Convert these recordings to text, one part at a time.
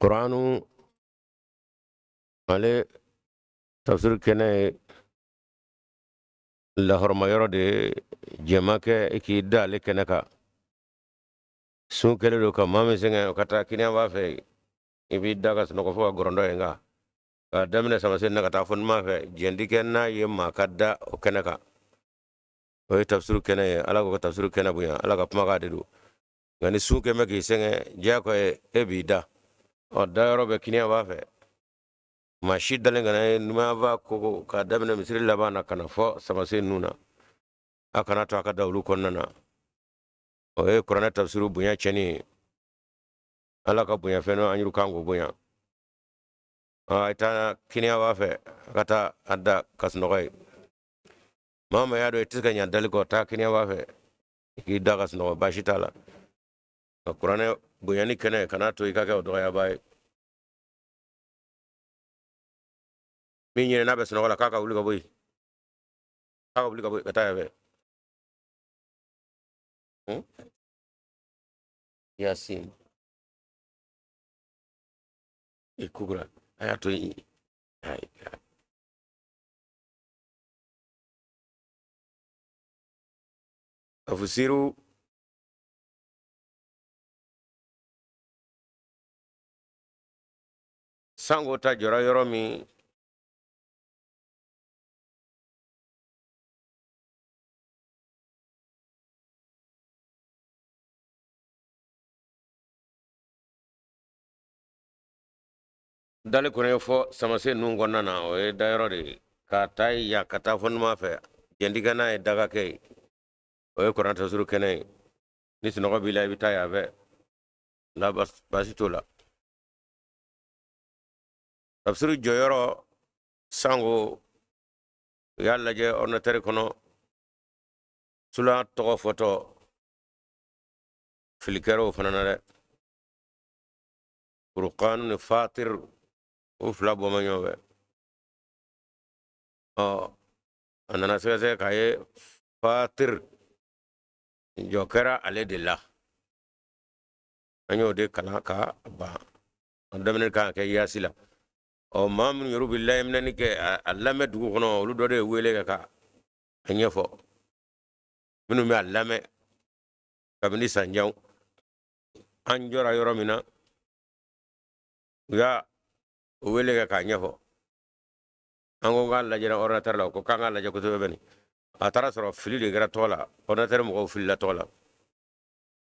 Kuranu ale tafsir kɛnɛ ye lahɔrɔma yɔrɔ de ye, jɛn ma kɛ i k'i da ale kɛnɛ kan. Sun kɛlen don ka maa min sɛgɛn, o ka taa kiniyanfan fɛ, i b'i da ka sunɔgɔ fo ka gɔrɔndɔ ye. Nka k'a daminɛ samasen na ka taa fo numan fɛ, jɛn ti kɛ n'a ye maa ka da o kɛnɛ kan. O ye tafsiru kɛnɛ ye. Ala ko ka tafsiru kɛnɛ bonya, Ala ka kumakan de don. Nka ni sun kɛn bɛ k'i sɛgɛn, diyagoya ye e b'i da. Ɔ, dayɔrɔ bɛ kiniyanfan fɛ. Maa si dalen kana ye numanyanfan koko k'a daminɛ misiri laban na ka na fɔ samasen ninnu na. A kana to a ka da olu kɔnɔna na. O ye kuranɛ tafsiru bonya tiɲɛni ye. Ala ka bonyafɛn don, an yɛrɛ kan k'o bonya. A ye taa kiniyanfan fɛ, a ka taa a da ka sunɔgɔ ye. Maa maa y'a dɔn i tɛ se ka ɲa dali kɔ, taa kiniyanfan fɛ i k'i da ka sunɔgɔ, baasi t'a la. Nka kuranɛ bonyani kɛnɛ, kana to i ka kɛ o dɔgɔyabaa ye. Min ɲinɛ n'a bɛ sunɔgɔ la, k'a ka wuli ka bɔ yen, k'a ka wuli ka bɔ yen ka taa yan fɛ. Yasin i kugura, a y'a to yen. Tafsiru sango ta jɔra yɔrɔ min, dali kɔni ye fɔ samasen ninnu kɔnɔna na, o ye dayɔrɔ de ye k'a ta yan ka taa fɔ numan fɛ. Jɛn ti kɛ n'a ye daga kɛ ye. O ye kuranɛ tafsiru kɛnɛ ye. Ni sunɔgɔ b'i la, i bɛ taa yan fɛ la, baasi t'o la. Tafsiru jɔyɔrɔ sango u y'a lajɛ ordinateur kɔnɔ, sura tɔgɔ fɔtɔ fili kɛra o fana na dɛ. Furukanu ni Fatir, o fila bɔ ma ɲɔgɔn fɛ. Ɔ, a nana sɛgɛsɛgɛ k'a ye Fatir jɔ kɛra ale de la. An y'o de kalan ka ban. An daminɛ kan ka kɛ Yasi la. Ɔ, maa minnu yɛrɛ bɛ laminɛni kɛ, a lamɛn dugu kɔnɔ, olu dɔ de ye wele kɛ ka a ɲɛfɔ. Minnu bɛ a lamɛn kabini san jan, an jɔra yɔrɔ min na, u y'a wele kɛ k'a ɲɛfɔ. An ko k'a lajɛra ordinateur la, ko k'an k'a lajɛ kosɛbɛ bɛni. A taara sɔrɔ fili de kɛra tɔgɔ la, ordinateur mɔgɔw filila tɔgɔ la.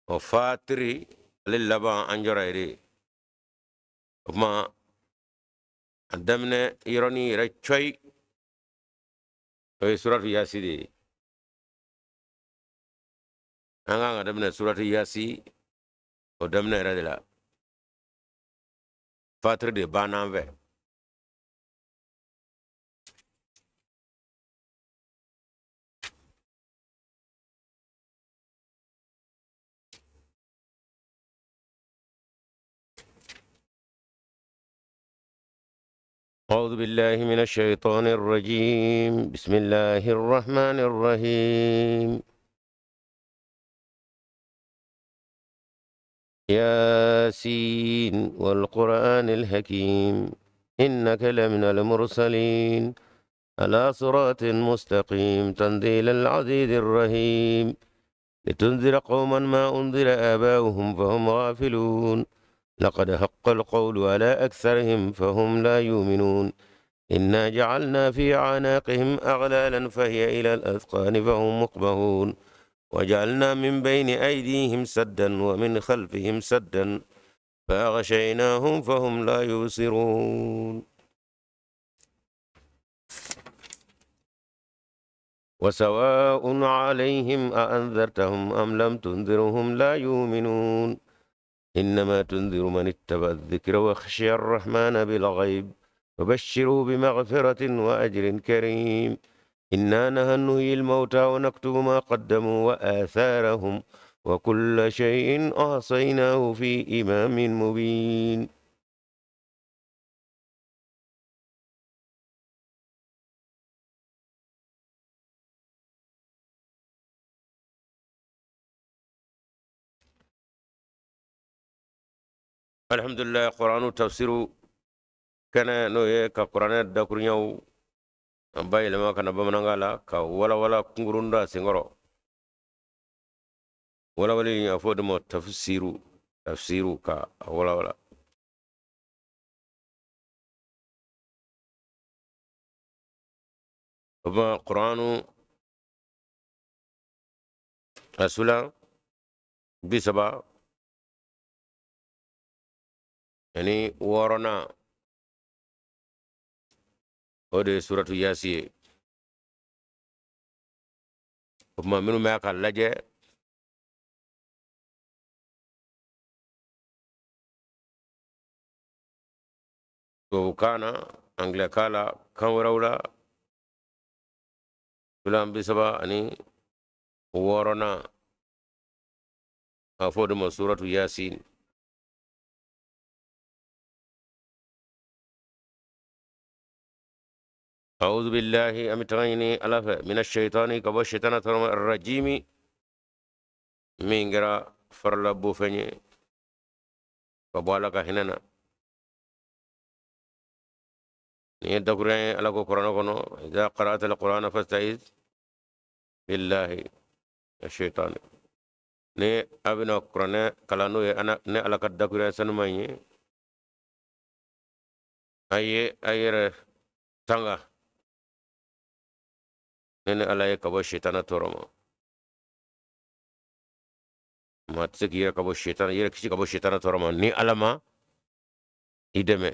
Ɔ, Fatiri ale laban an jɔra yɛrɛ. O tuma a daminɛ yɔrɔnin yɛrɛ cɔyi, o ye suratu Yasi de ye. An kan ka daminɛ suratu Yasi o daminɛ yɛrɛ de la. Fatiri de banna an fɛ. أعوذ بالله من الشيطان الرجيم. بسم الله الرحمن الرحيم. ياسين والقرآن الحكيم، إنك لمن المرسلين على صراط مستقيم، تنزيل العزيز الرحيم، لتنذر قوما ما أنذر آباؤهم فهم غافلون، لقد حق القول على أكثرهم فهم لا يؤمنون، إنا جعلنا في أعناقهم أغلالا فهي إلى الأذقان فهم مقمحون، وجعلنا من بين أيديهم سدا ومن خلفهم سدا فأغشيناهم فهم لا يبصرون. وسواء عليهم أأنذرتهم أم لم تنذرهم لا يؤمنون، إنما تنذر من اتبع الذكر وخشي الرحمن بالغيب فبشره بمغفرة وأجر كريم، إنا نحن نحيي الموتى ونكتب ما قدموا وآثارهم وكل شيء أحصيناه في إمام مبين. Alhamdulillah, Qur'anu tafsiru kɛnɛ, n'o ye ka kuranɛ dakuruɲaw an bayɛlɛma ka na bamanankan la, ka walawala kunkurun da senkɔrɔ. Walawali, a fɔ o de ma tafsiru, tafsiru, ka a walawala. O ma Qur'anu a sura 36, o de ye suratu Yasi ye. O tuma, minnu bɛ ka lajɛ tubabukan na, angilɛkan la, kan wɛrɛw la, sura 36, a fɔ o de ma suratu Yasin. أعوذ بالله، an bɛ tanga ɲini Ala fɛ، من الشيطان، ka bɔ shetana tɔɔrɔ ma، الرجيم، min kɛra farala bofɛn ye ka bɔ Ala ka hinɛ na. Nin ye dakurunya ye. Ala ko kuranɛ kɔnɔ: إذا قرأت القرآن فاستعذ بالله الشيطان. Ni a bɛna kuranɛ kalan, n'o ye ne Ala ka dakurunya sanuman ye, a ye a yɛrɛ tanga ne Ala ye ka bɔ shetana tɔɔrɔ ma. Maa tɛ se k'i yɛrɛ ka bɔ shetana, yɛrɛ kisi ka bɔ shetana tɔɔrɔ ma ni Ala ma i dɛmɛ.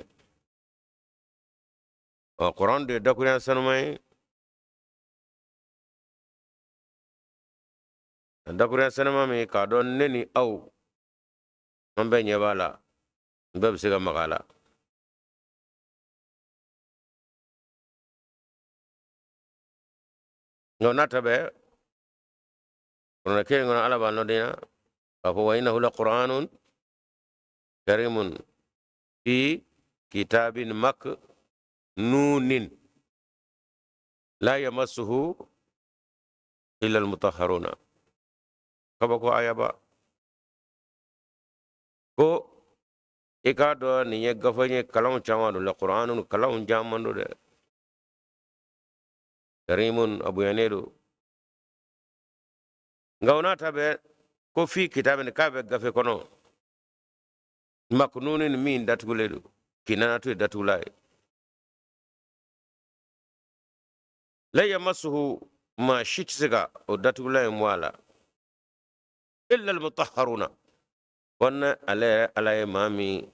Ɔ, kuran de ye dakurunya sanuman ye, dakurunya sanuman min k'a dɔn ne ni aw, an bɛɛ ɲɛ b'a la, n bɛɛ bɛ se ka maga a la. Nka n'a ta bɛɛ, kuranɛ kelen kɔnɔ, Ala b'a nɔdenya k'a fɔ: وإنه لقرآن كريم في كتاب مكنون لا يمسه إلا المطهرون. Kabako ayaba ko i k'a dɔn nin ye gafe ye, kalanw caman don la, Qur'anu kalanw caman don dɛ, كريم, a bonyanen don. Nka o n'a ta bɛɛ, ko في كتاب, k'a bɛ gafe kɔnɔ, مكنون, min datugulen don, k'i nana to ye datugula ye, لا يمسه, maa si tɛ se ka o datugula in bɔ a la, إلا المطهرون, fo ni ale yɛrɛ Ala ye maa min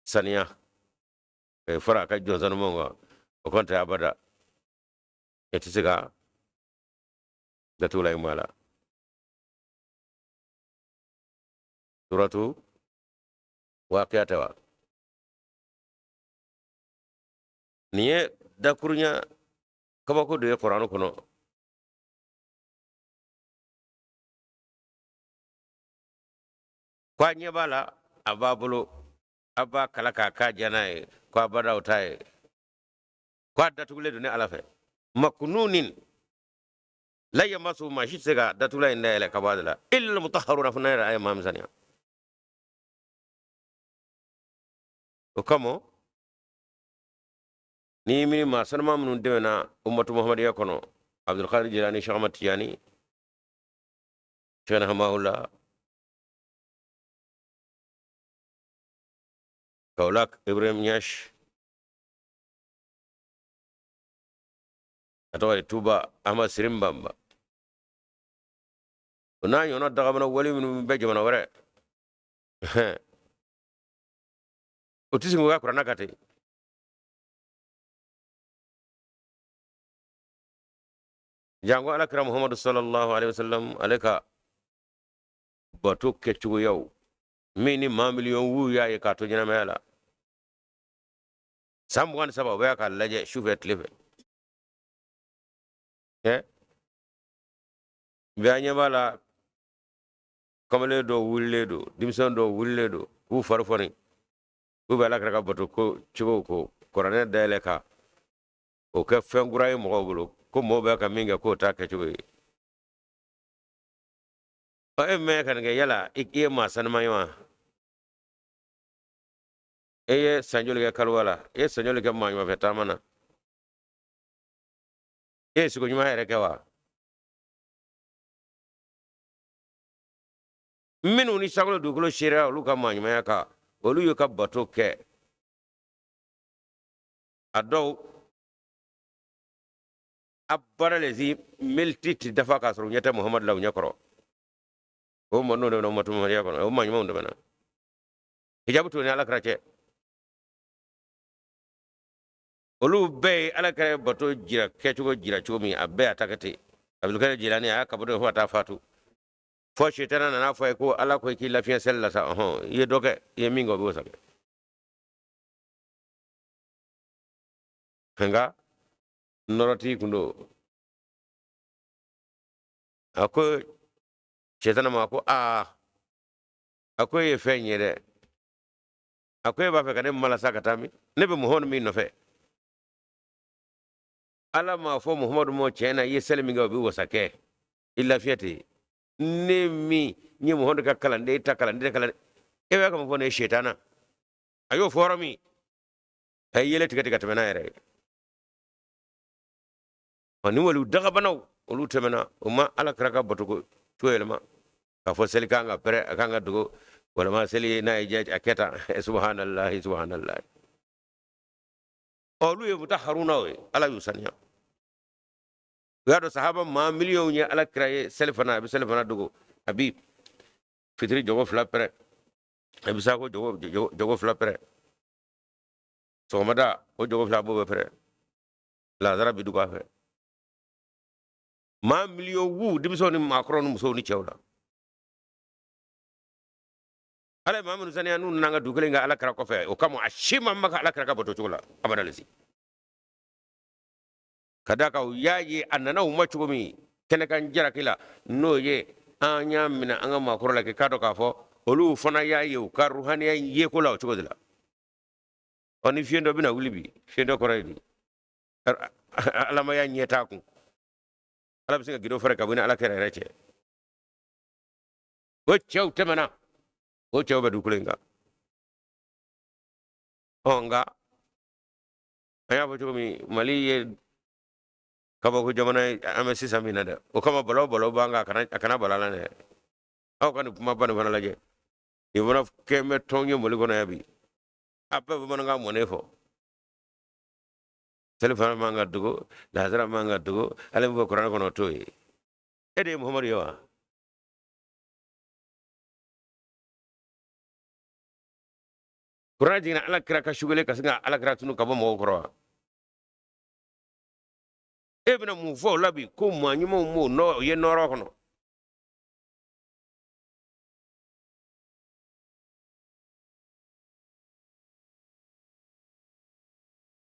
saniya fara a ka jɔn sanumanw kan. O kɔni tɛ abada, e tɛ se ka datugula in bɔ a la. Suratu Waqiya tɛ wa? Nin ye dakurunya kabako dɔ ye kuranɛ kɔnɔ. Ko a ɲɛ b'a la, a b'a bolo, a b'a kala k'a k'a diya n'a ye, ko a bada o t'a ye, ko a datugulen don ne Ala fɛ, مكنون لا يمسه, maa si tɛ se ka datugula in dayɛlɛ ka bɔ a la, إلا المطهرون, fo n'a yɛrɛ a ye maa min saniya. O kama, ni miiri maa sanuma minnu dɛmɛna ummatu muhammadiya kɔnɔ, Abdulkadir Jilani, Cheikh Ahmad Tijani, Cheikh Hamahullah, Kaolack Ibrahim Niass, a tɔgɔ de Tuba Ahmad Sirim Bamba, o n'a ɲɔgɔnna dagamana wali minnu bɛ jamana wɛrɛ, o tɛ sigi u ka kuranɛ kan ten. Jango Ala kira Muhammadu صلى الله عليه وسلم, ale ka bato kɛcogoyaw min ni maa miliyɔn wu y'a ye k'a to ɲɛnamaya la san 23, o bɛ k'a lajɛ su fɛ tile fɛ. Ɛ bi, an ɲɛ b'a la, kamalen dɔw wulilen don, denmisɛn dɔw wulilen don k'u fari fɔni, k'u bɛ Ala kira ka bato ko cogo ko kuranɛ dayɛlɛ ka o kɛ fɛn kura ye mɔgɔw bolo, ko mɔgɔw bɛ ka min kɛ k'o t'a kɛcogo ye. Ɔ, e mɛn ka nin kɛ, yala i ye maa sanuman ye wa? E ye san joli kɛ kaliwa la? E ye san joli kɛ maa ɲumanfɛ taama na? E ye siko ɲuman yɛrɛ kɛ wa? Minnu ni sankolo dugukolo seereya olu ka maa ɲumanya kan, olu y'u ka bato kɛ. A dɔw abada lezi militi ti dafa k'a sɔrɔ u ɲɛ tɛ Muhamadu la u ɲɛ kɔrɔ. O maa ninnu de bɛna umatu Muhamadiya kɔnɔ, o maa ɲumanw de bɛna. Hijabu t'u ni ala kira cɛ. Olu bɛɛ ye ala kira bato jira kɛcogo jira cogo min, a bɛɛ y'a ta kɛ ten. Abdulkadir Jilani a y'a kabato fo ka taa fatu, fo sitana nana fɔ a ye ko ala ko i k'i lafiɲɛ seli la sa. Ɔhɔn, i ye dɔ kɛ, i ye min kɛ o bɛ wasa kɛ. Nka nɔrɔtigi kun don. A ko sitana ma ko aa, a ko e ye fɛn ye dɛ. A ko e b'a fɛ ka ne malasa ka taa min? Ne bɛ Muhamadu min nɔfɛ, ala m'a fɔ Muhamadu ma tiɲɛ na i ye seli min kɛ o bɛ wasa kɛ, i lafiya ten. Ne min n ye Muhamadu ka kalanden ta kalanden kalanden, e bɛ ka mun fɔ ne ye sitana? A y'o fɔ yɔrɔ min, a ye yɛlɛ tigɛ tigɛ ka tɛmɛ n'a yɛrɛ ye. Ɔ, ni waliw dagabanaw olu tɛmɛna, o ma ala kira ka bato ko cogo yɛlɛma k'a fɔ seli kan ka pɛrɛ, a kan ka dogo, walima seli n'a ye diya a kɛ tan. Subahanallahi, subahanallahi. Ɔ, olu ye mutaharunaw ye, ala y'u saniya. U y'a dɔn sahaba maa miliyɔnw ye ala kira ye seli fana, a bɛ seli fana dogo, a bɛ fitiri jɔgo 2 pɛrɛ, a bɛ saako jɔgo 2 pɛrɛ, sɔgɔmada o jɔgo 2 a b'o bɛɛ pɛrɛ, lazara bi dugu a fɛ. Maa miliyɔn wu, denmisɛnw ni maakɔrɔw ni musow ni cɛw la. Ala ye maa minnu saniya n'u nana an ka dugu kelen kan ala kira kɔfɛ, o kama a si ma maka ala kira ka bato cogo la abada lesi. Ka d'a kan u y'a ye a nana u ma cogo min kɛnɛkan jalaki la, n'o ye an y'a minɛ an ka maakɔrɔ la k'i k'a dɔn k'a fɔ olu fana y'a ye u ka ruhaniya yeko la o cogo de la. Ɔ, ni fiɲɛ dɔ bɛna wuli bi, fiɲɛ dɔ kɔrɔ ye di? Alamaya ɲɛ t'a kun. Ala bɛ se ka gindo fɛrɛ ka bɔ ni ala kira yɛrɛ cɛ. O cɛw tɛmɛna, o cɛw bɛ dugukolo in kan. Ɔ, nka an y'a fɔ cogo min, Mali ye kabako jamana ye an bɛ sisan min na dɛ. O kama balaw balaw b'an kan, a kana bala la dɛ. Aw ka nin kumaba nin fana lajɛ. Nin fana kɛn bɛ tɔn ye Mali kɔnɔ yan bi. A bɛɛ bamanankan mɔnen fɔ. Seli fana man ka dogo, lahasara man ka dogo, ale bɛ fɔ kuranɛ kɔnɔ o t'o ye. E de ye Muhamadu ye wa? Kuranɛ jiginna ala kira ka sugele ka sin ka ala kira tunu ka bɔ mɔgɔw kɔrɔ wa? E bɛna mun fɔ o la bi ko maa ɲumanw m'o nɔ ye nɔɔrɔ kɔnɔ?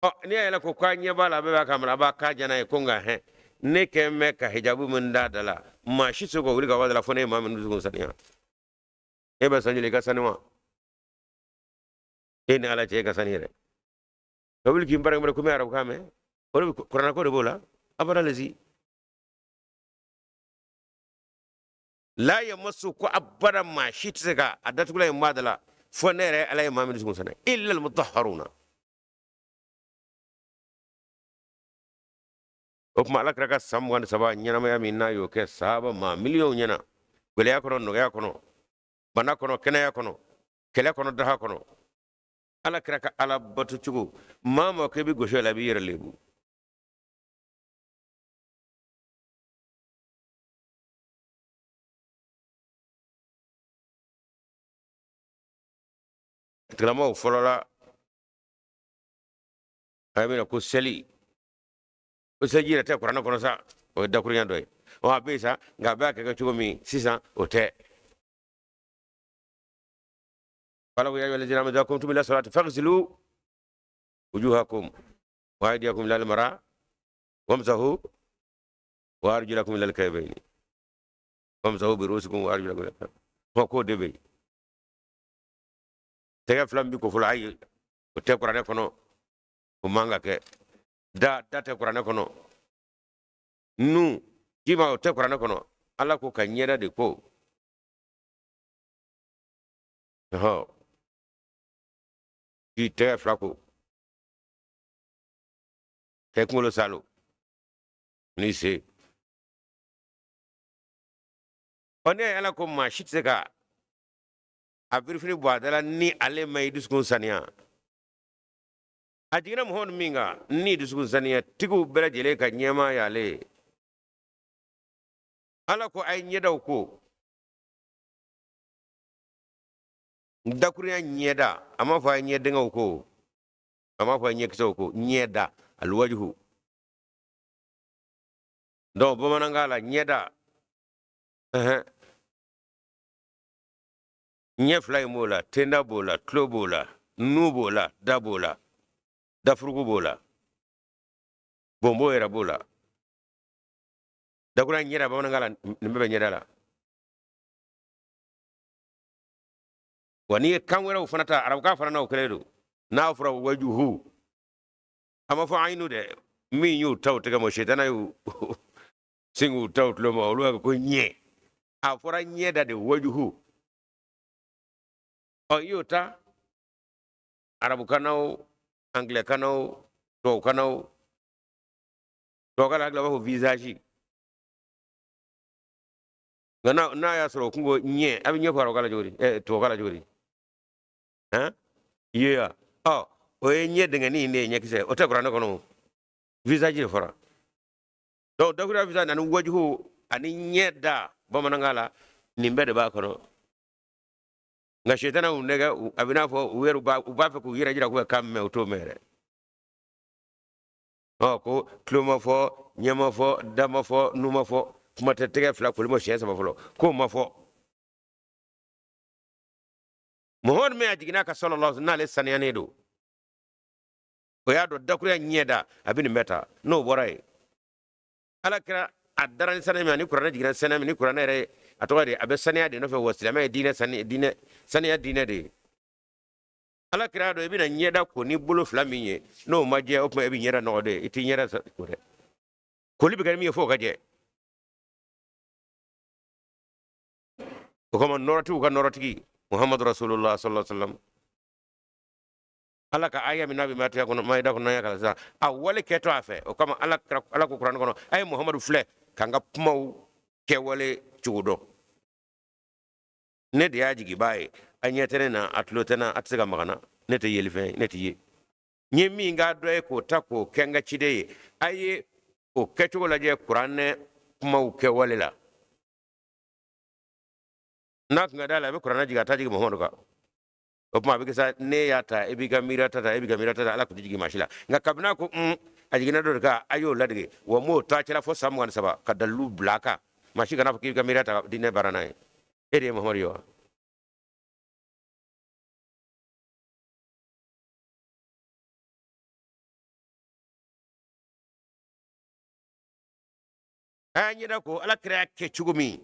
Ɔ, n'i y'a yɛlɛ ko k'a ɲɛ b'a la, a bɛɛ b'a kamana, a b'a k'a jana ye ko nka hɛn, ne kɛn bɛ ka hijabu min d'a da la, maa si tɛ se k'o wuli ka bɔ a da la fo ne ye maa min dusukun saniya. E bɛ san joli i ka sani wa? E ni ala cɛ, e ka sani yɛrɛ. Ka wuli k'i baara kɛ komi arabukan mɛn, o de bɛ kuranɛ ko de b'o la. Abada lezi. La yamassu ko abada maa si tɛ se ka a datugulan in bɔ a da la fo ne yɛrɛ ala ye maa min dusukun saniya. Illa al-mutahharuna. O tuma ala kira ka san 23 ɲɛnamaya min n'a y'o kɛ sahaba maa miliyɔnw ɲɛna, gɛlɛya kɔnɔ, nɔgɔya kɔnɔ, bana kɔnɔ, kɛnɛya kɔnɔ, kɛlɛ kɔnɔ, daha kɔnɔ, ala kira ka ala bato cogo, maa ma k'e bɛ gosi a la, i b'i yɛrɛ lebu. A tigilamɔgɔw fɔlɔla a bɛna ko seli, ko seliji yɛrɛ tɛ kuranɛ kɔnɔ sa, o ye dakurunya dɔ ye. Ɔ, a bɛ yen sa, nka a bɛ kɛ cogo min sisan o tɛ. Ala ko ya ayyuhallazina amanu idha qumtum ila salati faghsilu wujuhakum wa aydiyakum ila al-mara wamsahu wa arjulakum ila al-ka'bayni wamsahu bi ru'usikum wa arjulakum ila al-ka'bayni. Ɔ, k'o de bɛ yen. Tɛgɛ fila min bɛ ko fɔlɔ, ayi, o tɛ kuranɛ kɔnɔ, o man ka kɛ. Da da tɛ kuranɛ kɔnɔ. Nu jima o tɛ kuranɛ kɔnɔ. Ala ko ka ɲɛda de ko. Ɔhɔ. K'i tɛgɛ fila ko, k'i kunkolo salo n'i sen. Ɔ, ne ye Ala ko maa si tɛ se ka a birifini bɔ a da la ni ale ma i dusukun saniya. A jiginna Muhamadu min kan ni dusukun saniya tigiw bɛɛ lajɛlen ka ɲɛmaa y'ale ye. Ala ko a ye ɲɛdaw ko, dakurunya ɲɛda. A m'a fɔ a ye ɲɛdingɛw ko, a m'a fɔ a ye ɲɛkisɛw ko, ɲɛda, alwajihu. Donc bamanankan la, ɲɛda, ɲɛ fila in b'o la, tenda b'o la, tulo b'o la, nu b'o la, da b'o la, dafurugu b'o la, bonbo yɛrɛ b'o la. Dakurunya ɲɛda bamanankan la, nin bɛɛ bɛ ɲɛda la. Wa n'i ye kan wɛrɛw fana ta, arabukan fana na, o kelen don. N'a fɔra wajuhu, a ma fɔ ayinu dɛ. Min y'u ta u tɛgɛ ma, sitana y'u sin k'u ta u tulo ma, olu b'a ko ɲɛ. A fɔra ɲɛda de, wajuhu. Ɔ, i y'o ta arabukan na o, angilɛkan na o, tubabukan na o, tubabukan na hakili b'a fɔ visage. Nka n'a y'a sɔrɔ o kun ko ɲɛ, a bɛ ɲɛ fɔ arabukan la cogo di? Tubabukan la cogo di? Han, ye wa? Ɔ, o ye ɲɛ dingɛnin in de ye, ɲɛkisɛ. O tɛ kuranɛ kɔnɔ o, visage de fɔra. Donc dakuruya visage ani wajuhu ani ɲɛ da bamanankan la, nin bɛɛ de b'a kɔnɔ. Nka sitana y'u nɛgɛ, a bɛ n'a fɔ u yɛrɛ u b'a fɛ k'u yɛrɛ jira k'u bɛ kan mɛn, u t'o mɛn yɛrɛ. Ɔ, ko tulo ma fɔ, ɲɛ ma fɔ, da ma fɔ, nu ma fɔ, kuma tɛ tɛgɛ fila koli ma siɲɛ saba fɔlɔ, k'o ma fɔ. Muhamadu min a jiginna ka sallallahu n'ale saniyanen don, o y'a dɔn dakuruya ɲɛda a bɛ nin bɛɛ ta. N'o bɔra yen, Ala kira a dara ni saniya min, ani kuranɛ jiginna saniya min, ni kuranɛ yɛrɛ a tɔgɔ de a bɛ saniya de nɔfɛ. Wa silamɛ ye diinɛ sani diinɛ saniya diinɛ de ye. Ala kira dɔn i bɛna ɲɛda ko ni bolo fila min ye, n'o ma jɛ, o tuma e bɛ ɲɛda nɔgɔ de, i t'i ɲɛda ko dɛ. Koli bɛ kɛ ni min ye, f'o ka jɛ. O kama nɔrɔtigiw ka nɔrɔtigi Muhammadu Rasulullah sallallahu alaihi wasallam, Ala ka aya min n'a bɛ matiya kɔnɔ, mayida kɔnɔ, n'an y'a kalan sisan, a wale kɛtɔ a fɛ. O kama Ala Ala ko kuranɛ kɔnɔ, a ye Muhamadu filɛ ka n ka kumaw kɛwale cogo dɔn. Ne de y'a jigibaa ye, a ɲɛ tɛ ne na, a tulo tɛ n na, a tɛ se ka maga n na, ne tɛ yelifɛn ye, ne tɛ ye. N ye min k'a dɔ ye k'o ta k'o kɛ n ka ciden ye, a ye o kɛcogo lajɛ kuranɛ kumaw kɛwale la. N'a tun ka d'a la, a bɛ kuranɛ jigin, a t'a jigin Muhamadu kan. O tuma a bɛ kɛ sa, ne y'a ta, e b'i ka miiriya ta ta, e b'i ka miiriya ta ta, Ala tun tɛ jigin maa si la. Nka kabini a ko un, a jiginna dɔ de kan, a y'o ladege. Wa m'o to a cɛla fo san 23 ka dalilu bila a kan. Maa si kana fɔ k'i ka miiriya ta diinɛ baara n'a ye. E de ye Muhamadu ye wa? A y'a ɲɛda ko Ala kira y'a kɛ cogo min,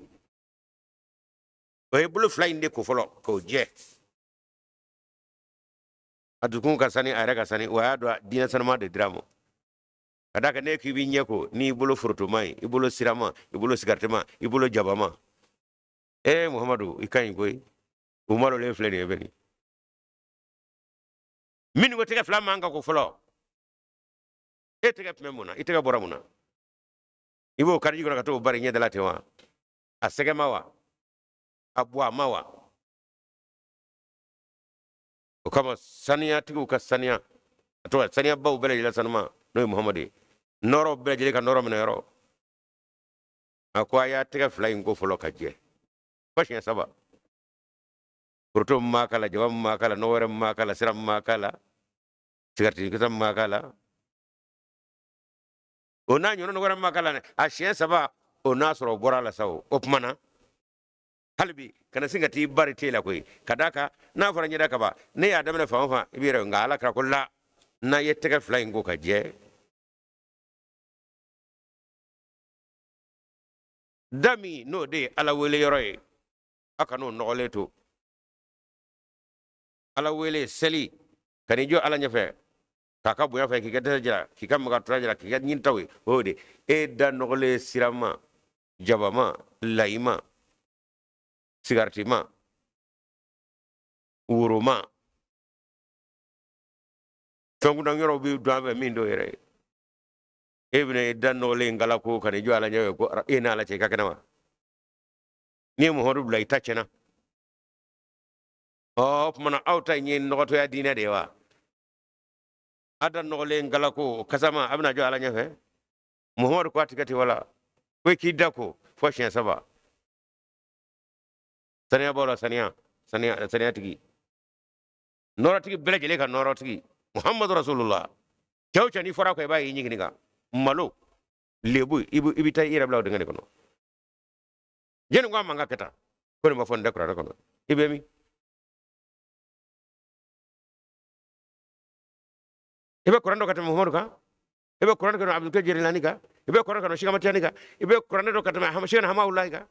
o ye bolo fila in de ko fɔlɔ k'o jɛ. A dusukun ka sani, a yɛrɛ ka sani, wa a y'a dɔn diinɛ sanuma de dira a ma. Ka d'a kan n'e k'i b'i ɲɛ ko n'i bolo forotoma ye, i bolo sirama, i bolo sigaritima, i bolo jabama, ee Muhamadu, i ka ɲi koyi. U malolen filɛ nin ye bɛ nin minnu ko tɛgɛ fila man ka ko fɔlɔ. E tɛgɛ tun bɛ mun na? I tɛgɛ bɔra mun na? I b'o kari ji kɔnɔ ka t'o bari ɲɛ da la ten wa? A sɛgɛma wa? A bɔ a ma wa? O kama saniyatigiw ka saniya, a tɔgɔ saniyabaw bɛɛ lajɛlen sanuma, n'o ye Muhamadu ye, nɔɔrɔ bɛɛ lajɛlen ka nɔɔrɔ minɛ yɔrɔ. A ko a y'a tɛgɛ fila in ko fɔlɔ ka jɛ fo siɲɛ saba. Foroto min b'a k'a la, jaba min b'a k'a la, nɔgɔ wɛrɛ min b'a k'a la, sira min b'a k'a la, sigarɛti kasa min b'a k'a la, o n'a ɲɔgɔnna nɔgɔ wɛrɛ min b'a k'a la, a siɲɛ saba, o n'a sɔrɔ o bɔra a la sa. O tuma na hali bi kana sin ka t'i bari te la koyi. Ka d'a kan n'a fɔra ɲɛda kaban, ne y'a daminɛ fan o fan, i b'i yɛrɛ. Nka Ala kira ko la, n'a ye tɛgɛ fila in ko ka jɛ, da min n'o de ye Ala wele yɔrɔ ye, a kan'o nɔgɔlen to. Ala wele seli, ka n'i jɔ Ala ɲɛfɛ k'a ka bonya fɛ, k'i ka dɛsɛ jira, k'i ka magatɔya jira, k'i ka ɲinitaw ye, o y'o de e da nɔgɔlen sirama, jabama, layima, sigarɛtima, woroma. Fɛn kuntan yɔrɔw bɛ don an fɛ min t'o yɛrɛ ye. E bɛna i da nɔgɔlen kala ko ka n'i jɔ Ala ɲɛ ko e n'Ala cɛ i ka kɛnɛ wa? N'i ye Muhamadu bila i ta tiɲɛna. Ɔ o tuma na aw ta in ye nɔgɔtɔya diinɛ de ye wa? A da nɔgɔlen kala ko o kasama a bɛna jɔ Ala ɲɛfɛ? Muhamadu ko a ti kɛ ten wala? Ko i k'i da ko fo siɲɛ saba. Saniya b'aw la, saniya, saniya, saniya tigi. Nɔɔrɔtigi bɛɛ lajɛlen ka nɔɔrɔtigi Muhamadu Rasulullah. Cɛ o cɛ n'i fɔra a kɔ i b'a ye i ɲiginni kan. Malo, lebu, i bɛ taa i yɛrɛ bila o dingɛ de kɔnɔ. Jɛni ko a man ka kɛ tan, ko nin ma fɔ nin tɛ kuranɛ kɔnɔ. I bɛ min? I bɛ kuranɛ dɔn ka tɛmɛ Muhamadu kan? I bɛ kuranɛ dɔn ka tɛmɛ Abdul Kadir Jilani kan? I bɛ kuranɛ dɔn ka tɛmɛ Sika Tijani kan? I bɛ kuranɛ dɔn ka tɛmɛ Sɛkina Hamawulayi kan?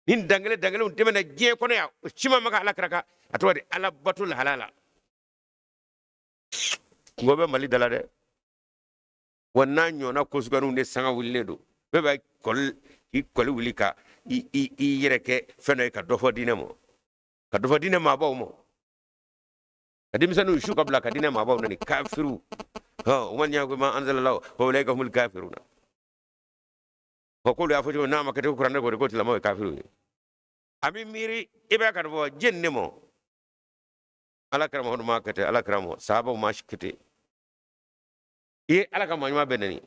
Nin dankelen dankelenw tɛmɛna diɲɛ kɔnɔ yan, o si ma maga Ala kira kan, a tɔgɔ di Ala bato lahala la. Kungo bɛ Mali da la dɛ. Wa n'a ɲɔgɔnna ko suguyaninw de sanga wulilen don. Bɛɛ bɛ kɔli, i kɔli wuli ka i yɛrɛ kɛ fɛn dɔ ye ka dɔ fɔ diinɛ ma, ka dɔ fɔ diinɛ maabaw ma, ka denmisɛnninw su ka bila ka diinɛ maabaw nani kafiriw. Hɔn, wa man yahkum bima anzalallahu fa ulaika humul kafiruna. Ɔ k'olu y'a fɔ cogo min n'a ma kɛ ten ko kuranɛ ko de k'o tigilamɔgɔ ye kafiriw ye. A bɛ miiri i bɛ ka fɔ jɛni ne ma. Ala kira Muhamadu ma kɛ ten, Ala kira ma, sahabaw ma kɛ ten. I ye Ala ka maa ɲuman bɛɛ nɛni.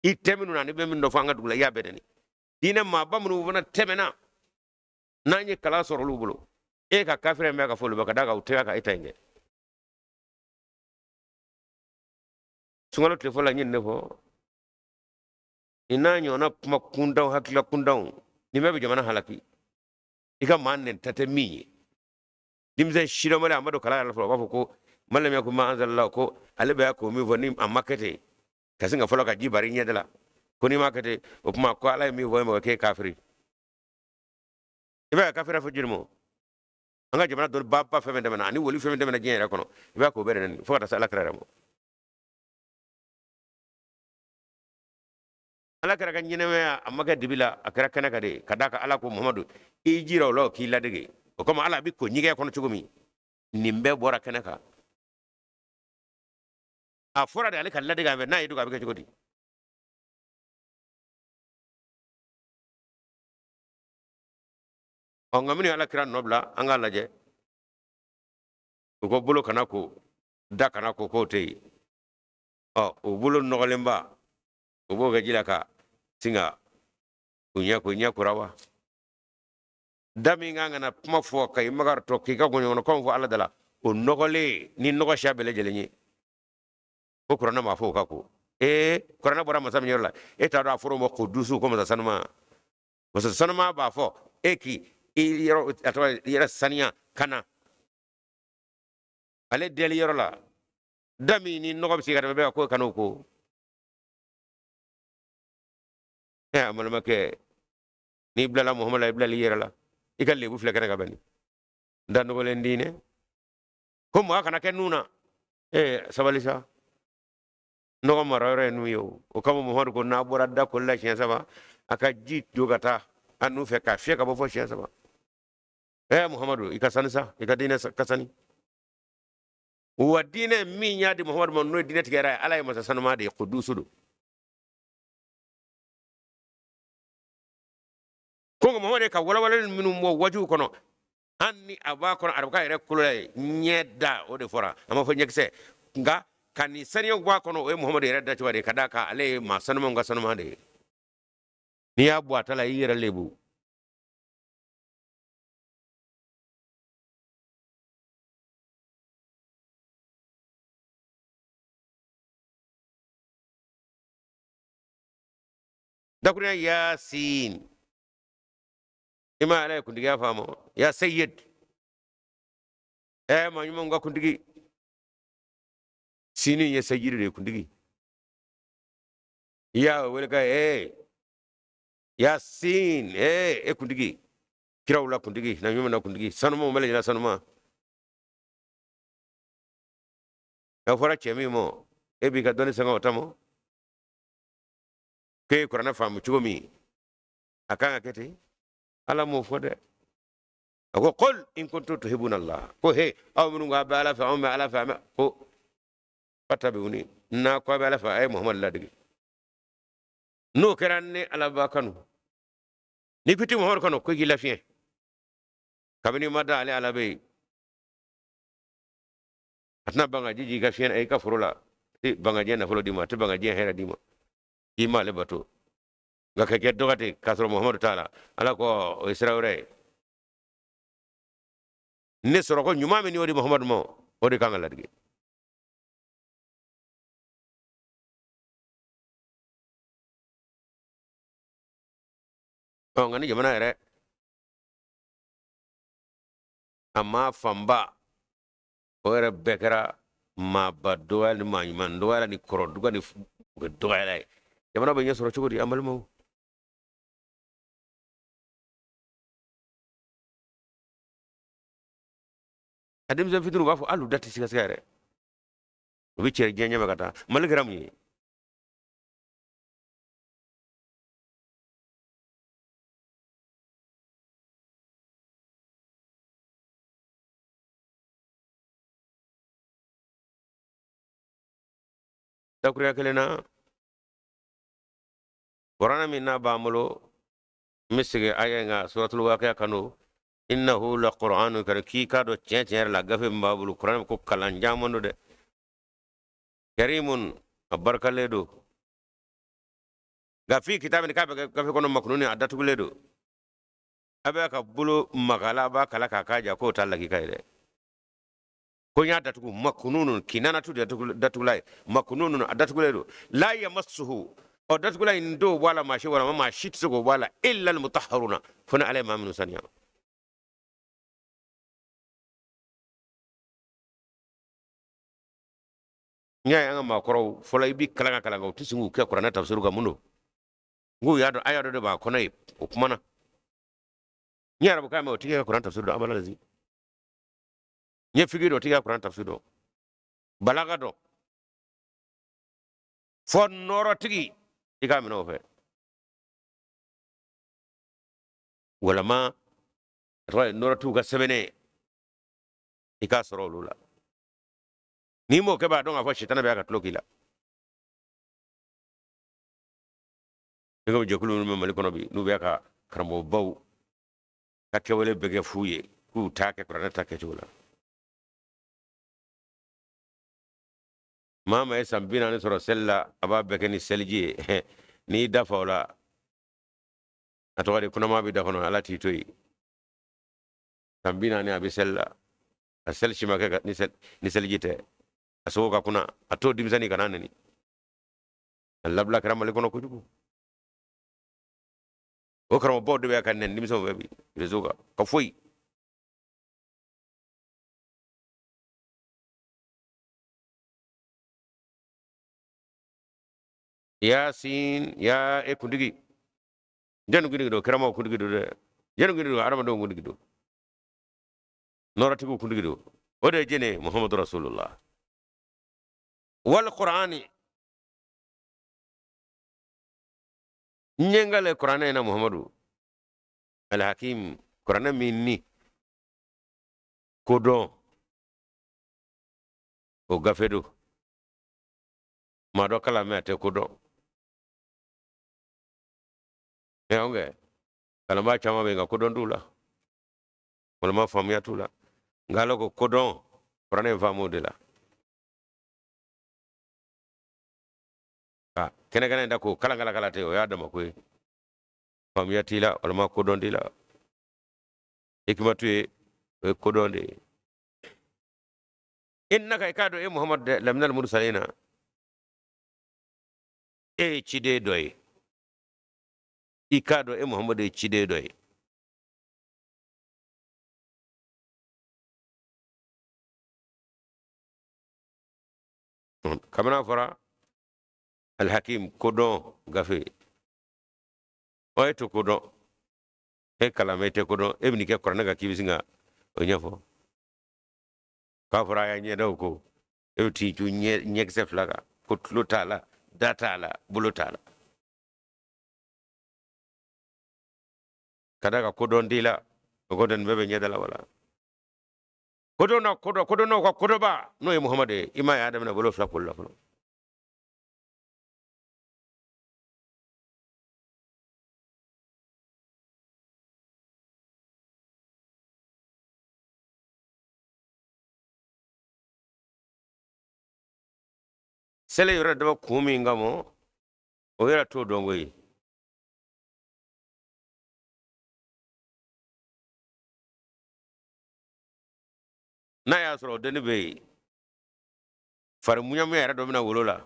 I tɛ minnu na ni bɛ min dɔ fɔ an ka dugu la, i y'a bɛɛ nɛni. Diinɛ maaba minnu fana tɛmɛna n'an ye kalan sɔrɔ olu bolo, e ka kafiriya mɛn ka fɔ olu ma ka d'a kan u tɛ ka e ta in kɛ. Sunkalo tile fɔlɔ la n ye nin de fɔ. Nin n'a ɲɔgɔnna kuma kuntanw, hakilila kuntanw, nin bɛɛ bɛ jamana halaki. I ka maa nɛnta tɛ min ye. Denmisɛn sidɔnbali a ma don kalan yɛrɛ la fɔlɔ, u b'a fɔ ko man lam yahkum bima anzalallahu, ko ale bɛ k'o min fɔ ni a ma kɛ ten, ka sin ka fɔlɔ ka ji bari i ɲɛda la, ko n'i ma kɛ ten, o tuma ko Ala ye min fɔ e ma k'e kafiri. I b'a ye kafiri fɔ joli ma? An ka jamana dɔnnibaaba fɛn fɛn tɛmɛna ani wali fɛn fɛn tɛmɛna diɲɛ yɛrɛ kɔnɔ, i b'a k'o bɛɛ de nɛni fo ka taa se Ala kira yɛrɛ ma. Ala kira ka ɲɛnamaya a ma kɛ dibi la, a kɛra kɛnɛ kan de, ka d'a kan Ala ko Muhamadu i jira o la o k'i ladege. O kama Ala bɛ ko ɲɛgɛn kɔnɔ cogo min, nin bɛɛ bɔra kɛnɛ kan. A fɔra de ale ka ladege a fɛ, n'a y'i dogo a bɛ kɛ cogo di? Ɔ nka minnu ye Ala kira nɔ bila, an k'a lajɛ. U ko bolo kana ko, da kana ko, k'o tɛ yen. Ɔ o bolo nɔgɔlenba, o b'o kɛ ji la ka sin ka u ɲɛ ko, ɲɛ kora wa? Da min kan ka na kuma fɔ ka i makaritɔ k'i ka gɔɲɔgɔnɔkanw fɔ Ala da la, o nɔgɔlen ni nɔgɔ siya bɛɛ lajɛlen ye. Ko kuranɛ m'a fɔ o ka ko. Ee, kuranɛ bɔra masa min yɔrɔ la, e t'a dɔn a fɔra o ma ko dusu, ko masa sanuma. Masa sanuma b'a fɔ e k'i i yɔrɔ, a tɔgɔ i yɛrɛ saniya ka na ale deli yɔrɔ la. Da min ni nɔgɔ bɛ se ka tɛmɛ bɛɛ kan, k'o kan'o ko. Ɛ a balimakɛ, n'i bilala Muhamadu la, i bilala i yɛrɛ la. I ka lebu filɛ kɛnɛ ka bɛn ni da nɔgɔlen diinɛ. Ko maa kana kɛ nun na. Ee sabali sa, nɔgɔ mara yɔrɔ ye nun ye o. O kama Muhamadu ko n'a bɔra da koli la siɲɛ saba, a ka ji don ka taa a nun fɛ k'a fiyɛ ka bɔ fɔ siɲɛ saba. Ee Muhamadu, i ka sani sa, i ka diinɛ ka sani. Wa diinɛ min y'a di Muhamadu ma, n'o ye diinɛ tigɛ yɛrɛ ye, Ala ye masa sanuma de ye, kudusu don. Ko nka Muhamadu ye ka walawalali minnu bɔ wajuw kɔnɔ, hali ni a b'a kɔnɔ arabukan yɛrɛ kolo la ye, ɲɛ da o de fɔra, a ma fɔ ɲɛkisɛ. Nka ka nin saniyaw bɔ a kɔnɔ, o ye Muhamadu yɛrɛ da cogoya de ye, ka d'a kan ale ye maa sanumanw ka sanuman de ye. N'i y'a bɔ a ta la, i yɛrɛ lebu. Dakurunya Yasin, i ma Ala ye kuntigiya faamu, ya Seyid, ɛ maa ɲumanw ka kuntigi. Sini ye Seyidu de ye, kuntigi. I y'a wele ka ee Yasin, ee e kuntigi, kiraw la kuntigi, na ɲuman na kuntigi, sanumanw bɛɛ lajɛlen sanuma. A fɔra cɛ min ma, e b'i ka dɔnni sanga o ta ma, k'e ye kuranɛ faamu cogo min, a kan ka kɛ ten. Ala m'o fɔ dɛ. A ko qul in kuntum tuhibuna Allah, ko he aw minnu k'a bɛ Ala fɛ, anw bɛ Ala fɛ, an bɛ ko Fattabi'uni n'a ko a bɛ Ala fɛ a ye Muhamadu ladege n'o kɛra ne Ala b'a kanu n'i ko i tɛ Muhamadu kanu ko i k'i lafiɲɛ kabini i ma da ale Ala bɛ yen a tɛna ban ka ji jigin i ka fiɲɛ i ka foro la a tɛ ban ka diɲɛ nafolo d'i ma a tɛ ban ka diɲɛ hɛrɛ d'i ma k'i m'ale bato nka ka kɛ dɔgɔ ten k'a sɔrɔ Muhamadu t'a la Ala ko o ye sira wɛrɛ ye ne sɔrɔko ɲuman min y'o di Muhamadu ma o de kan ka ladege ɔ nka ni jamana yɛrɛ a maa fanba o yɛrɛ bɛɛ kɛra maaba dɔgɔya ni maa ɲuman dɔgɔya ni kɔrɔ dɔgɔya ni dɔgɔya ye jamana bɛ ɲɛ sɔrɔ cogo di an balimaw a denmisɛn fitininw b'a fɔ hali u da tɛ sigasiga yɛrɛ u bɛ cɛri diɲɛ ɲɛfɛ ka taa mali kɛra mun ye dakuruya kelen na kuranɛ min n'a b'an bolo n bɛ segin aya in kan suratul waqiya kan don innahu la qur'anun karim k'i k'a dɔn tiɲɛ tiɲɛ yɛrɛ la gafe min b'a bolo kuranɛ ko kalan caman don dɛ karimun a barikalen don nka fi kitabin k'a bɛ kɛ gafe kɔnɔ makununi a datugulen don a bɛ ka bolo magala a b'a kala k'a k'a ja k'o t'a lakika ye dɛ ko n y'a datugu makununun kinanatu datugula ye makununun a datugulen don la yamassuhu ɔ datugula in t'o bɔ a la maa si wala maa si tɛ se k'o bɔ a la illa almutahharuna fo ni ala ye maa minnu saniya n y'a ye an ka maakɔrɔw fɔlɔ i b'i kalan ka kalan kɛ u tɛ sin k'u kɛ kuranɛ tafsiru kan mun don n k'u y'a dɔn aya dɔ de b'a kɔnɔ yen o kumana n ye arabukan mɛn o tigi ka kuranɛ tafsiru dɔn abala n ye figi dɔn o tigi ka kuranɛ tafsiru dɔn balaga dɔn fɔ nɔɔrɔtigi i k'a minɛ o fɛ walama a tɔgɔ ye nɔɔrɔtigiw ka sɛbɛnnen i k'a sɔrɔ olu la n'i m'o kɛ b'a dɔn k'a fɔ sitana bɛ ka tulon k'i la i ko jɛkulu minnu bɛ mali kɔnɔ bi n'u bɛ ka karamɔgɔbaw ka kɛwale bɛɛ kɛ fu ye k'u t'a kɛ kuranɛ ta kɛcogo la maa maa ye san 40 sɔrɔ seli la a b'a bɛɛ kɛ ni seliji ye n'i da fa o la a tɔgɔ de kunama bɛ da kɔnɔ ala t'i to yen san 40 a bɛ seli la a seli si ma kɛ ni seliji tɛ a sogo ka kunna a t'o denmisɛnnin kana neni a labila kɛra mali kɔnɔ kojugu o karamɔgɔbaw de bɛ ka nɛni denmisɛnw fɛ bi réseau kan ka foyi yasin ya e kuntigi jɔnni kuntigi don kiramaw kuntigi don dɛ jɔnni kuntigi don adamadenw kuntigi don nɔɔrɔtigiw kuntigi don o de ye jɛni ye muhamadu rasulullah wal qur'ani n ye n kale kuranɛ in na muhamadu alhakim kuranɛ min ni kodɔn o gafe don maa dɔ kalan mɛ a tɛ kodɔn ɛ anw kɛ kalanbaa caman bɛ yen nka kodɔn t'u la walima faamuya t'u la nka ala ko kodɔn kuranɛ in faamu de la ka kɛnɛkɛnɛ in da k'o kalan kalan kalan ten o y'a dama ko ye faamuya t'i la walima kodɔn t'i la hikimatu ye o ye kodɔn de ye innaka i k'a dɔn e muhamadu dɛ laminal mursalina e ye ciden dɔ ye i k'a dɔn e muhamadu ye ciden dɔ ye kabini a fɔra alhakim kodɔn gafe ɔ e tɛ kodɔn e kalan mɛ e tɛ kodɔn e bɛn'i kɛ kuranɛ kan k'i bɛ sin ka o ɲɛfɔ k'a fɔra a y'a ɲɛdaw ko e bɛ t'i jɔ ɲɛkisɛ fila kan ko tulo t'a la da t'a la bolo t'a la ka d'a kan kodɔn t'i la o ko nin bɛɛ bɛ ɲɛda la wala Kodɔnna kodɔn, kodɔnnaw ka kodɔnba n'o ye Muhamadu ye, i m'a ye a daminɛ bolo fila koli la fɔlɔ. Seli yɛrɛ dabɔ kun min kama, o yɛrɛ t'o dɔn koyi. N'a y'a sɔrɔ o dɔnni bɛ yen, fari muɲamuɲa yɛrɛ dɔ bɛna wolo la.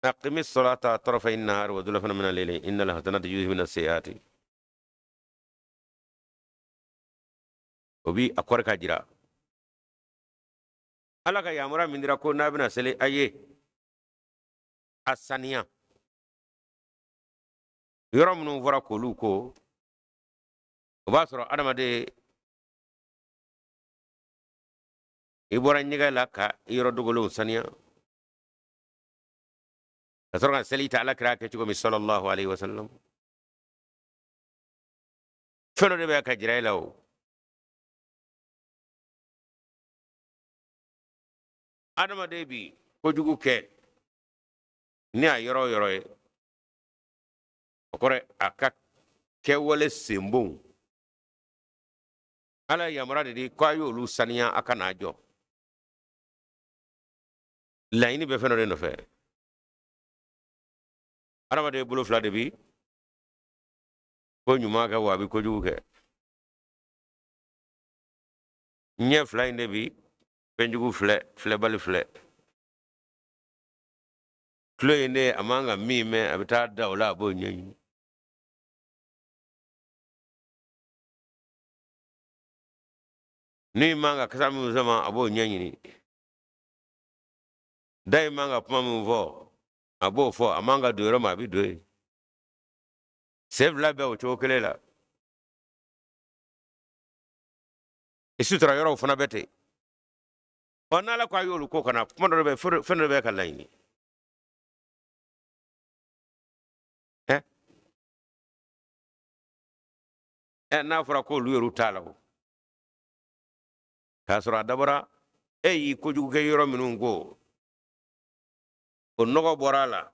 Aqimi salata tarafay nahari wa zulafan min al-layli innal hasanati yuzhibna sayyiati. O bi a kɔrɔ ka jira. Ala ka yamaruya min dira ko n'a bɛna seli, a ye a saniya. Yɔrɔ minnu fɔra k'olu ko, o b'a sɔrɔ adamaden i bɔra ɲɛgɛn la ka i yɔrɔ dogolenw saniya ka sɔrɔ ka seli ta. Ala kira kɛ cogo min, sallallahu alaihi wasallam, fɛn dɔ de bɛ ka jira i la. O adamaden bi kojugu kɛ ni a yɔrɔ o yɔrɔ ye, o kɔrɔ a ka kɛwale senbonw, Ala ye yamaruya de di ko a y'olu saniya, a ka n'a jɔ. Laɲini bɛ fɛn dɔ de nɔfɛ. Adamaden bolo fila de bi ko ɲuman kɛ, wa a bɛ kojugu kɛ. Ɲɛ fila in de bi fɛnjugu filɛ, filɛbali filɛ. Tulo in de, a man ka min mɛn, a bɛ taa da o la, a b'o ɲɛɲini. Nun man ka kasa min sama, a b'o ɲɛɲini. Da in man ka kuma min fɔ, a b'o fɔ. A man ka don yɔrɔ min, a bɛ don yen. Sen fila bɛɛ o cogo kelen la. I sutura yɔrɔw fana bɛ ten. Ɔ, n'Ala ko a y'olu ko ka na, kuma dɔ bɛ, fɛn dɔ bɛ ka laɲini. Ɛ ɛ, n'a fɔra k'olu yɛrɛ t'a la, o k'a sɔrɔ a dabɔra e y'i kojugu kɛ yɔrɔ minnu ko, o nɔgɔ bɔra a la.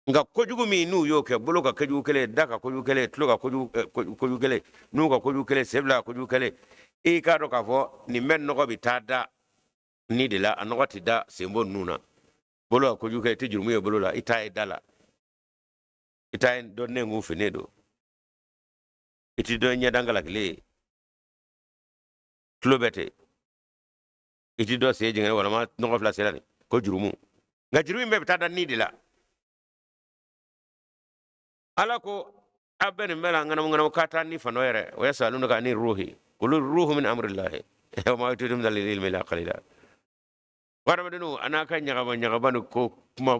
Nka kojugu min n'u y'o kɛ, bolo ka kojugu kelen, da ka kojugu kelen, tulo ka kojugu kelen, nun ka kojugu kelen, sen fila ka kojugu kelen, i k'a dɔn k'a fɔ nin bɛɛ nɔgɔ bɛ taa da ni de la, a nɔgɔ tɛ da senbo ninnu na. Bolo ka kojugu kɛ, i tɛ jurumu ye bolo la, i t'a ye da la, i t'a ye dɔ nɛnkun finnen don, i tɛ dɔ ɲɛda galakilen ye, tulo bɛ ten, i tɛ dɔ sen jɛngɛnnen walima nɔgɔ fila sera nin ko jurumu. Nka jurumu in bɛɛ bɛ taa da ni de la. Ala ko a bɛ nin bɛɛ la ŋanamu ŋanamu k'a taa ni fan dɔ yɛrɛ. Wa yasalunaka ani ruhi qul ruhu min amrillahi wa ma utitum min al-ilmi illa qalila. Hadamadenw a n'a ka ɲagaba ɲagaba ni ko kuma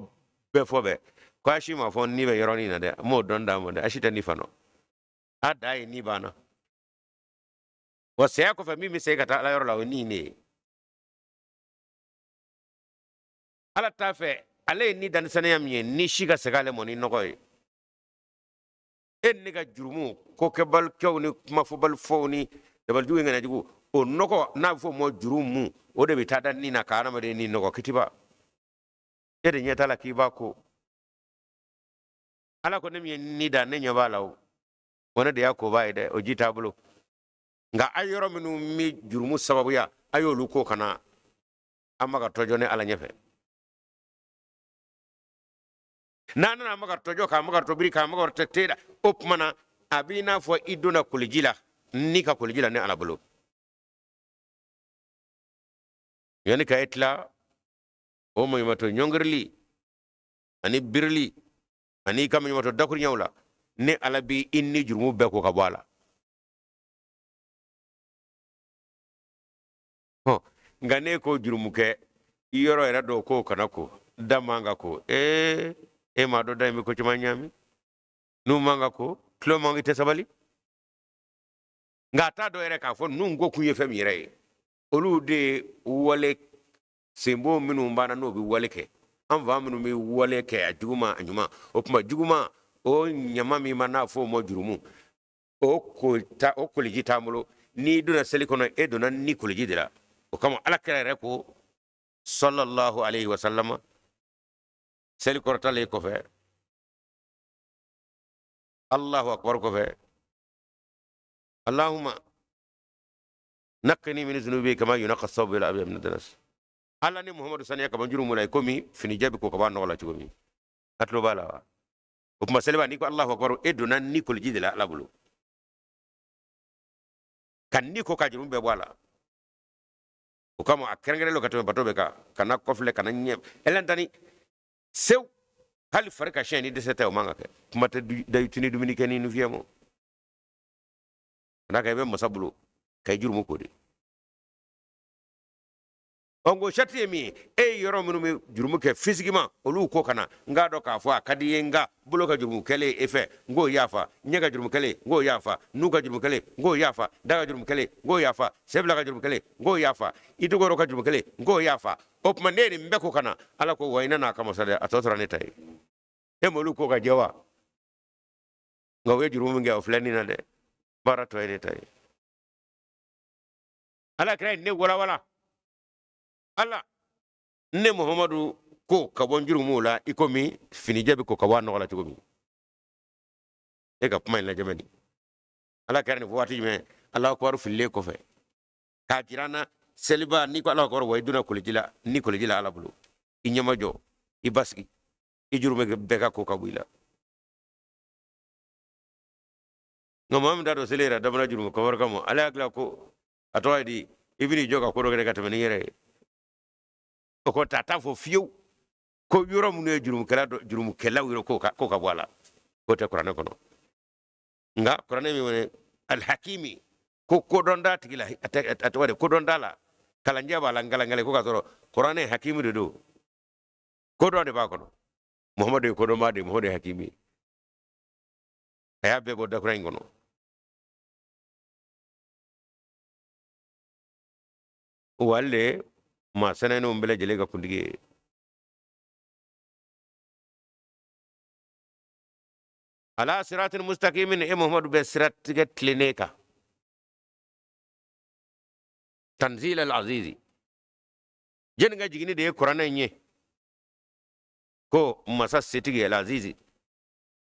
bɛɛ fɔ bɛɛ ko a si ma fɔ ni bɛ yɔrɔnin na dɛ, n m'o dɔn d'a ma dɛ, a si tɛ ni fan dɔn. A dan ye ni banna wa. Saya kɔfɛ, min bɛ segin ka taa Ala yɔrɔ la, o ye ni de ye. Ala t'a fɛ, ale ye ni dan ni saniya min ye, ni si ka segin ale ma ni nɔgɔ ye. E ni ne ka jurumu, kokɛbalikɛw ni kumafɔbalifɔw ni dabalijugu ŋanajugu, o nɔgɔ n'a bɛ fɔ o ma jurumu, o de bɛ taa da ni na ka adamaden ni nɔgɔ kitiba. E de ɲɛ t'a la k'i b'a ko. Ala ko ne min ye ni da, ne ɲɛ b'a la. O wa ne de y'a koba ye dɛ, o ji t'a bolo. Nka a yɔrɔ minnu bɛ jurumu sababuya, a y'olu ko ka na an ma ka tɔjɔ ne Ala ɲɛfɛ. N'a nana ma ka tɔjɔ k'a ma ka tɔbiri k'a ma ka tɛ la, o tuma na a b'i n'a fɔ i donna koliji la, ni ka koliji la ne Ala bolo. Yanni ka e tila o maɲumatɔ ɲɔngirili ani birili ani i ka maɲumatɔ dakuruɲɛw la, ne Ala b'i i ni jurumu bɛɛ ko ka bɔ a la. Nka ne ko jurumu kɛ i yɔrɔ yɛrɛ dɔw k'o kana ko, da man ka ko, ee, e m'a dɔn da in bɛ ko caman ɲaami, nun man ka ko, tulo man, i tɛ sabali. Nka a t'a dɔn yɛrɛ k'a fɔ ninnu ko kun ye fɛn min yɛrɛ ye. Olu de ye wale senbo minnu banna n'o bɛ wale kɛ. An fa minnu bɛ wale kɛ, a juguman, a ɲuman, o tuma juguman, o ɲama min ma n'a fɔ o ma jurumu, o ko ta, o koliji t'an bolo. N'i donna seli kɔnɔ, e donna ni koliji de la. O kama Ala kira yɛrɛ ko sallallahu alayhi wa sallam, seli kɔrɔtalen kɔfɛ, Allahu akbar kɔfɛ, Allahumma naqqini min zunubi kama yunaqqa thawbu al-abyad min ad-danas. Ala, ni Muhammadu saniya ka bɔ jurumu la i komi finijɛ bɛ ko ka bɔ a nɔgɔ la cogo min. A tulo b'a la wa? O tuma seliba, n'i ko Allahu akbar, e donna ni koliji de la Ala bolo, ka ni ko ka jurumu bɛɛ bɔ a la. O kama a kɛrɛnkɛrɛnlen ka tɛmɛ bato bɛɛ kan. Kana kɔfilɛ, kana ɲɛ ɛlɛntani sew, hali fari ka siɲɛ ni dɛsɛ tɛ, o man ka kɛ. Kuma tɛ dayutini dumuni kɛ ni nufiyɛ ma. Ka d'a kan i bɛ masa bolo ka i jurumu ko de. Ɔ, nko sarati ye min ye, e ye yɔrɔ minnu bɛ jurumu kɛ physiquement, olu ko ka na n k'a dɔn k'a fɔ a ka di i ye, n ka bolo ka jurumu kɛlen e fɛ, n k'o yafa, ɲɛ ka jurumu kɛlen, n k'o yafa, nu ka jurumu kɛlen, n k'o yafa, da ka jurumu kɛlen, n k'o yafa, sen fila ka jurumu kɛlen, n k'o yafa, i dogoyɔrɔ ka jurumu kɛlen, n k'o yafa. O tuma ne ye nin bɛɛ ko ka na. Ala ko wa i nana a kama sa dɛ, a tɔ tora ne ta ye. E m'olu ko ka jɛ wa? Nka u ye jurumu min kɛ, o filɛ nin na dɛ, baara tɔ ye ne ta ye. Ala kira ye ne walawala. Ala ne Muhamadu ko ka bɔ n jurumuw la i komi finijɛ bɛ ko ka bɔ a nɔgɔ la cogo min. E ka kuma in lajɛ mɛni. Ala kira nin fɔ waati jumɛn? Alahu akubaru fililen kɔfɛ, k'a jira an na seliba, n'i ko Alahu akubaru, wa i donna koliji la, ni koliji la Ala bolo, i ɲɛmajɔ, i basigi, i jurumu bɛɛ ka ko ka bɔ i la. Nka maa min t'a dɔn seli yɛrɛ dabɔra jurumu kafari kama, ale hakili ko a tɔgɔ ye di, i bɛn'i jɔ ka ko dɔ kɛ ka tɛmɛ n'i yɛrɛ ye. O kɔ ta t'a fɔ fiyewu ko yɔrɔ minnu ye jurumukɛla dɔ, jurumukɛlaw yɔrɔ, k'o ka bɔ a la, k'o tɛ kuranɛ kɔnɔ. Nka kuranɛ min wele alhakimi, ko kodɔn t'a tigi la, a tɔgɔ de kodɔn t'a la, kalanjɛ b'a la, nkalankale ko ka sɔrɔ kuranɛ hakimi de don, kodɔn de b'a kɔnɔ. Muhamadu ye kodɔnbaa de ye, Muhamadu ye hakimi ye, a y'a bɛɛ bɔ dakura in kɔnɔ. Wa ale de maa sɛnɛnenw bɛɛ lajɛlen ka kuntigi ye. Ala siratin mustaqimin, e Muhamadu bɛ siratigɛ tilennen kan. Tanzil al azizi, jɛni ka jiginni de ye kuranɛ in ye, ko masa setigi, al azizi,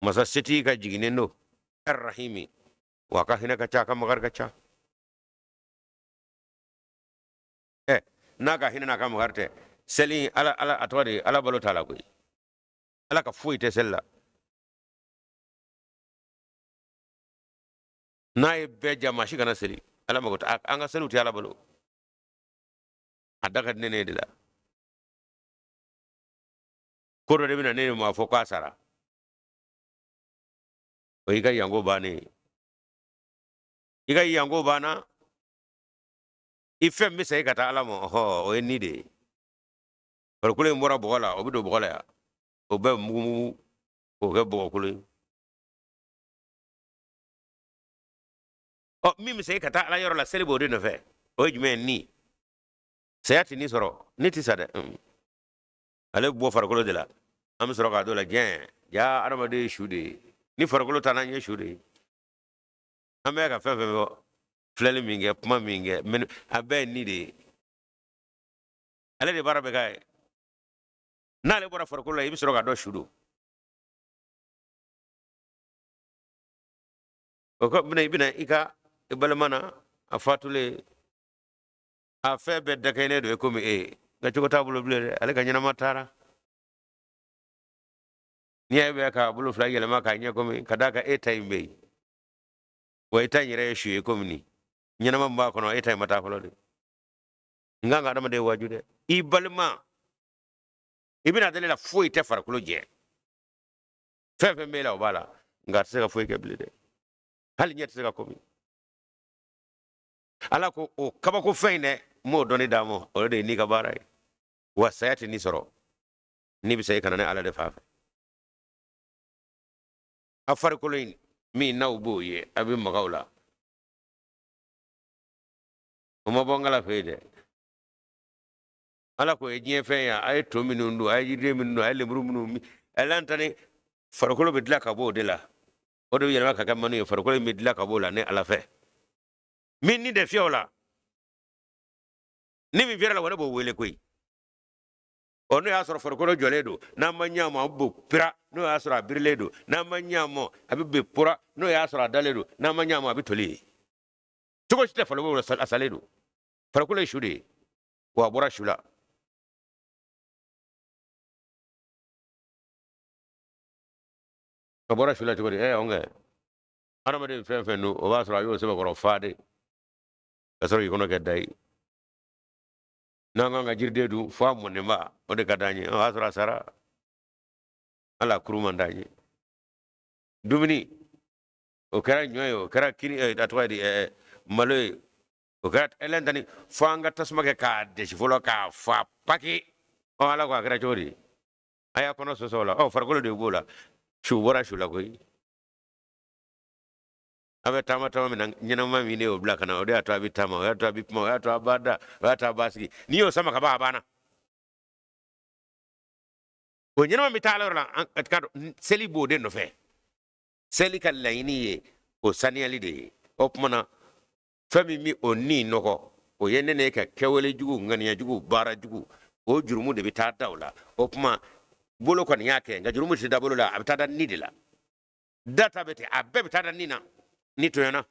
masa setigi ka jiginnen don, arrahimi, wa a ka hinɛ ka ca, a ka makari ka ca. Ɛ, n'a ka hinɛ n'a ka makari tɛ, seli ala ala a tɔgɔ de ala balo t'a la koyi. Ala ka foyi tɛ seli la. N'a ye bɛɛ ja, maa si kana seli, Ala mago tɛ an ka seliw tɛ Ala bolo. A da ka di ne de la. Ko dɔ de bɛna ne ma fɔ k'a sara, o y'i ka yanko bannen ye. I ka yanko banna, i fɛn bɛ segin ka taa Ala ma. Ɔhɔ, o ye ni de ye. Farikolo in bɔra bɔgɔ la, o bɛ don bɔgɔ la yan, o bɛ mugumugu k'o kɛ bɔgɔkolo ye. Ɔ, min bɛ segin ka taa Ala yɔrɔ la, seli b'o de nɔfɛ. O ye jumɛn ye? Ni saya tɛ ni sɔrɔ, ni tɛ sa dɛ. Ale bɛ bɔ farikolo de la, an bɛ sɔrɔ k'a dɔn la diɲɛ ja adamaden ye su de ye. Ni farikolo taa n'an ye su de ye. An bɛ ka fɛn fɛn fɔ, filɛli min kɛ, kuma min kɛ, a bɛɛ ye ni de ye. Ale de baara bɛ k'a ye. N'ale bɔra farikolo la, i bɛ sɔrɔ k'a dɔn su don. O kɔ bɛna i bɛna i ka i balima na, a fatulen, a fɛn bɛɛ dakɛɲɛnen don i komi e nka cogo t'a bolo bilen dɛ. Ale ka ɲɛnama taara. N'i y'a ye bɛ k'a bolo fila yɛlɛma k'a ɲɛ komi ka d'a kan e ta in bɛ yen, wa i ta in yɛrɛ ye su ye komi nin ɲɛnama min b'a kɔnɔ, e ta in ma taa fɔlɔ de. N kan ka adamaden waaju dɛ. I balima, i bɛna deli la, foyi tɛ farikolo jɛ. Fɛn fɛn b'e la, o b'a la, nka a tɛ se ka foyi kɛ bilen dɛ. Hali ɲɛ tɛ se ka komi. Ala ko o kabako fɛn in dɛ, n b'o dɔnni d'a ma, o de ye n'i ka baara ye. Wa saya tɛ n'i sɔrɔ, n'i bɛ sa, i kana ne Ala de fan fɛ. A farikolo in min n'aw b'o ye, a bɛ maga o la, o ma bɔ n kala fɛ yen dɛ. Ala ko ye diɲɛ fɛn ye, a ye to minnu dun, a ye jiriden minnu dun, a ye lemuru minnu min, ɛlɛntani farikolo bɛ dilan ka bɔ o de la. O de bɛ yɛlɛma ka kɛ manu ye. Farikolo in bɛ dilan ka bɔ o la ne Ala fɛ. Min ni de fiyɛ o la, ni min fiyɛra la, o ne b'o wele koyi. Ɔ, n'o y'a sɔrɔ farikolo jɔlen don, n'a ma ɲɛ a ma, a bɛ bɔ pira. N'o y'a sɔrɔ a birilen don, n'a ma ɲɛ a ma, a bɛ bɛ pura. N'o y'a sɔrɔ a dalen don, n'a ma ɲɛ a ma, a bɛ toli yen. Cogo si tɛ farikolo la, a salen don. Farikolo ye su de ye, wa a bɔra su la. A bɔra su la cogo di? Ɛ, ɔnkɛ, hadamaden fɛn fɛn don, o b'a sɔrɔ a y'o sɛbɛkɔrɔ fa de ka sɔrɔ k'i kɔnɔ kɛ da ye. N'an kan ka jiriden dun, fo a mɔnenba, o de ka d'an ye. O y'a sɔrɔ a sara, hali a kuru man d'an ye. Dumuni, o kɛra ɲɔ ye, o kɛra kini, a tɔgɔ ye di, malo ye, o kɛra ɛlɛntani, fo an ka tasuma kɛ k'a dɛsi fɔlɔ k'a fa paki. Ɔ, Ala ko a kɛra cogo di? A y'a kɔnɔ sɔsɔ o la. Ɔ, farikolo de b'o la, su bɔra su la koyi. A bɛ taama taama min na, ɲɛnama min de y'o bila ka na, o de y'a to a bɛ taama, o y'a to a bɛ kuma, o y'a to a b'a da, o y'a to a b'a sigi. N'i y'o sama ka ban, a banna. O ɲɛnama bɛ taa ala yɔrɔ la, an ka dɔn seli b'o de nɔfɛ. Seli ka laɲini ye o saniyali de ye. O tuma na, fɛn min bɛ o ni nɔgɔ, o ye ne ne ka kɛwale jugu, ŋaniya jugu, baara jugu, o jurumu de bɛ taa da o la. O tuma bolo kɔni y'a kɛ, nka jurumu tɛ da bolo la, a bɛ taa da ni de la. Da ta bɛ ten, a bɛɛ bɛ taa da ni na. Ni tɔɲɔna,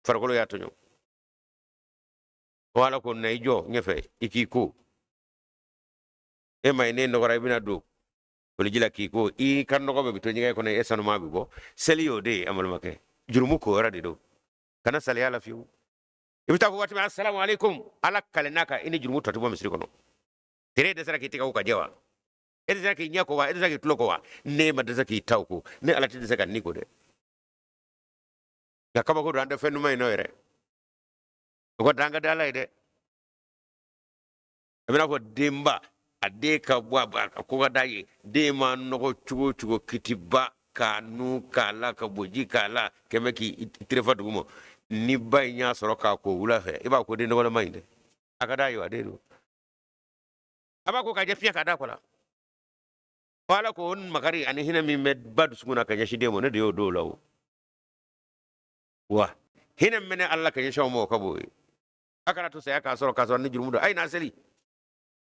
farikolo y'a tɔɲɔ. O Ala ko na i jɔ ɲɛfɛ, i k'i ko. E ma ye, ne nɔgɔra, i bɛna don koliji la k'i ko, i ka nɔgɔ bɛɛ bɛ to ɲɛgɛn kɔnɔ, e sanuma bɛ bɔ. Seli y'o de ye, an balimakɛ. Jurumu ko yɔrɔ de don, kana saliya la fiyewu. I bɛ taa fɔ waati min, asalamu aleykum, Ala kalenna kan, i ni jurumu tɔ tɛ bɔ misiri kɔnɔ. Tere dɛsɛra k'i tigɛ ko ka jɛ wa? E dɛsɛra k'i ɲɛ ko wa? E dɛsɛra k'i tulo ko wa? Ne ma dɛsɛ k'i taw ko, ne Ala tɛ dɛsɛ ka ni ko dɛ. Nka kabako don, an tɛ fɛn duman in nɔ yɛrɛ. O ka dan ka di Ala ye dɛ. A bɛna fɔ denba, a den ka bɔ a ko ka d'a ye, den ma nɔgɔ cogo o cogo, kitiba k'a nu k'a la, ka boji k'a la, kɛmɛ k'i terefa dugu ma. Ni ba in y'a sɔrɔ k'a ko wula fɛ, i b'a ko den nɔgɔlama in dɛ, a ka d'a ye wa, den don. A b'a ko k'a jɛ fiɲɛ k'a da kɔ la. Ala ko o makari ani hinɛ min bɛ ba dusukun na ka ɲɛsin den ma, ne de y'o don o la o. Wa hinɛ min bɛ ne Ala ka ɲɛsin aw ma, o ka bon ye. A kana to saya k'a sɔrɔ k'a sɔrɔ ni jurumu don. A ye na seli,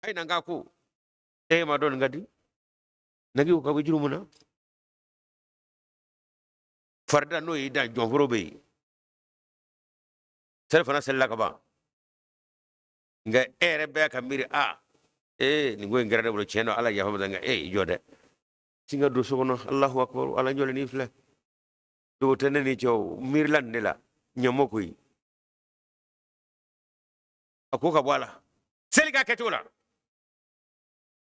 a ye na n k'a ko. E ma dɔn nin ka di nagi o ka bɔ jurumu na. Farida n'o y'i dan, jɔnforo bɛ yen, seli fana selila ka ban, nka e yɛrɛ bɛɛ ka miiri, a ee, nin ko in kɛra ne bolo, tiɲɛ don, Ala yafa ma, nka e jɔ dɛ, sin ka don so kɔnɔ, Alahu akubaru, Ala jɔlen n'i filɛ, dogo tɛ ne ni cɛ, o miirila nin de la, ɲɛmɔ koyi, a ko ka bɔ a la. Seli k'a kɛcogo la,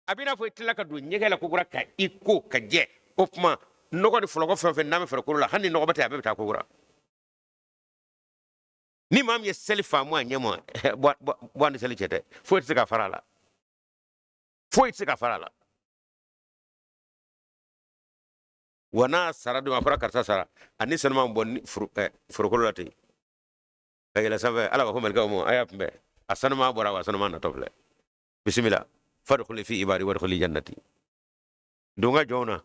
a b'i n'a fɔ i tilala ka don ɲɛgɛn la kokura ka i ko ka jɛ. O tuma nɔgɔ ni fɔlɔkɔ fɛn fɛn n'a bɛ farikolo la, hali ni nɔgɔ bɛ taa, a bɛɛ bɛ taa kokura. Ni maa min ye seli faamu a ɲɛ ma, bɔ ni seli cɛ dɛ, foyi tɛ se ka fara a la, foyi tɛ se ka fara a la. Wa n'a sara don, a fɔra karisa sara, a ni sanuma bɔ ni farikolo la ten ka yɛlɛ sanfɛ. Ala b'a fɔ malikɛw ma, a y'a kunbɛn, a sanuma bɔra, wa a sanuma natɔ filɛ, bisimila, fadkhuli fi ibadi wadkhuli jannati. Don ka jɔnw na,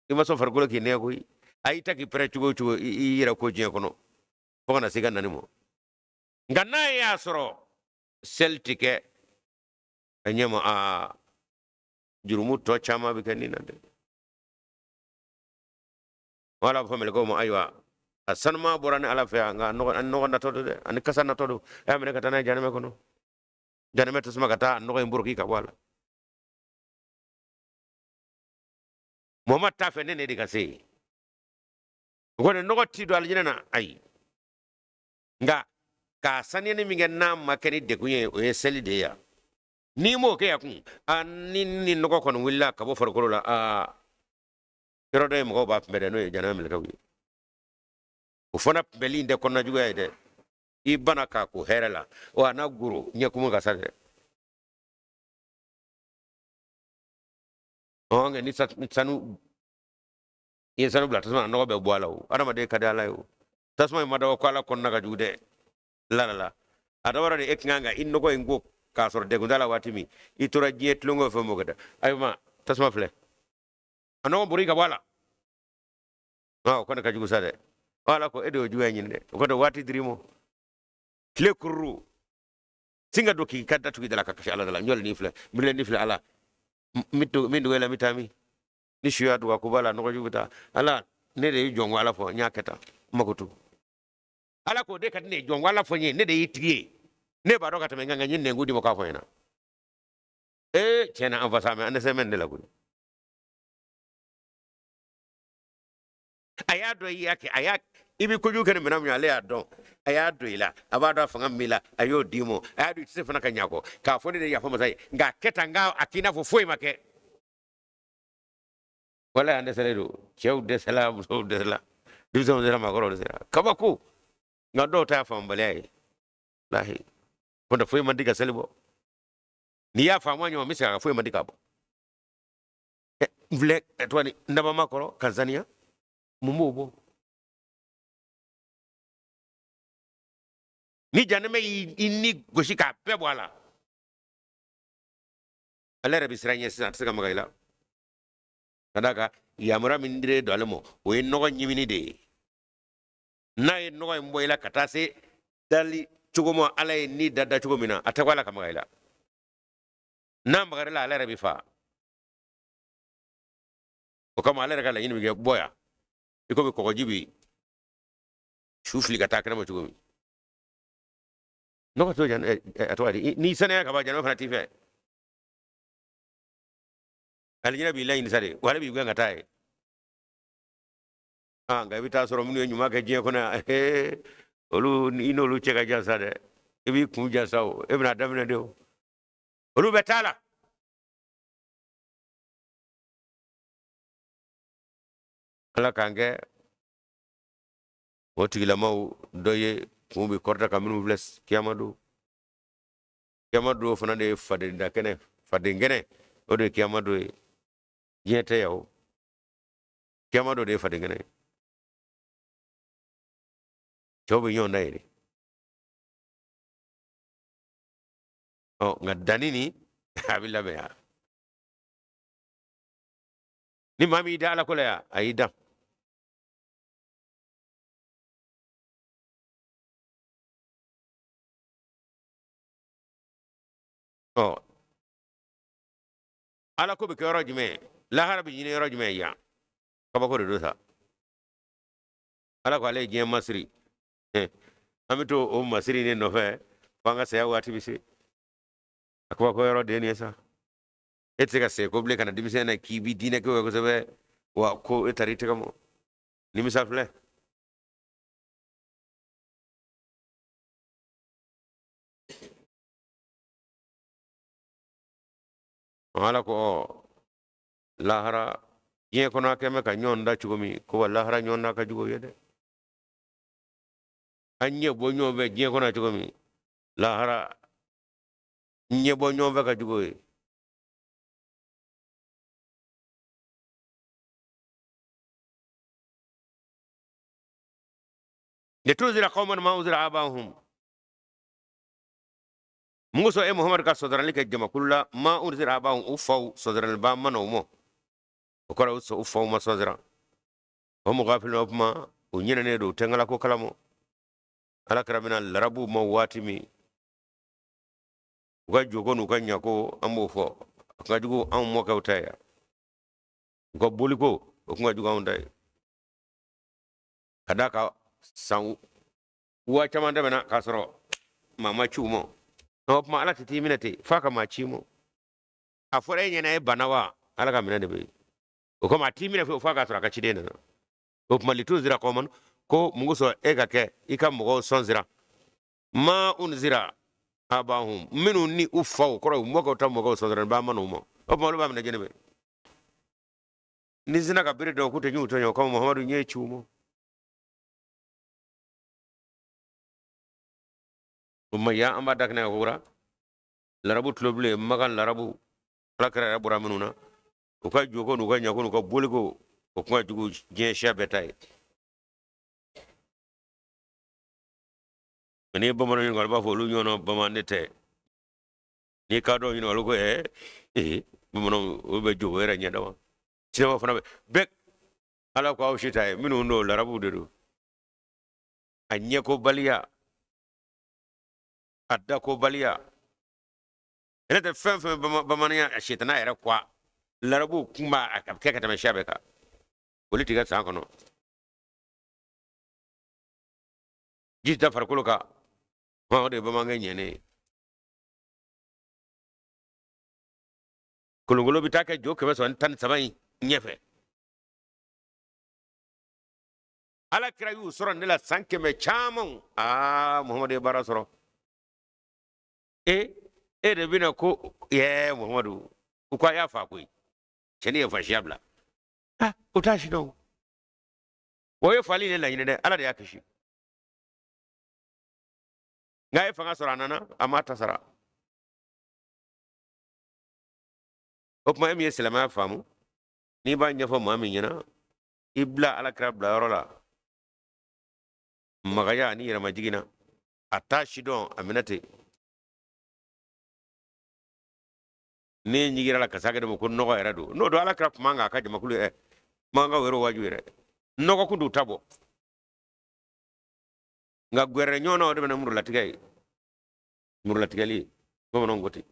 i ma sɔn farikolo k'i nɛgɛ koyi. A y'i ta k'i pɛrɛ cogo o cogo, i yɛrɛ ko diɲɛ kɔnɔ fo ka na se i ka nani ma. Nka n'a y'a sɔrɔ seli tɛ kɛ a ɲɛ ma, aa, jurumu tɔ caman bɛ kɛ nin na dɛ. Wala b'a fɔ mɛlɛkɛw ma, ayiwa, a sanuma bɔra ni Ala fɛ yan, nka a nɔgɔ natɔ don dɛ, ani kasa natɔ don, a y'a minɛ ka taa n'a ye jahanamɛ kɔnɔ, jahanamɛ tasuma ka taa a nɔgɔ in boroki ka bɔ a la. Muhamad t'a fɛ ne ne de ka se yen. O kɔni nɔgɔ ti don alijinɛ na, ayi, nka k'a saniyani min kɛ n'a ma kɛ ni degun ye, o ye seli de ye yan. N'i m'o kɛ yan kun, a ni nɔgɔ kɔni wulila ka bɔ farikolo la, aa, yɔrɔ dɔ ye mɔgɔw b'a kunbɛn dɛ, n'o ye jahanama mɛlɛkɛw ye. O fana kunbɛnli in tɛ kɔnɔna juguya ye dɛ, i bana k'a ko hɛrɛ la, wa a n'a goro ɲɛkumu ka sa dɛ. Ɔ, nka ni sanu, i ye sanu bila tasuma na, nɔgɔ bɛ bɔ a la. O adamaden ka di Ala ye. O tasuma in ma dabɔ ko Ala kɔnɔna ka jugu dɛ, la la la. A dabɔra de e kan ka i nɔgɔ in ko k'a sɔrɔ degun t'a la waati min, i tora diɲɛ tulonkɛ fɛn mɔgɔ da. Ayiwa, tasuma filɛ, a nɔgɔ bori ka bɔ a la. O kɔni ka jugu sa dɛ. Ala ko e de y'o juguya ɲini dɛ. O kɔni waati dir'i ma, tile kururu sin ka don k'i ka datugu i da la ka kasi Ala da la. Ɲɔli n'i filɛ, milen n'i filɛ Ala, min dogo e la, min taa min ni su y'a dugu ko b'a la, nɔgɔ jugu bɛ taa. Ala, ne de y'i jɔn ko Ala fɔ, n y'a kɛ tan, n mako to. Ala k'o de ka di ne ye, jɔn ko Ala fɔ n ye, ne de y'i tigi ye, ne b'a dɔn ka tɛmɛ n kan, n ye nɛnkun d'i ma k'a fɔ n ɲɛna. Ee, tiɲɛ na, an fa sa mɛ, an dɛsɛ bɛ nin de la koyi. A y'a dɔn i y'a kɛ, a y'a i bɛ kojugu kɛ ni minɛn min ye, ale y'a dɔn, a y'a don i la, a b'a dɔn a fanga min b'i la, a y'o d'i ma, a y'a dɔn i tɛ se fana ka ɲɛ a kɔ, k'a fɔ ne de ye yafa masa ye, nka a kɛ tan, nka a k'i n'a fɔ foyi ma kɛ. Walayi, an dɛsɛlen don, cɛw dɛsɛla, musow dɛsɛla, denmisɛnw dɛsɛla, maakɔrɔw dɛsɛla, kabako. Nka dɔw ta y'a faamubaliya ye, walahi, kɔntɛ foyi man di ka seli bɔ. N'i y'a faamu a ɲɔgɔn, n bɛ segin a kan, foyi man di ka bɔ. N filɛ tɔgɔ ni n dabama kɔrɔ ka saniya, mun b'o bɔ? Ni janɛmɛ y'i ni gosi k'a bɛɛ bɔ a la, ale yɛrɛ bɛ siran ɲɛ sisan, a tɛ se ka maga i la. Ka d'a kan yamaruya min dilen don ale ma, o ye nɔgɔ ɲimini de ye. N'a ye nɔgɔ in bɔ i la ka taa se dali cogo ma, Ala ye ni da da cogo min na, a tɛ ko ala ka maga i la. N'a magara i la, ale yɛrɛ bɛ fa. O kama ale yɛrɛ ka laɲini bɛ kɛ bɔ yan, i komi kɔgɔji bɛ su fili ka taa kɛnɛma cogo min. Nɔgɔ t'o jan, a tɔgɔ di, n'i saniya ka ban, janɛmɛ fana t'i fɛ. Alijinɛ b'i laɲini sa de, wa ale b'i gɛn ka taa ye. Nka i bɛ taa sɔrɔ minnu ye ɲuman kɛ diɲɛ kɔnɔ yan, olu i n'olu cɛ ka jan sa dɛ. I b'i kun jan sa o, e bɛna daminɛ de o. Olu bɛ taa la. Ala k'an kɛ o tigilamaw dɔ ye, kun bɛ kɔrɔta ka minnu filɛ kiyama don. Kiyama don fana de ye faden da kɛnɛ, faden kɛnɛ, o de ye kiyama don ye. Diɲɛ tɛ yan o. Kiyama don de ye faden kɛnɛ ye. Cɛw bɛ ɲɔgɔn da yen de. Nka danni ni a bɛ labɛn yan. Ni maa min y'i da Ala ko la yan, a y'i dan. Ala ko bɛ kɛ yɔrɔ jumɛn? Lahara bɛ ɲini yɔrɔ jumɛn yan? Kabako de don sa. Ala ko ale ye diɲɛ masiri. An bɛ to o masiri de nɔfɛ fo an ka saya waati bɛ se. A kabako yɔrɔ de ye nin ye sa. E tɛ se ka segin ko bilen ka na denmisɛn na k'i b'i diinɛ kɛ kosɛbɛ, wa ko e taara i tɛgɛ mɔ. Nimisa filɛ. Ala ko lahara diɲɛ kɔnɔ a kɛmɛ ka ɲɔgɔn da cogo min, ko wa lahara ɲɔgɔn da ka jugu ye dɛ. An ɲɛ bɔ ɲɔgɔn fɛ diɲɛ kɔnɔ cogo min, lahara ɲɛ bɔ ɲɔgɔn fɛ ka jugu ye. Litunzira qauman ma unzira abahum. Mun kosɔn e Muhamadu ka sɔdarali kɛ jamakulu la, ma unzira abahum, u faw sɔdaraliba ma na u ma. O kɔrɔ u faw ma sɔdara. O mɔgɔ gafilun, o kuma u ɲinɛnen don, u tɛ ŋala ko kalama. Ala kira bɛna larabuw ma waati min, u ka joko n'u ka ɲako, an b'o fɔ, a kun ka jugu anw mɔkɛw ta ye. U ka boliko, o kun ka jugu anw ta ye. Ka d'a kan san waa caman tɛmɛna k'a sɔrɔ maa ma ci u ma. O tuma Ala tɛ t'i minɛ ten f'a ka maa ci i ma. A fɔra e ɲɛna e banna wa, Ala ka minɛ de bɛ yen. O kama a t'i minɛ fewu f'a k'a sɔrɔ a ka ciden nana. O tuma litunzira qauman, ko mun kosɔn e ka kɛ i ka mɔgɔw sɔn sira, ma unzira abahum, minnu ni u faw kɔrɔ u mɔkɛw ta mɔgɔw sɔn sira ba ma n'u ma. O tuma olu b'a minɛ jɛnɛ bɛ. Ni sina ka bere dɔn k'u tɛ ɲ'u tɔɲɔ, o kama Muhamadu ɲɛ ci u ma. O ma yan an b'a dakinɛ ka kura larabu tulobilen makan larabu Ala kira yɛrɛ bɔra minnu na, u ka joko n'u ka ɲako n'u ka boliko, o kun ka jugu diɲɛ siya bɛɛ ta ye. Nka n'i ye bamananw ɲininka, olu b'a fɔ olu ɲɔgɔnna bamanan tɛ. N'i ka dɔw ɲininka, olu ko ee bamananw olu bɛ jogo yɛrɛ ɲɛ dama. Sinafɔ fana bɛ bɛɛ ala ko aw si ta ye minnu don, larabuw de don. A ɲɛkobaliya, a dakobaliya, ne tɛ fɛn fɛn bamananya a sitana yɛrɛ kuwa larabuw kun b'a a kɛ ka tɛmɛ siya bɛɛ kan. Olu tigɛ san kɔnɔ ji da farikolo kan, o de ye bamanankɛ ɲɛnen ye. Kolonkolon bɛ taa kɛ jo 313 in ɲɛfɛ. Ala kira y'u sɔrɔ ne la san kɛmɛ caman. Aa, Muhamadu ye baara sɔrɔ. E de bɛna ko yɛ Muhamadu, u ko a y'a fa koyi, cɛnin ye fasiya bila. Ah, o t'a si dɔn. O ye fali de laɲini dɛ, Ala de y'a kisi. Nka a ye fanga sɔrɔ, a nana, a m'a ta sara. O tuma e min ye silamɛya faamu, n'i b'a ɲɛfɔ maa min ɲɛna, i bila ala kira bilayɔrɔ la magaya ani yɛrɛmajigin na, a t'a si dɔn, a minɛ ten. Ne ɲigira la ka s'a kɛ de ma ko nɔgɔ yɛrɛ don. N'o don ala kira kuma kan a ka jamakulu yɛrɛ mankan yɛrɛ waaju yɛrɛ nɔgɔ kun t'u ta bɔ. Nka gwɛrɛ ɲɔgɔn na, o de bɛ na murulatigɛ ye, murulatigɛli ye. Bamananw ko ten.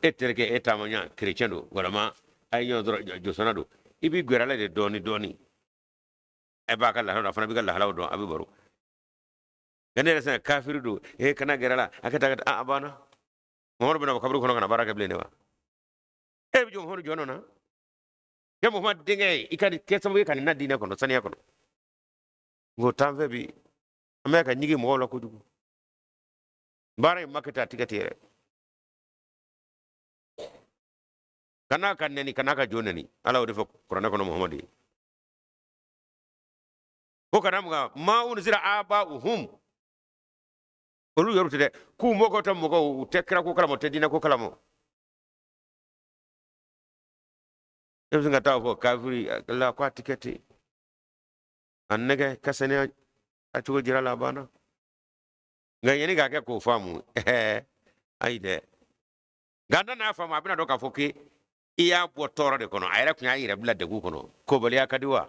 E terikɛ, e taamaɲa kerecɛn don walama a ye ɲɔgɔn sɔrɔ josɔnna don, i b'i gwɛrɛ la de dɔɔni dɔɔni. E b'a ka lahalaw dɔn, a fana b'i ka lahalaw dɔn, a bɛ baro. Nka ne yɛrɛ sɛnɛ kafiri don, e kana gɛrɛ la, a ka taa ka taa, a banna. Mamadu bɛna bɔ kaburu kɔnɔ ka na baara kɛ bilen de wa? E bɛ jɔ Muhamadu jɔ nɔ na? Kɛ Muhamadu denkɛ ye, i ka kɛ sababu ye ka nin na diinɛ kɔnɔ, saniya kɔnɔ. Nka o t'an fɛ bi, an bɛ ka ɲigin mɔgɔw la kojugu. Baara in ma kɛ ten, a ti kɛ ten yɛrɛ. Kana ka nɛni, kana ka jo nɛni. Ala y'o de fɔ kuranɛ kɔnɔ Muhamadu ye. Ko kana mun kan ma unzira aba'uhum, olu yɛrɛ tɛ dɛ, k'u mɔgɔw tɛ mɔgɔw, u tɛ kira ko kalama, u tɛ diinɛ ko kalama. E bɛ se ka taa fɔ kafiri la ko a ti kɛ ten, a nɛgɛ ka saniya a cogo jira la, a banna. Nka yanni k'a kɛ k'o faamu, ayi dɛ. Nka n'a n'a faamu, a bɛna dɔn k'a fɔ k'e i y'a bɔ tɔɔrɔ de kɔnɔ. A yɛrɛ tun y'a yɛrɛ bila degun kɔnɔ. Kobaliya ka di wa?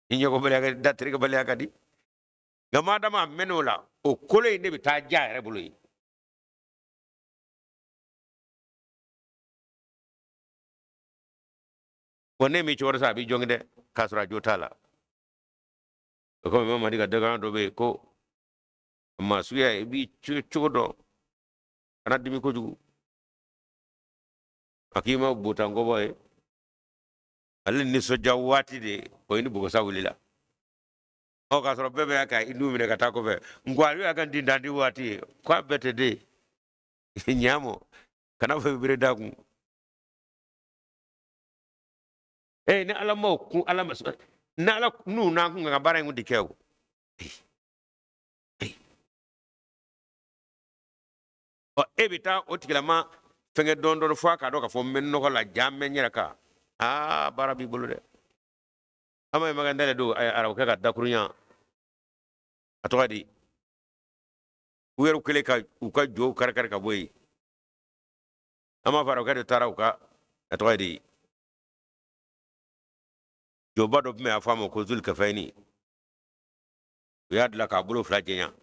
I ɲɛkobaliya ka di, daterikɛbaliya ka di. Nka madama a mɛnn'o la, o kolo in de bɛ taa diya a yɛrɛ bolo ye. Wa ne m'i cogo sa, a b'i jɔngin dɛ, k'a sɔrɔ a jo t'a la. O komi Mamadi ka dɔgɔya dɔ bɛ yen ko maa suguya i b'i cogo dɔn, kana dimi kojugu. A k'i ma botankɔbɔ ye, ale nisɔndiya waati de o ye ni bogosa wulila. Ɔ k'a sɔrɔ bɛɛ bɛ ka i nu minɛ ka taa kɔfɛ, nko ale y'a ka dindandi waati ye, k'a bɛɛ tɛ den ɲaamɔ, kana fɔ i bere da kun. Ee, ni Ala m'o kun, Ala ma ni Ala n'u n'an kun ka baara in kun tɛ kɛ o. Ɔ e bɛ taa o tigilama fɛnkɛ dɔɔni dɔɔni fo a k'a dɔn k'a fɔ n bɛ nɔgɔ la, ja n bɛ n yɛrɛ kan. Aa, baara b'i bolo dɛ. An ma ye makan dayɛlɛ don arabukɛ ka dakurunya, a tɔgɔ di, u yɛrɛ kɛlen ka u ka jow kari kari ka bɔ yen. An b'a fɔ arabukɛ de taara u ka, a tɔgɔ di, joba dɔ tun bɛ a fɔ a ma ko Zul Kafayini. U y'a dilan k'a bolo fila jɛnya,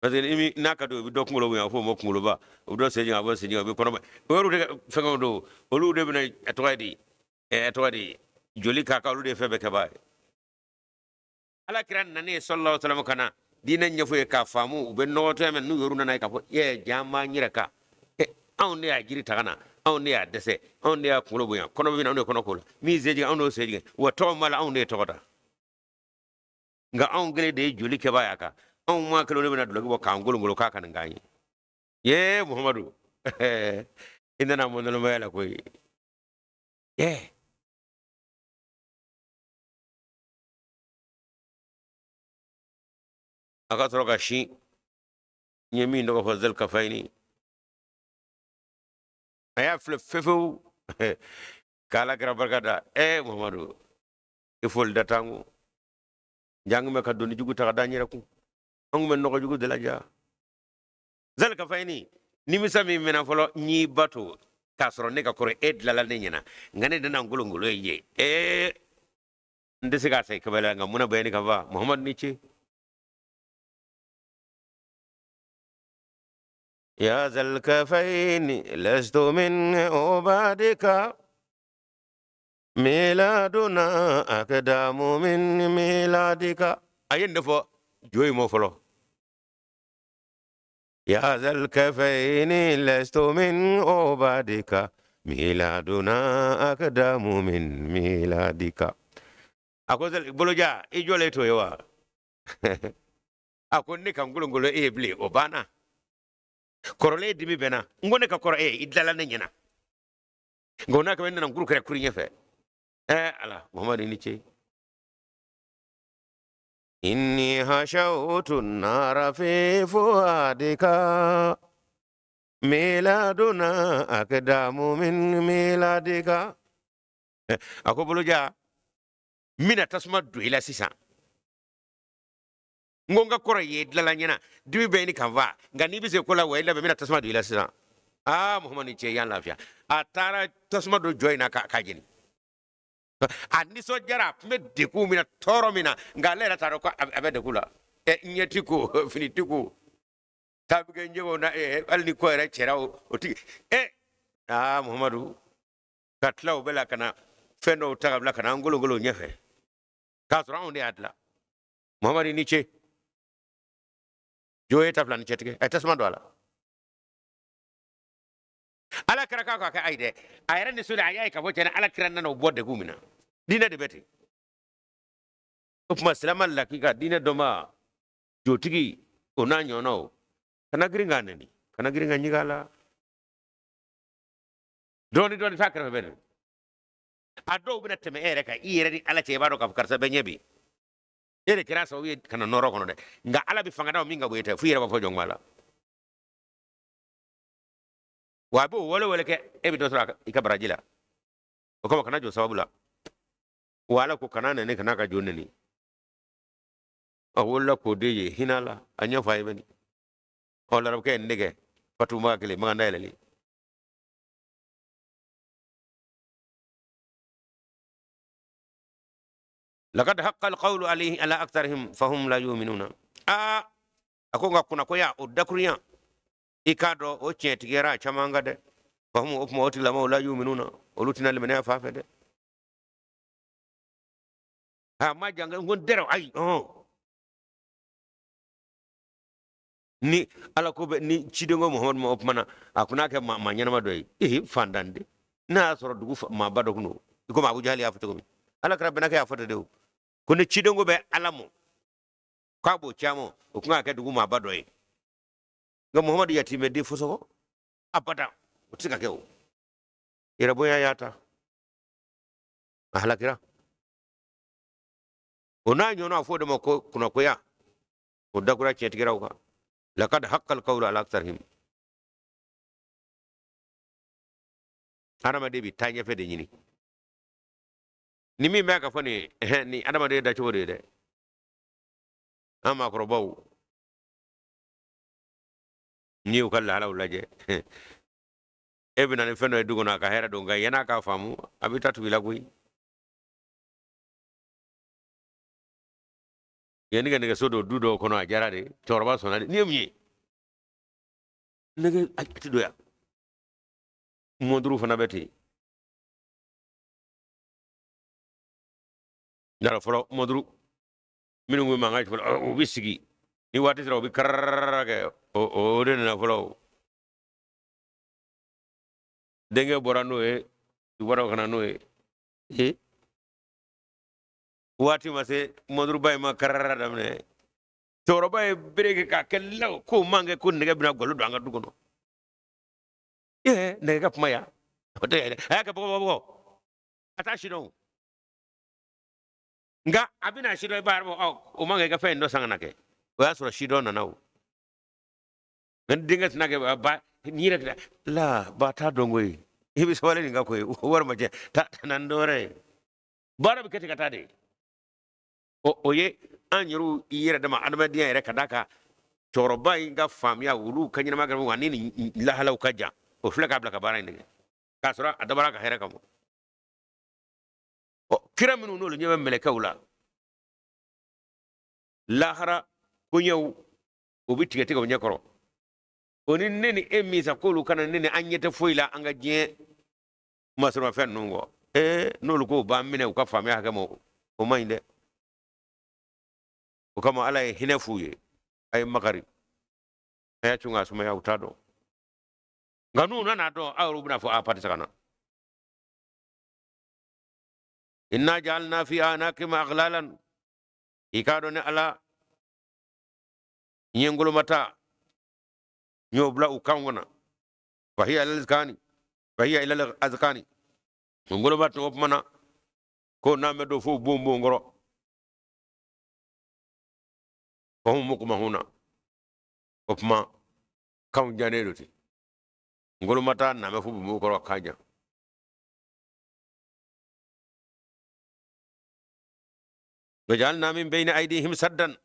parce que ni n'a ka di u bɛ dɔ kunkolo bonya, a fɔ o ma kunkoloba, u bɛ dɔ sen jigin, a bɔ sen jigin, u bɛ kɔnɔba. O yɛrɛ de fɛngɛw don, olu de bɛna, a tɔgɔ di, a tɔgɔ di, joli k'a kan, olu de ye fɛn bɛɛ kɛbaa ye. Ala kira nanen sallallahu alaihi wasallam ka na diinɛ ɲɛfɔ ye k'a faamu, u bɛ nɔgɔtɔya mɛn n'u yɛrɛ nana ye k'a fɔ ɛ ja an b'an yɛrɛ kan, anw de y'a jiri ta ka na, anw de y'a dɛsɛ, anw de y'a kunkolo bonya, kɔnɔ bɛ min na anw de kɔnɔ k'o la, min sen jigin anw de y'o sen jigin, wa tɔgɔ b'a la anw de ye tɔgɔ da. Nka anw kelen de ye joli kɛbaa y'a kan, anw maa kelen de bɛna dulɔki bɔ k'an kolonkolon k'a ka nin k'an ye. Ye Muhamadu, i nana mɔndɔlɔmaya la koyi. A ka sɔrɔ ka sin n ye min tɔgɔ fɔ Zul Kafayini, a y'a filɛ fefewu k'Ala kira barika da. Muhamadu, i foli da t'an kun, jango bɛ ka doni jugu ta ka da n yɛrɛ kun. An kun bɛ nɔgɔ jugu de la ja. Zalikafayini, nimisa min mɛnna fɔlɔ, n y'i bato k'a sɔrɔ ne ka kɔrɔ e dilala ne ɲɛna, nka ne nana n golongolo ye ee n tɛ se k'a sa kabala, nka mun na bayani ka fa Muhamadu ni ce. Ya zalkafaini lastu min ubadika miladuna akdamu min miladika. A ye nin de fɔ jo in mɔ fɔlɔ. Ya zalkafaini lastu min ubadika miladuna akdamu min miladika. A ko boloja i jɔlen t'o ye wa? A ko ne ka n golongolo e ye bilen, o banna. Kɔrɔlen dimi bɛ n na, n ko ne ka kɔrɔ e ye, i dilala ne ɲɛna, nka o n'a kɛ n nana n kuru kɛra kuru ɲɛfɛ. Ala Muhamadu ni ce. Inni hashawtu nara fi fuadika miladuna akdamu min miladika. A ko boloja, n bɛna tasuma don i la sisan. N ko n ka kɔrɔ ye dilala ɲɛna, dimi bɛ ɲini ka n fa, nka n'i bɛ se ko la wa i labɛn, n bɛna tasuma don i la sisan. Aa Muhamadu ni ce, y'an lafiya. A taara tasuma don jɔ in na k'a jeni. A nisɔndiyara, a tun bɛ degun min na, tɔɔrɔ min na, nka ale yɛrɛ t'a dɔn ko a bɛ degun la. Ɲɛ ti ko, fini ti ko, taa bɛ kɛ ɲɛgɛnw na, hali ni kɔ yɛrɛ cɛra o tigi. Aa Muhamadu, ka tila o bɛɛ la ka na fɛn dɔw ta ka bila ka na an golongolo ɲɛfɛ, k'a sɔrɔ anw de y'a dilan. Muhamadu ni ce. Jo ye ta fila ni cɛtigɛ, a ye tasuma don a la. Ala kira k'a k'a kɛ ayi dɛ, a yɛrɛ nisɔndiya, a y'a ye k'a fɔ tiɲɛna Ala kira nana o bɔ degun min na. Diinɛ de bɛ ten. O tuma silama lakika diinɛ dɔnbaa jotigi o n'a ɲɔgɔnnaw, kana girin k'a nɛni, kana girin ka ɲigin a la. Dɔɔni dɔɔni t'a kɛrɛfɛ bɛ nin. A dɔw bɛna tɛmɛ e yɛrɛ kan, i yɛrɛ ni Ala cɛ, i b'a dɔn k'a fɔ karisa bɛ ɲɛ bi. E de kɛra sababu ye ka na nɔrɔ kɔnɔ dɛ, nka Ala bɛ fanga d'a ma min ka bon e tɛ, f'i yɛrɛ b'a fɔ jɔn b'a la. Wa a b'o wale wale kɛ, e bɛ dɔ sɔrɔ i ka baraji la. O kama kana jɔ sababu la. Wa Ala ko kana nɛni, kana ka jo nɛni. A wolola k'o den ye hinɛ la, a ɲɛfɔ a ye bɛni. Ɔ larabukɛ ye nin de kɛ, Fatuma kelen makan dayɛlɛli. Laqad haqqa alqawlu alayhi ala aktharihim fahum la yu'minuna. Aa, a ko nka kunnakoya o dakurunya i k'a dɔn o tiɲɛtigiyara a caman kan dɛ. Fahum o tuma o tigilamɔgɔw la yu'minuna, olu tɛna limaniya fan fɛ dɛ. A ma jan n ko n dɛrɛ ayi ɔhɔn. Ni Ala ko bɛ ni ciden ko Muhamadu ma o tuma na a kun n'a kɛ maa ɲɛnama dɔ ye. Ee fantan de. N'a y'a sɔrɔ dugu maaba dɔ kun don, i komi Abu Jahali y'a fɔ cogo min. Ala kira bɛnakɛ y'a fɔ ten de o. Ko ni ciden ko bɛ Ala mɔ k'a b'o caman, o kun k'a kɛ dugu maaba dɔ ye. Nka Muhamadu yatimɛ den fosɔgɔ abada o tɛ se ka kɛ o. Yɛrɛbonya y'a ta. A halakira. O n'a ɲɔgɔnna a fɔ o de ma ko kunnakoya. O dakura tiɲɛtigɛraw kan. Laqad haqqa alqawlu ala aktharihim. Adamaden bɛ taa ɲɛfɛ de ɲini. Ni min bɛ ka fɔ nin ye, ni adamaden dacogo de ye dɛ. An maakɔrɔbaw, n'i y'u ka lahalaw lajɛ, e bɛ na ni fɛn dɔ ye du kɔnɔ a ka hɛrɛ don, nka yann'a k'a faamu, a bɛ taa tugu i la koyi. Yanni ka nɛgɛso don du dɔw kɔnɔ, a diyara de, cɛkɔrɔba sɔnna de. Nin ye mun ye? Nɛgɛ a ti don yan. Mɔnturu fana bɛ ten. Yala fɔlɔ mɔnturu minnu bɛ mankan ci fɔlɔ, u bɛ sigi ni waati sera u bɛ kararara kɛ, o de nana fɔlɔ o. Denkɛ bɔra n'o ye, u bɔra ka na n'o ye. Ee, waati ma se mɔnturuba in ma karara daminɛ. Cɛkɔrɔba ye bere kɛ k'a kɛ law k'o man kɛ ko nɛgɛ bɛna galo don an ka du kɔnɔ. Ee, nɛgɛ ka kuma yan. O tɛ yɛrɛ. A y'a kɛ bɔgɔ bɔgɔ. A t'a si dɔn o. Nka a bɛna si dɔn i b'a yɛrɛ bɔ, ɔ, o man kɛ i ka fɛn in dɔ san ka na kɛ. O y'a sɔrɔ si dɔn nana o. Nka ni denkɛ tɛna kɛ ba ni yɛrɛ tɛna la ba t'a dɔn koyi. I bɛ sabali nin ka koyi. O wari ma jɛ. Ta na ni dɔ wɛrɛ ye. Baara bɛ kɛ ten ka taa de. O ye An yɛrɛw i yɛrɛ dama adamadenya yɛrɛ ka d'a kan cɛkɔrɔba in ka faamuya, olu ka ɲɛnamaya kɛra ani nin lahalaw ka jan, o filɛ k'a bila ka baara in dege k'a sɔrɔ a dabɔra ka hɛrɛ kama. Ɔ, kira minnu n'olu ɲɛ bɛ mɛlɛkɛw la, lahara koɲɛw o bɛ tigɛ tigɛ o ɲɛ kɔrɔ, o ni ne ni e min sa k'olu kana ne ni an ɲɛ tɛ foyi la an ka diɲɛ masɔrɔmafɛn ninnu kɔ. Ee, n'olu ko b'an minɛ u ka faamuya hakɛ ma, o man ɲi dɛ. O kama Ala ye hinɛ f'u ye, a ye makari, a y'a cun k'a sumaya, u t'a dɔn. Nka n'u nana dɔn, aw yɛrɛw bɛna fɔ a pati ka na. Inna ja'alna fi a'naqihim aghlalan, i k'a dɔn ne Ala n ye ngolomata n y'o bila u kan kɔnɔ. Fahiya ilal azkani, fahiya ilal azkani, ngolomata o kuma na ko n'a bɛ don fo bon bon kɔrɔ, fahum muqmahuna, o kuma kanw jannen don ten, ngolomata na bɛ fo bon kɔrɔ kan jan. Wajalna min bayni aydihim saddan,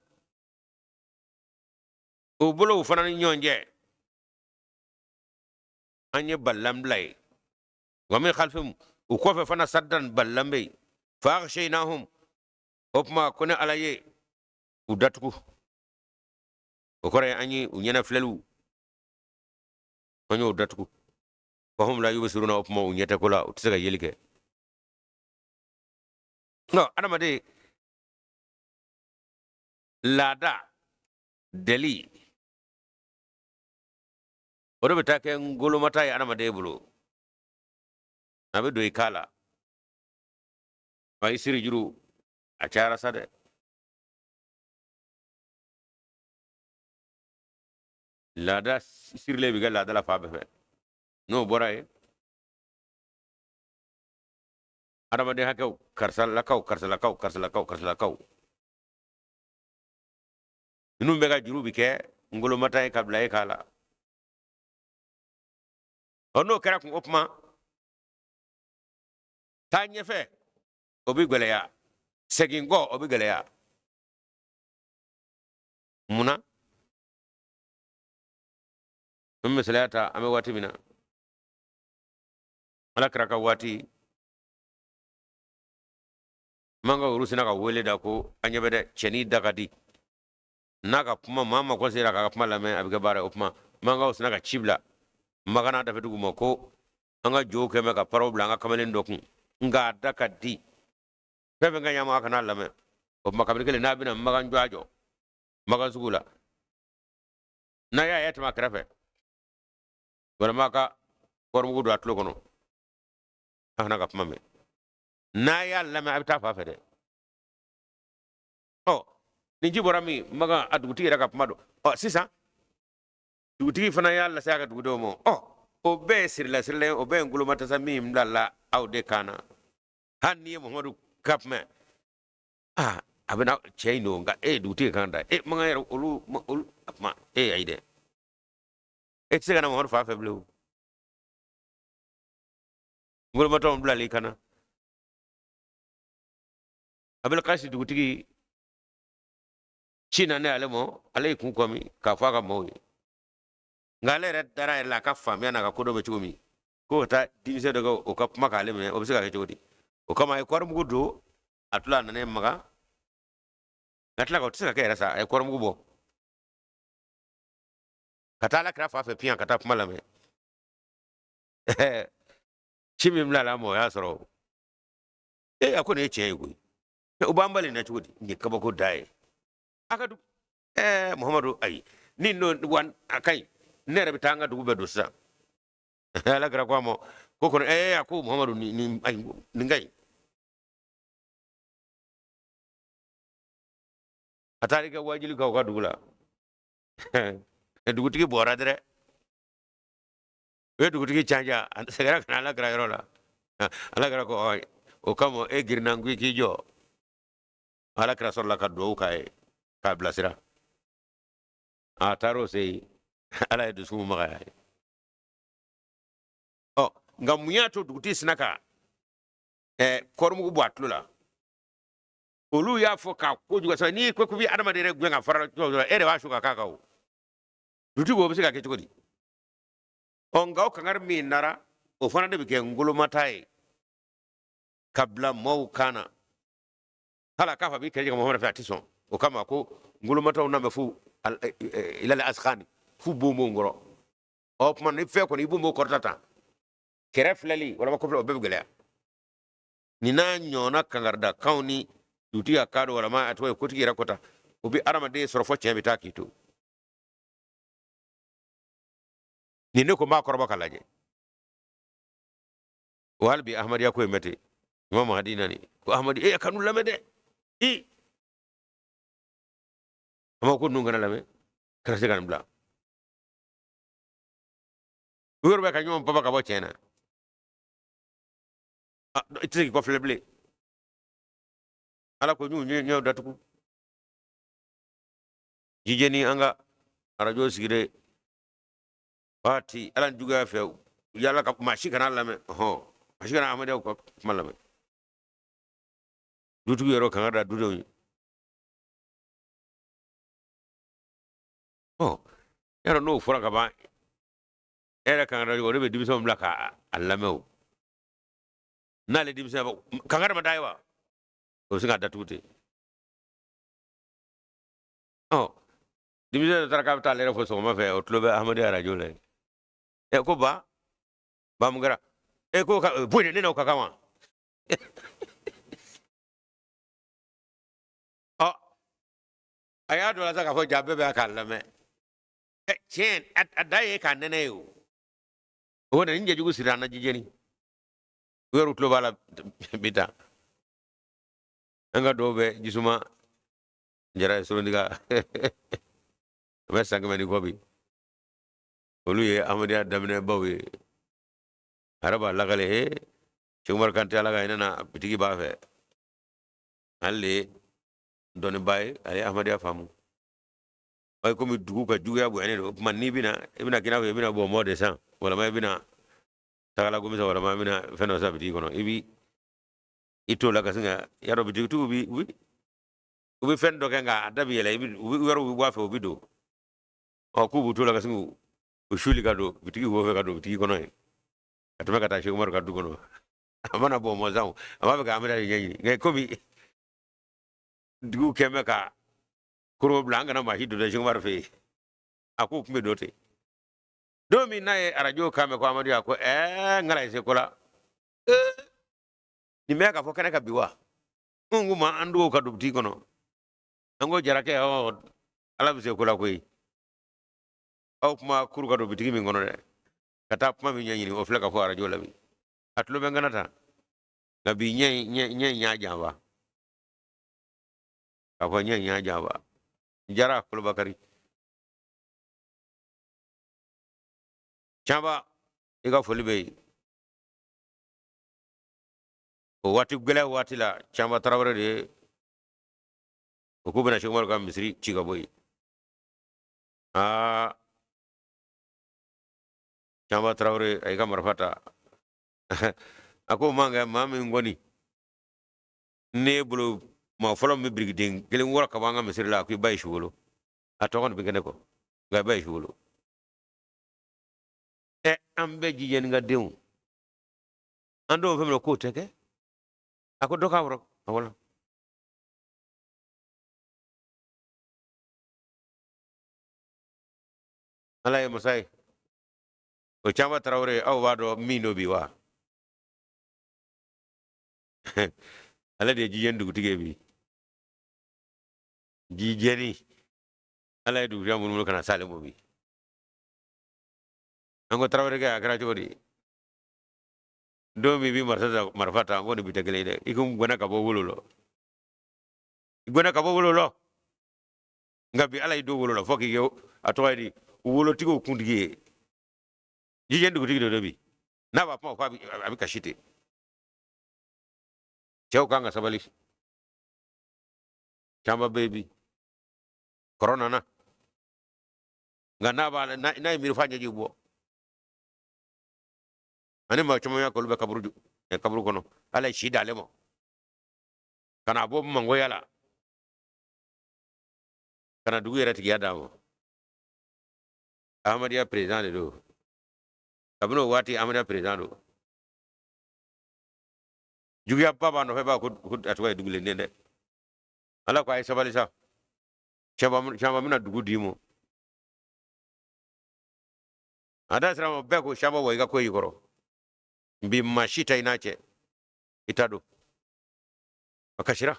o bolow fana ni ɲɔgɔn cɛ an ye ballan bila yen, wa min khalfihim, u kɔfɛ fana saddan ballan bɛ yen, fa aghshaynahum, o tuma ko ne Ala ye u datugu, o kɔrɔ ye an ye u ɲɛnafilɛliw an y'o datugu, fahum la yubsiruna, o tuma u ɲɛ tɛ ko la, u tɛ se ka yeli kɛ. Nka adamaden laada deli o de bɛ taa kɛ ngolomata ye adamaden bolo, a bɛ don i kan la, wa i siri juru a cayara sa dɛ. Laada sirilen bɛ kɛ laada la fan bɛɛ fɛ. N'o bɔra yen, adamaden hakɛw, karisalakaw, karisalakaw, karisalakaw, karisalakaw, ninnu bɛɛ ka juru bɛ kɛ ngolomata ye ka bila e kan la. Ɔ, n'o kɛra kun, o kuma taa ɲɛfɛ o bɛ gɛlɛya, segin kɔ o bɛ gɛlɛya. Mun na? N bɛ misaliya ta, an bɛ waati min na, Ala kira ka waati, Makan olu sina ka wele da ko an ɲɛ bɛ dɛ, cɛnin da ka di, n'a ka kuma maa mako sera k'a ka kuma lamɛn, a bɛ kɛ baara ye. O kuma Makanw sina ka ci bila Makan n'a dafɛdugu ma ko an ka jow kɛmɛ ka paraw bila an ka kamalen dɔ kun, nka a da ka di, fɛn fɛn ka ɲa ma a kana lamɛn. O tuma kabini kelen n'a bɛna Makan jɔ a jɔ Makan sugu la, n'a y'a ye tɛmɛ a kɛrɛfɛ, walima a ka kɔrɔmugu don a tulo kɔnɔ, a kana ka kuma mɛn. N'a y'a lamɛn, a bɛ taa fa fɛ dɛ. Ɔ, nin ci bɔra min Makan, a dugutigi yɛrɛ ka kuma don. Ɔ, sisan dugutigi fana y'a lase a ka dugudenw ma. Ɔ, o bɛɛ ye sirila sirila ye, o bɛɛ ye ngolomatasa min bilala aw de kan na. Hali n'i ye Muhamadu ka kuma, aa, a bɛna cɛ in don, nka e ye dugutigi kan da e Makan yɛrɛ, olu a kuma e ayi dɛ, e tɛ se ka na Muhamadu fa fɛ bilen. O ngolomatɔw bilali ka na Abilkasi dugutigi ci nana ale ma, ale y'i kun kɔmi k'a fɔ a ka maaw ye, nka ale yɛrɛ dara yɛrɛ la a ka faamuya n'a ka kodɔn bɛ cogo min, ko ka taa denmisɛn dɔ kɛ o ka kuma k'ale minɛ, o bɛ se ka kɛ cogo di? O kama a ye kɔɔrimugu don a tulo, a nana Makan ka tila ka o tɛ se ka kɛ yɛrɛ sa, a ye kɔɔrimugu bɔ ka taa Ala kira fa fɛ piyan ka taa kuma lamɛn. Ci min bilala a ma, o y'a sɔrɔ ee, a ko nin ye tiɲɛ ye koyi, o b'an bali na cogo di? Nin ye kabako da ye a ka dugu. Ɛɛ, Muhamadu, ayi, ni n'o wa a ka ɲi, ne yɛrɛ bɛ taa an ka dugu bɛɛ don sisan. Ala kira ko a ma ko kɔnɔ, ɛɛ, a ko Muhamadu, nin ayi, nin ka ɲi. A taara i ka wajuli kɛ u ka dugu la, dugutigi bɔra dɛrɛ, u ye dugutigi canja, a seginna ka na Ala kira yɔrɔ la. Ala kira ko o kama e girinna n ko i k'i jɔ. Ala kira sɔrɔla ka dugawu k'a ye k'a bilasira. A taara o se yen, Ala ye dusukun magaya ye. Ɔ, nka mun y'a to dugutigi sinna ka kɔɔrimugu bɔ a tulo la? Olu y'a fɔ k'a kojugu sa. N'i ko k'i bɛ adamaden yɛrɛ gɛn ka fara dɔrɔn, e de b'a su ka k'a kan. O dutigi, o bɛ se ka kɛ cogo di? Ɔ, nka o kangari min nara, o fana de bɛ kɛ ngolomata ye ka bila maaw kan na. Hali a k'a fɔ a b'i kɛlɛ kɛ Muhamadu fɛ, a tɛ sɔn o kama ko ngolomataw na bɛ fo ilal azkani, f'u bon kɔrɔ. Ɔ tuma ni fɛn kɔni i b'o kɔrɔta tan, kɛrɛ filɛli walima kɔfilɛ, o bɛɛ bɛ gɛlɛya. Nin n'a ɲɔgɔnna kangaridakanw ni dutigi ka kan dɔ walima a tɔgɔ ye kotigi yɛrɛ kɔta, o bɛ adamaden sɔrɔ fo tiɲɛ bɛ taa k'i to. Nin ne ko n b'a kɔrɔbɔ ka lajɛ. O hali bi ahmadiyya ko in bɛ ten. Imam Mahdi nani ko ahmadi e kan'u lamɛn dɛ, i a ma ko ninnu kana lamɛn, kana se ka nin bila. U yɛrɛ bɛ ka ɲɔgɔn papa ka bɔ tiɲɛ na. I tɛ se k'i kɔfilɛ bilen. Ala ko n'u ɲɛw datugu. Jijeni, an ka arajo sigire waati, ala ni juguya fɛ, yala ka maa si kana lamɛn, ɔhɔn, maa si kana ahmadiyyaw ka kuma lamɛn. Dutigi yɛrɛ kan ka da dudenw ye. Ɔ yɔrɔ n'o fɔra ka ban, e yɛrɛ kan ka da, o de bɛ denmisɛnw bila ka a lamɛn. O n'ale denmisɛn b'a kangari ma da ye wa, o bɛ se k'a datugu ten. Ɔ denmisɛn dɔ taara k'a bɛ taa ale yɛrɛ fo sɔgɔma fɛ, o tulo bɛ ahmadiyya arajo la yen. Ɛ ko ba ba, mun kɛra? E ko ka bɔ yen, ne n'aw ka kan wa? Ɔ a y'a dɔn la sa k'a fɔ ja bɛɛ bɛ k'a lamɛn. Ɛ tiɲɛ, a da ye k'a nɛnɛ ye. O o kɔni ni jɛjugu sira an na jijeni, u yɛrɛ tulo b'a la bi tan. An ka dɔw bɛ jisuma jara ye sorondiga, o bɛ san 100 ni kɔ bi. Olu ye ahmadiyya daminɛbaw ye. A yɛrɛ b'a lakale he Cheikh Umar Kante, ala ka hinɛ na, bitigi b'a fɛ. Ale de ye dɔnniba ye, ale ye ahmadiyya faamu. Ayi, komi dugu ka juguya bonyanen don, o tuma n'i bɛna, i bɛna k'i n'a fɔ i bɛna bɔ mɔ de san, walama i bɛna tagala gomi san, walama i bɛna fɛn dɔ san bitigi kɔnɔ, i bi i t'o la ka sin ka y'a dɔn bitigitigiw bi u bɛ fɛn dɔ kɛ, nka a da bɛ yɛlɛ, i bi u bɛ yɔrɔ u bɛ bɔ a fɛ, u bɛ don. Ɔ k'u b'u t'o la ka sin k'u suli ka don bitigi wo fɛ, ka don bitigi kɔnɔ yen, ka tɛmɛ ka taa Cheikh Umaru ka du kɔnɔ. A mana bɔ mɔzan, a b'a fɛ ka amina de ɲɛɲini, nka komi dugu kɛn bɛ ka koro bila, an kana maa si don dɛ Cheikh Umaru fɛ yen. A k'u tun bɛ don ten. Don min n'a ye arajo kan mɛn ko Amadu y'a ko n kana se ko la, nin bɛ ka fɔ kɛnɛ kan bi wa? N ko ma an dugawu ka don bitigi kɔnɔ. An ko jarakɛ, ɔ ala bɛ se ko la koyi. Aw kuma kuru ka don bitigi min kɔnɔ dɛ, ka taa kuma min ɲɛɲini, o filɛ ka fɔ arajo la bi. A tulo bɛ n kana ta, nka bi ɲɛ ɲɛ in y'a janfa, k'a fɔ ɲɛ in y'a janfa. Jara Kolobakari Canba, i ka foli bɛ yen. O waati gɛlɛya waati la, Canba Tarawele de ye o k'u bɛna Cheikh Umaru ka misiri ci ka bɔ yen. Aa Canba Tarawele a y'i ka marifa ta, a ko man kɛ maa min kɔni ne bolo, maa fɔlɔ min bɛ birikiden kelen wɔrɔ ka bɔ an ka misiri la, a ko i ba ye su wolo. A tɔgɔ nin bɛ kɛ ne kɔ, nka i ba ye su wolo. Ɛ an bɛɛ jijɛni ka denw, an dɔw fɛn min na k'o tɛ kɛ. A ko dɔ k'a wɔrɔ a wala. Ala ye masa ye. O Canba Tarawele, aw b'a dɔn min don bi wa? Ale de ye jijɛni dugutigi ye bi. Jijɛni, ala ye dugutigiya munumunu ka na s'ale ma bi. An ko Tarawelekɛ, a kɛra cogo di? Don min bi marifa ta, n ko nin bi tɛ kelen ye dɛ. I ko n gɛnna ka bɔ wolo lɔ, i gɛnna ka bɔ wolo lɔ, nka bi ala y'i don wolo la fo k'i kɛ a tɔgɔ ye di, wolotigiw kuntigi ye. Jijɛni dugutigi de don bi. N'a b'a kuma fɔ, a bɛ kasi ten. Cɛw kan ka sabali. Caman bɛ yen bi, kɔrɔ nana, nka n'a b'a n'a ye miiri f'a ɲɛji bɔ. Ani maa caman y'a k'olu bɛ kaburu kɔnɔ, ala ye si d'ale ma. Ka n'a bɔ mangoya la ka na dugu yɛrɛ tigiya d'a ma. Ahmadiyya président de don. Kabini o waati Ahmadiyya président don. Juguyaba b'a nɔfɛ, b'a ko a tɔgɔ ye dugulenden dɛ. Ala ko a ye sabali sa, caman bɛna dugu d'i ma. A da sira ma bɛɛ ko saba bɔ i ka ko y'i kɔrɔ. Bi maa si ta i n'a cɛ, i ta don. A kasira,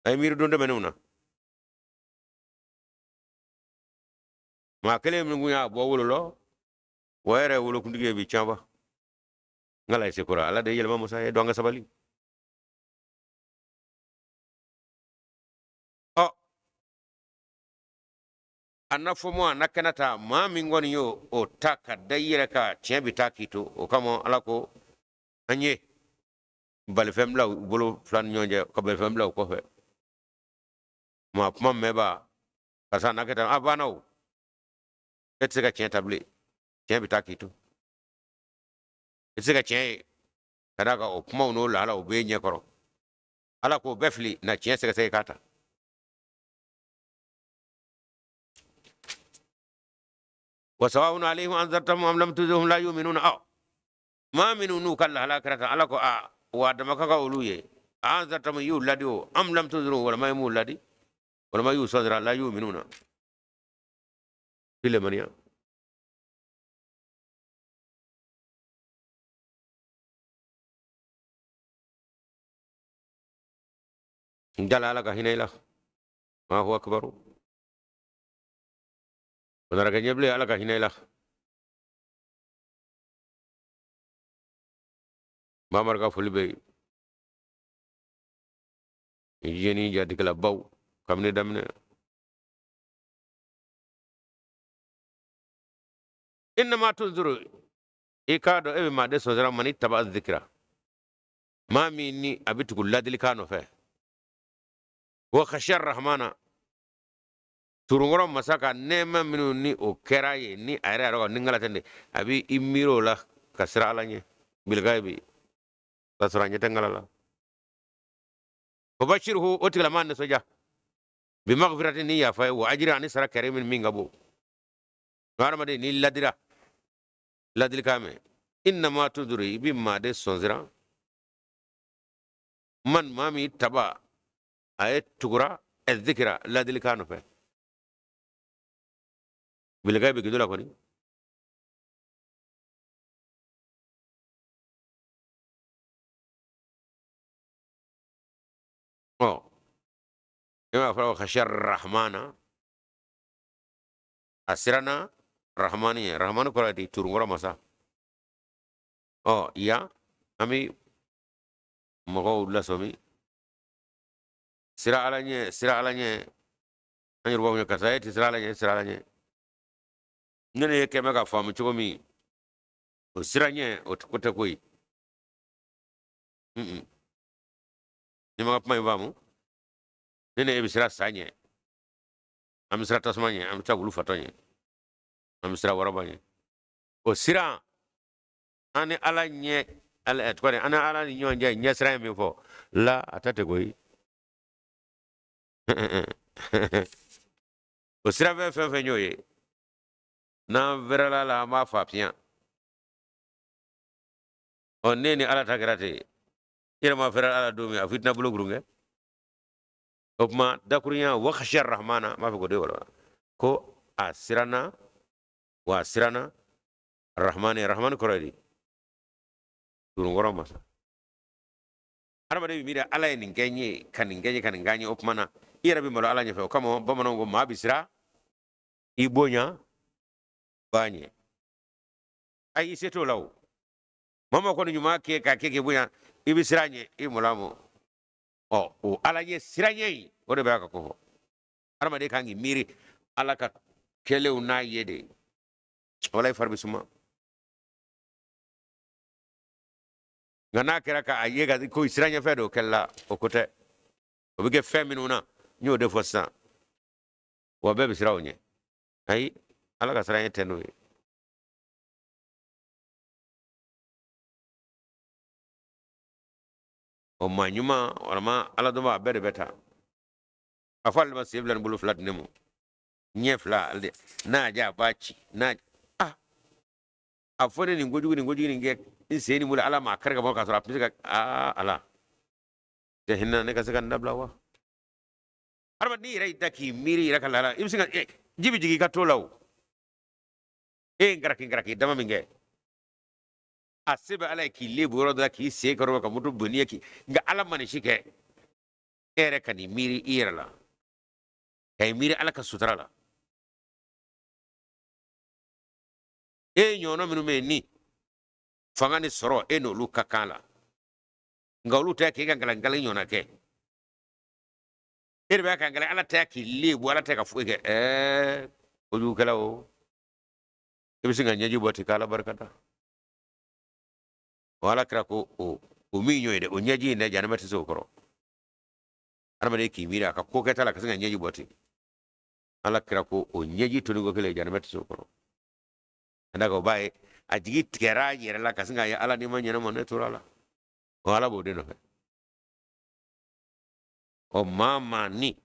a ye miiri don tɛmɛnenw na. Maa kelen min kun y'a bɔ wolo lɔ, o yɛrɛ ye wolokuntigi ye bi caman. N ka se kɔrɔ, Ala de ye yɛlɛma masa ye, don an ka sabali. Ɔ a na fɔ mɔ a na kɛnɛ ta, maa min kɔni y'o o ta ka da i yɛrɛ kan, tiɲɛ bɛ taa k'i to. O kama Ala ko an ye balifɛn bila u bolo fila ni ɲɔgɔn cɛ, ka balifɛn bila u kɔfɛ. Maa kuma mɛnba karisa n'a kɛ tan, a banna o, e tɛ se ka tiɲɛ ta bilen, tiɲɛ bɛ taa k'i to. I tɛ se ka tiɲɛ ye ka d'a kan o kumaw n'o lahala o b'e ɲɛ kɔrɔ. Ala k'o bɛɛ fili na tiɲɛ sɛgɛsɛgɛ k'a ta. Wa sawa'un alayhim anzartahum am lam tunzirhum la yu'minuna. Aw maa minnu n'u ka lahala kɛra tan, Ala ko a wa dama ka kan olu ye. Anzartahum, y'u ladi o, am lam tunzirhum, walima i m'u ladi, walima y'u sɔsira, la yu'minuna filemaniya. N dala Ala ka hinɛ i la. Allahu akbar. O nana kɛ ɲɛbilen, Ala ka hinɛ i la. Mamari ka foli bɛ yen. Jeni jatigɛlabaw kabini daminɛ. Innama tunziru, i k'a dɔn e bɛ maa de sɔsira mani taba zikira, maa min ni a bɛ tugu ladilikan nɔfɛ. Wa khashiya rahmana, turunkɔrɔ masa ka nɛɛma minnu ni o kɛra ye, ni a yɛrɛ yɛrɛ ka ni ŋala tɛ de, a bɛ i miiri o la ka siran Ala ɲɛ. Bilgayibi ka sɔrɔ a ɲɛ tɛ ŋala la. Fabashirhu, o tigilama nisɔndiya bi maghfirati, ni yafa ye, wa ajiri, ani sara karimin min ka bon. Hadamaden n'i ladira ladilikan mɛn, innama tunziru, i bɛ maa de sɔnsira man, maa min taba a ye tugura zikira ladilikan nɔfɛ. Bilgayibi gindo la kɔni. Ɔ e m'a fɔra ko khashiya rahmana, a siranna rahmani ye. Rahmani kɔrɔ ye di? Turunkɔrɔ masa. Ɔ yan an bɛ mɔgɔw lasɔmi sira Ala ɲɛ, sira Ala ɲɛ. An yɛrɛ b'a fɔ karisa e tɛ sira Ala ɲɛ, sira Ala ɲɛ. Ne ne ye kɛmɛ ka faamu cogo min, o sira ɲɛ o ko tɛ koyi. Ni ma ka kuma in faamu, ne ne e bɛ sira sa ɲɛ, an bɛ sira tasuma ɲɛ, an bɛ taa wulu fatɔ ɲɛ, an bɛ sira waraba ɲɛ. O sira an ni Ala ɲɛ, ala tɔgɔ di, an ni Ala ni ɲɔgɔn cɛ ɲɛ sira ye min fɔ la, a ta tɛ koyi. O sira fɛn fɛn fɛn y'o ye, n'an fɛrɛla la an b'a fa fiɲɛ. Ɔ ne ni Ala ta kɛra ten, i yɛrɛ ma fɛrɛ Ala don min, a fɔ i tɛna bolo kurun kɛ. O tuma dakurunya wa khashiya rahmana, n b'a fɛ k'o de walawala ko a siranna, wa a siranna rahmani. Rahmani kɔrɔ ye di? Turunkɔrɔ masa. Hadamaden bɛ miiri Ala ye nin kɛ n ye, ka nin kɛ n ye, ka nin kɛ n ye. O tuma na i yɛrɛ bɛ malo Ala ɲɛfɛ. O kama bamananw ko maa bɛ siran i bonya b'a ɲɛ. Ayi, i se t'o la o. Maa ma kɔni ɲuman kɛ ka kɛ k'i bonya, i bɛ siran ɲɛ, i malo a ma. Ɔ o Ala ɲɛ siran ɲɛ in, o de bɛ a ka ko fɔ. Hadamaden kan k'i miiri Ala ka kɛlenw n'a ye de, wala i fari bɛ suma. Nka n'a kɛra k'a ye ka ko siran ɲɛfɛ de o kɛlɛla, o ko tɛ. O bɛ kɛ fɛn minnu na, n y'o de fɔ sisan, wa bɛɛ bɛ siran o ɲɛ. Ayi, Ala ka siran ɲɛ tɛ n'o ye. O maa ɲuman walama ala dɔnba a bɛɛ de bɛ ta. A fɔ ale ma sen fila ni bolo fila di ne ma, ɲɛ fila ale de n'a y'a diya a b'a ci, n'a a a fɔ ne nin kojugu nin kojugu nin kɛ n sen ni bolo, ala m'a kari ka bɔ k'a sɔrɔ a tun bɛ se ka aa ala tɛ hinɛ ne ka se ka nin dabila wa? Adamaden yɛrɛ y'i da k'i miiri yɛrɛ ka lahala, i bɛ se ka ji bɛ jigin i ka to la o. E ye ngaraki ngaraki dama min kɛ, a se bɛ ala ye k'i lebu yɔrɔ dɔ la, k'i sen kɔrɔ ka moto boli ye k'i, nka ala ma nin si kɛ. E yɛrɛ ka n'i miiri i yɛrɛ la, ka i miiri ala ka sutura la. E ye ɲɔgɔnna minnu bɛ yen ni fanga ni sɔrɔ e n'olu ka kan la, nka olu tɛ k'e ka nkalon ɲɔgɔnna kɛ. E de b'a ka nkalon, ala tɛ k'i lebu, ala tɛ ka foyi kɛ. Kojugukɛla o, i bɛ se ka ɲɛji bɔ ten k'ala barika da. O ala kira ko o min y'o ye dɛ, o ɲɛji in dɛ, janɛmɛ tɛ se o kɔrɔ. Adamaden k'i miiri a ka ko kɛta la ka se ka ɲɛji bɔ ten, ala kira ko o ɲɛji toliko kelen janɛmɛ tɛ se o kɔrɔ. Ka d'a kan o b'a ye a jigi tigɛra a yɛrɛ la ka sin k'a ye ala n'i ma ɲinɛ ma ne tora a la. O ala b'o de nɔfɛ. Ɔ maa ni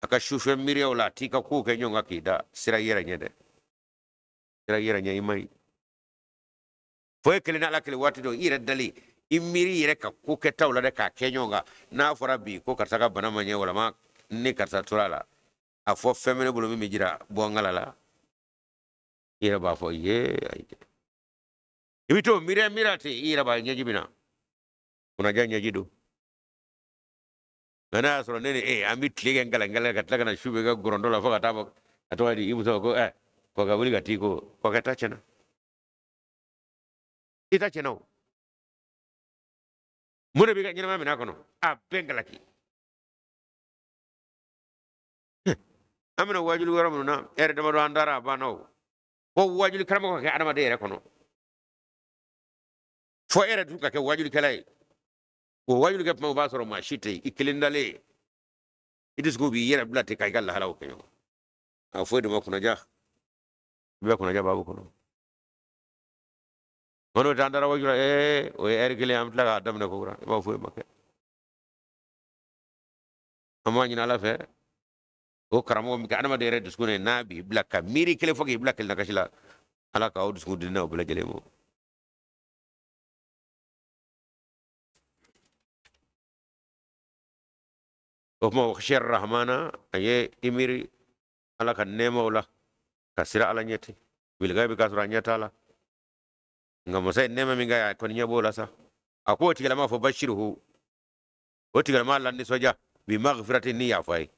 a ka sufɛ miiriyaw la, a t'i ka kow kɛ ɲɔgɔn kan k'i da sira i yɛrɛ ɲɛ dɛ, sira i yɛrɛ ɲɛ i ma ɲi. Fo e kelen ni ala kelen waati dɔ i yɛrɛ dalen i miiri i yɛrɛ ka ko kɛtaw la dɛ, k'a kɛ ɲɔgɔn kan. N'a fɔra bi ko karisa ka bana ma ɲɛ, walama ni karisa tora a la, a fɔ fɛn bɛ ne bolo min bɛ jira bɔ n kala la, i yɛrɛ b'a fɔ ye ayi dɛ. I bɛ t'o miiriya miiriya ten, i yɛrɛ b'a ɲɛji bɛ na, kunnaja ɲɛji don. Nka n'a y'a sɔrɔ ne ni e an bɛ tile kɛ nkala nkala ka tila ka na su bɛ kɛ gɔrɔndɔ la fo ka taa fɔ a tɔgɔ di i muso ko kɔ ka wuli ka t'i ko kɔkɛ ta tiɲɛna, i ta tiɲɛna o. Mun de b'i ka ɲɛnamaya minɛ a kɔnɔ? A bɛɛ nkalaki. An bɛna wajuli yɔrɔ minnu na, ɛri damadɔ an taara a banna o. Fo wajuli karamɔgɔ ka kɛ adamaden yɛrɛ kɔnɔ, fo e yɛrɛ dun ka kɛ wajulikɛla ye. O wajuli kɛ tuma o b'a sɔrɔ maa si tɛ yen, i kelen dalen ye, i dusukun b'i yɛrɛ bila ten ka i ka lahalaw kɛ ɲɔgɔn. A foyi de ma kunnaja, i bɛ kunnaja baabu kɔnɔ. Nka n'o tɛ an taara waju la, o ye ɛri kelen, an bɛ tila k'a daminɛ ko kura, i b'a foyi ma kɛ. An b'a ɲini ala fɛ, o karamɔgɔ min kɛ adamaden yɛrɛ dusukun ye, n'a b'i bila ka miiri kelen fo k'i bila kelen na kasi la, ala k'aw dusukun di n'aw bɛɛ lajɛlen ma. O tuma wa khashiya rahmana, a ye i miiri ala ka nɛɛmaw la, ka siran ala ɲɛ ten, bilgayibi k'a sɔrɔ a ɲɛ t'a la, nka masa ye nɛɛma min kɛ a kɔni ɲɛ b'o la sa. A ko o tigilama fɔ bashiruhu, o tigilama la nisɔndiya bi maghfirati ni yafa ye,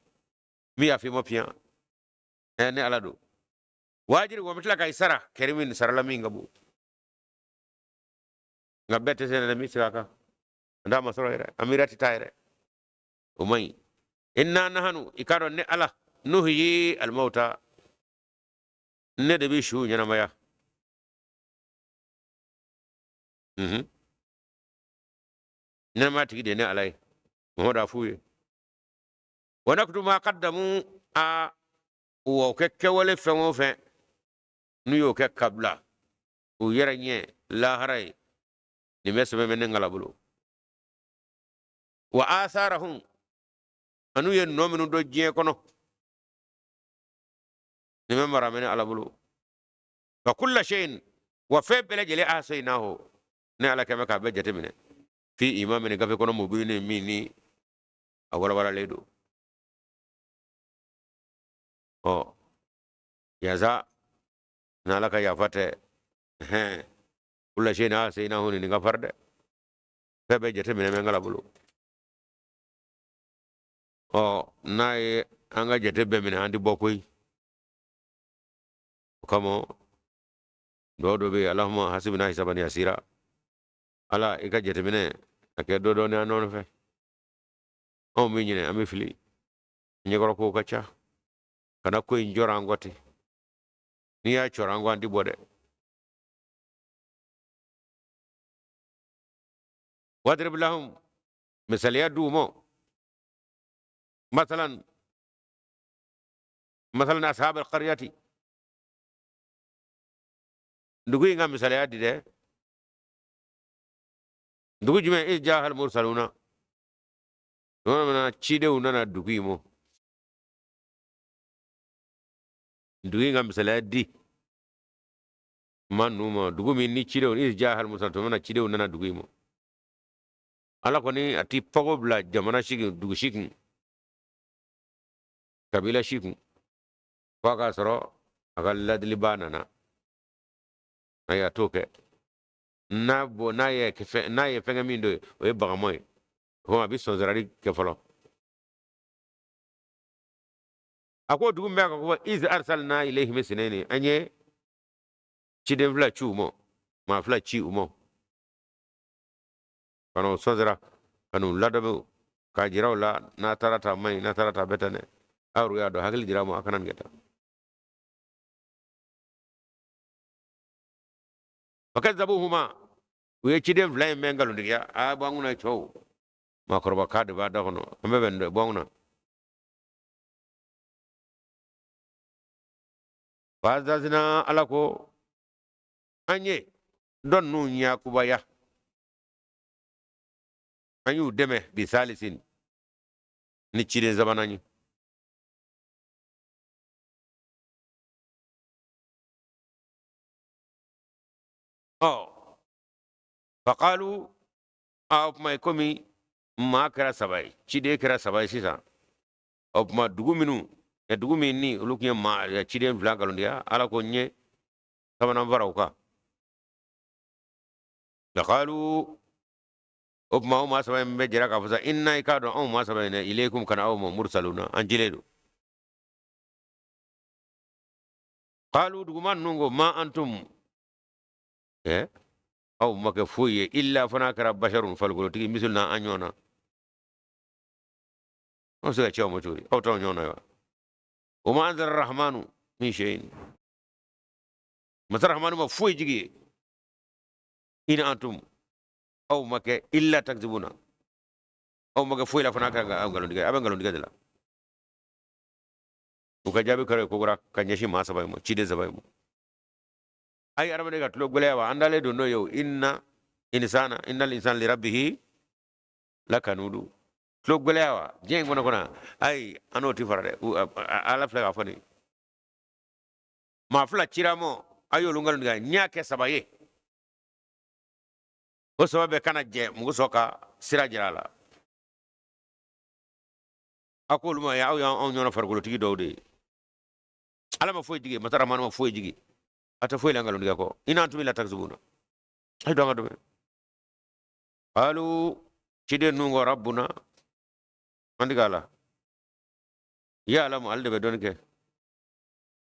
min yafa i ma piyan, ne ala don. Wa ajiri wa bɛ tila ka i sara karimin sarala min ka bon. Nka bɛɛ tɛ se dɛ, min sigi a kan n t'a masɔrɔ yɛrɛ, a miiriya tɛ taa yɛrɛ, o man ɲi. Inna nahanu, i k'a dɔn ne ala, nuhyi almauta, ne de bɛ su ɲɛnamaya. Ɲɛnamaya tigi de ye ne ala ye, Muhamadu a f'u ye. Wa naktubu ma qaddamu, a wa o kɛ kɛwale fɛn o fɛn n'u y'o kɛ kabila u yɛrɛ ɲɛ lahara ye, nin bɛ sɛbɛn bɛ ne ngala bolo. Wa atharahum, an'u ye nɔ minnu don diɲɛ kɔnɔ, nin bɛ mara ne ala bolo. Wa kulla shay'in, wa fɛn bɛɛ lajɛlen ahsaynahu, ne ala kɛmɛ k'a bɛɛ jateminɛ fi imamin gafe kɔnɔ mubinin min ni a walawalalen don. Ɔ yaasa n'ala ka yafa tɛ, hɛn kulla shay'in ahsaynahu nin ka fari dɛ, fɛn bɛɛ jateminɛ bɛ n kala bolo. Ɔ n'a ye an ka jate bɛɛ minɛ, an tɛ bɔ koyi. O kama dɔw dɔ bɛ yen, Allahumma hasibna hisaban yasira, ala i ka jateminɛ a kɛ dɔ dɔɔni an nɔfɛ. Anw bɛ ɲinɛ, an bɛ fili, ɲɛkɔrɔ kow ka ca, kana ko in jɔrɔ an kɔ ten. N'i y'a cɔrɔ an kɔ, an tɛ bɔ dɛ. Wadrib lahum, misaliya d'u ma, masalan masalan ashab alqaryati, dugu in ka misaliya di dɛ. Dugu jumɛn? Iz jahal mursaluna, tuma min na cidenw nana dugu in mɔ. Dugu in ka misaliya di ma ninnu ma, dugu min ni cidenw, iz jahal mursaluna, tuma min na cidenw nana dugu in mɔ. Ala kɔni a ti pago bila jamana si kun, dugu si kun, kabila si kun, f'a k'a sɔrɔ a ka ladilibaa nana. Ayi, a t'o kɛ. N'a bɔ, n'a ye fɛn, n'a ye fɛnkɛ min don ye, o ye bagamɔ ye. O a bɛ sɔnsarali kɛ fɔlɔ. A ko dugu min bɛ ka fɔ iz arsalna ilayhim isnayni, an ye ciden fila ci u ma, maa fila ci u ma, ka n'u sɔnsara, ka n'u ladɔnmi, k'a jira u la n'a taara ta man ɲi, n'a taara ta bɛ tan dɛ. Aw yɛrɛ y'a dɔn, hakili jira ma, a kana nin kɛ tan. Fakazzabuhuma, u ye ciden fila in bɛɛ nkalontigiya. A bɔ an kunna cɛw, maakɔrɔba kan de b'a da kɔnɔ, an bɛɛ bɛ nin dɔn, bɔ an kunna. Fazazina, ala ko an ye dɔ ninnu yakubaya, an y'u dɛmɛ bisalisin ni ciden sabanan ye. Ɔ faqalu, a o tuma komi maa kɛra saba ye, ciden kɛra saba ye sisan, o tuma dugu minnu, dugu min ni olu tun ye maa ciden fila nkalontigiya, ala ko n ye sabanan fara u kan. Faqalu, o tuma o maa saba in bɛɛ jɛra k'a fɔ sa, inna, i k'a dɔn anw maa saba in dɛ, ilaykum, ka na aw ma, mursaluna, an cilen don. Qalu, duguma ninnu ko, ma antum, aw ma kɛ foyi ye, illa, fo n'a kɛra basharun, farikolotigi, misluna, an ɲɔgɔn na. Aw bɛ se ka ci aw ma cogo di? Aw t'anw ɲɔgɔn na wa? Wa ma anzala rahmanu min shay'in, masa rahmanu ma foyi jigi ye. In antum, aw ma kɛ, illa takzibuna, aw ma kɛ foyi la fo n'a kɛra nkalontigɛ, a bɛ nkalontigɛ de la. U ka jaabi kɛra kokura ka ɲɛsin maa saba in ma, ciden saba in ma. Ayi, adamaden ka tulo gɛlɛya wa, an dalen don n'o ye o. Inna insana, innal insana li rabbihi lakanudu. Tulo gɛlɛya wa, diɲɛ in kɔnɔ kɔnɔ, ayi, an n'o ti fara dɛ. Ala filɛ k'a fɔ nin maa fila cira mɔ, a y'olu nkalon tigɛ, n y'a kɛ saba ye, o saba bɛɛ kana jɛ mugu sɔn ka sira jira a la. A ko olu ma, aw y'anw ɲɔgɔnna farikolotigi dɔw de ye. Ala ma foyi jigi, masa ramani ma foyi jigi, a tɛ foyi la nkalontigɛ kɔ. In antum illa takzibuna, a ye dɔn ka dɔn. Qalu, ciden ninnu ko, rabbuna, an tigi ala, ya'lamu, ale de bɛ dɔnni kɛ,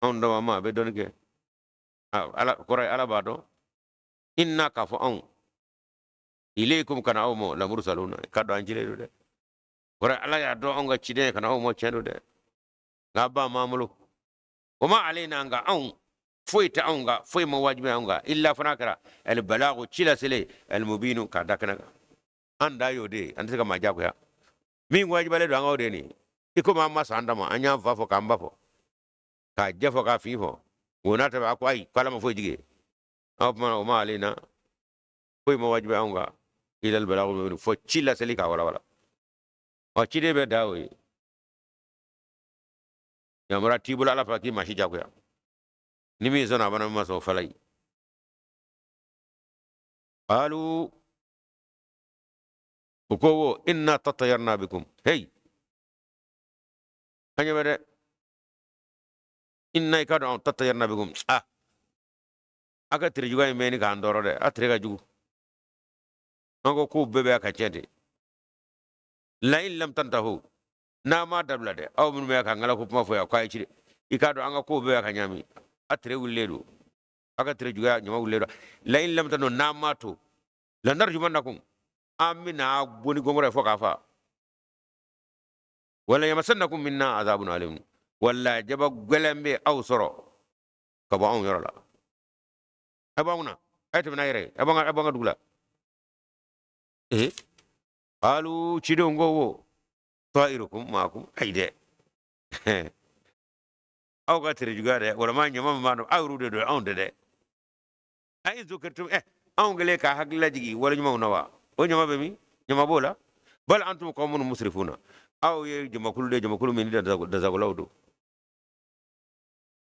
anw dama ma, a bɛ dɔnni kɛ. Ala kɔrɔ ye ala b'a dɔn, inna, k'a fɔ anw, ilaykum, ka na aw ma, lamursaluna, k'a dɔn an cilen don dɛ. Kɔrɔ ala y'a dɔn anw ka ciden ka na aw ma, tiɲɛ don dɛ, nka ba m'an bolo. Wa ma alayna, nka anw foyi tɛ anw kan, foyi ma wajibi anw kan, illa, fo n'a kɛra, albalagu, ci laselen, almubinu, k'a da kɛnɛ kan. An da y'o de ye, an tɛ se ka maa jagoya. Min wajibalen don an k'o de ye nin i komi an ma sɔn an da ma, an y'an fa fɔ k'an ba fɔ, k'a jɛ fɔ, k'a fin fɔ, o n'a ta bɛɛ, a ko ayi, k'ala ma foyi jigi. Aw kuma, o ma alayna, foyi ma wajibi anw kan, illa albalagu mubinu, fo ci laseli k'a walawala. Ɔ ciden bɛ da o ye, yamaruya t'i bolo ala fɛ k'i maa si jagoya. Ni min sɔnna a bana, min ma sɔn o fala ye. Qalu, u ko wo, inna tatayarna bikum, hey, an ɲɛ bɛ dɛ, inna, i k'a dɔn anw, tatayarna bikum, ah, a ka tere juguya in bɛ ɲini k'an tɔɔrɔ dɛ, a tere ka jugu, an ko k'u bɛɛ bɛ ka tiɲɛ ten. La in lam tantahu, n'a ma dabila dɛ, aw minnu bɛ ka ŋala ko kuma fɔ yan k'a ye ci i k'a dɔn an ka kow bɛɛ ka ɲami, a tere wulilen don, a ka tere juguya ɲama wulilen don. La in lam tantahu, n'a ma to, lanarjumannakum, an bɛna bonni gɔngɔrɔ ye fo k'a fa, wala yamassannakum minna azabun alim, wala jaba gɛlɛn bɛ aw sɔrɔ ka bɔ anw yɔrɔ la. A b'anw na, a ye tɛmɛ n'a yɛrɛ ye, a b'an ka dugu la. Ee, qalu, cidenw ko wo, ta'irukum ma'akum, ayi dɛ, aw ka tere juguya dɛ, walama ɲama min b'a dɔn, aw yɛrɛw de don, anw tɛ dɛ. A in zukirtum, anw kɛlen k'a hakili lajigin wale ɲumanw na wa. O ɲama bɛ min? Ɲama b'o la. Bal antum qawmun musrifuna, aw ye jamakulu de, jamakulu min ni dasagolaw don.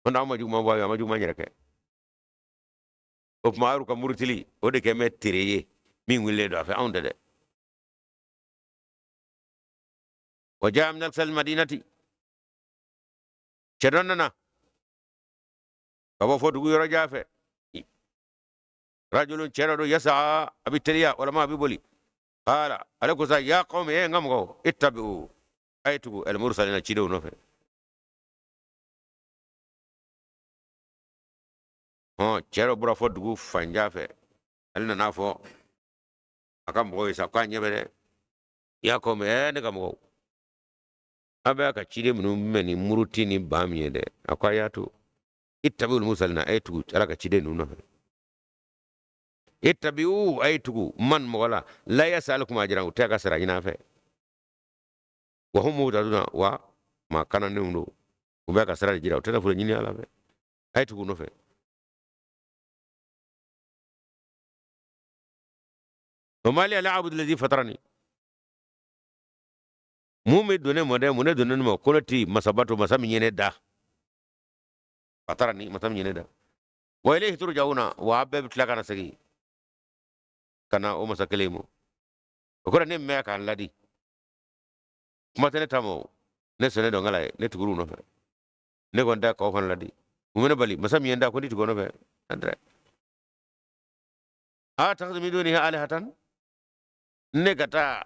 An ma juguman bɔ a ye, a ma juguman yɛrɛ kɛ. O tuma aw ka murutili o de kɛ mɛ tere ye min wulilen don a fɛ, anw tɛ dɛ. Wa jaa min aqsal madinati, cɛ dɔ nana ka bɔ fo dugu yɔrɔ jan fɛ. Rajulun, cɛ dɔ don, yasa, a bɛ teliya walima a bɛ boli. Qala, ale ko sa, ya qawmi, e n ka mɔgɔw, ittabi'u, a ye tugu, al mursalina, cidenw nɔfɛ. Hɔn, cɛ dɔ bɔra fo dugu fanjan fɛ, ale nana fɔ a ka mɔgɔw ye sa k'a ɲɛ bɛ dɛ. Ya qawmi, ɛ ne ka mɔgɔw, a bɛ ka ciden minnu mɛn ni muruti ni ban min ye dɛ, a ko a y'a to, ittabi'ul mursalina, a ye tugu ala ka ciden ninnu nɔfɛ. Ittabi'u, a ye tugu, man, mɔgɔ la, la yasalukum ajran, u tɛ ka sara ɲini a fɛ. Wa hum muhtaduna, wa maa kananenw don, u bɛ ka sira de jira, u tɛ nafolo ɲini ala fɛ, a ye tugu u nɔfɛ. Wa ma liya la abudu lazi fatarani, mun bɛ don ne ma dɛ, mun ne donnen ne ma ko ne ti masa bato, masa min ye ne da, fatarani, masa min ye ne da. Wa ilayhi turja'una, wa a bɛɛ bɛ tila ka na segin ka na o masa kelen ma. O kɔrɔ ne mɛn k'an ladi, kuma tɛ ne ta ma o, ne sɔnnen don ala ye, ne tugur'u nɔfɛ, ne kɔni tɛ k'aw fana ladi. Mun bɛ ne bali? Masa min ye n da, ko ne tugu o nɔfɛ. Andrɛ attakhidhu min dunihi alihatan, ne ka taa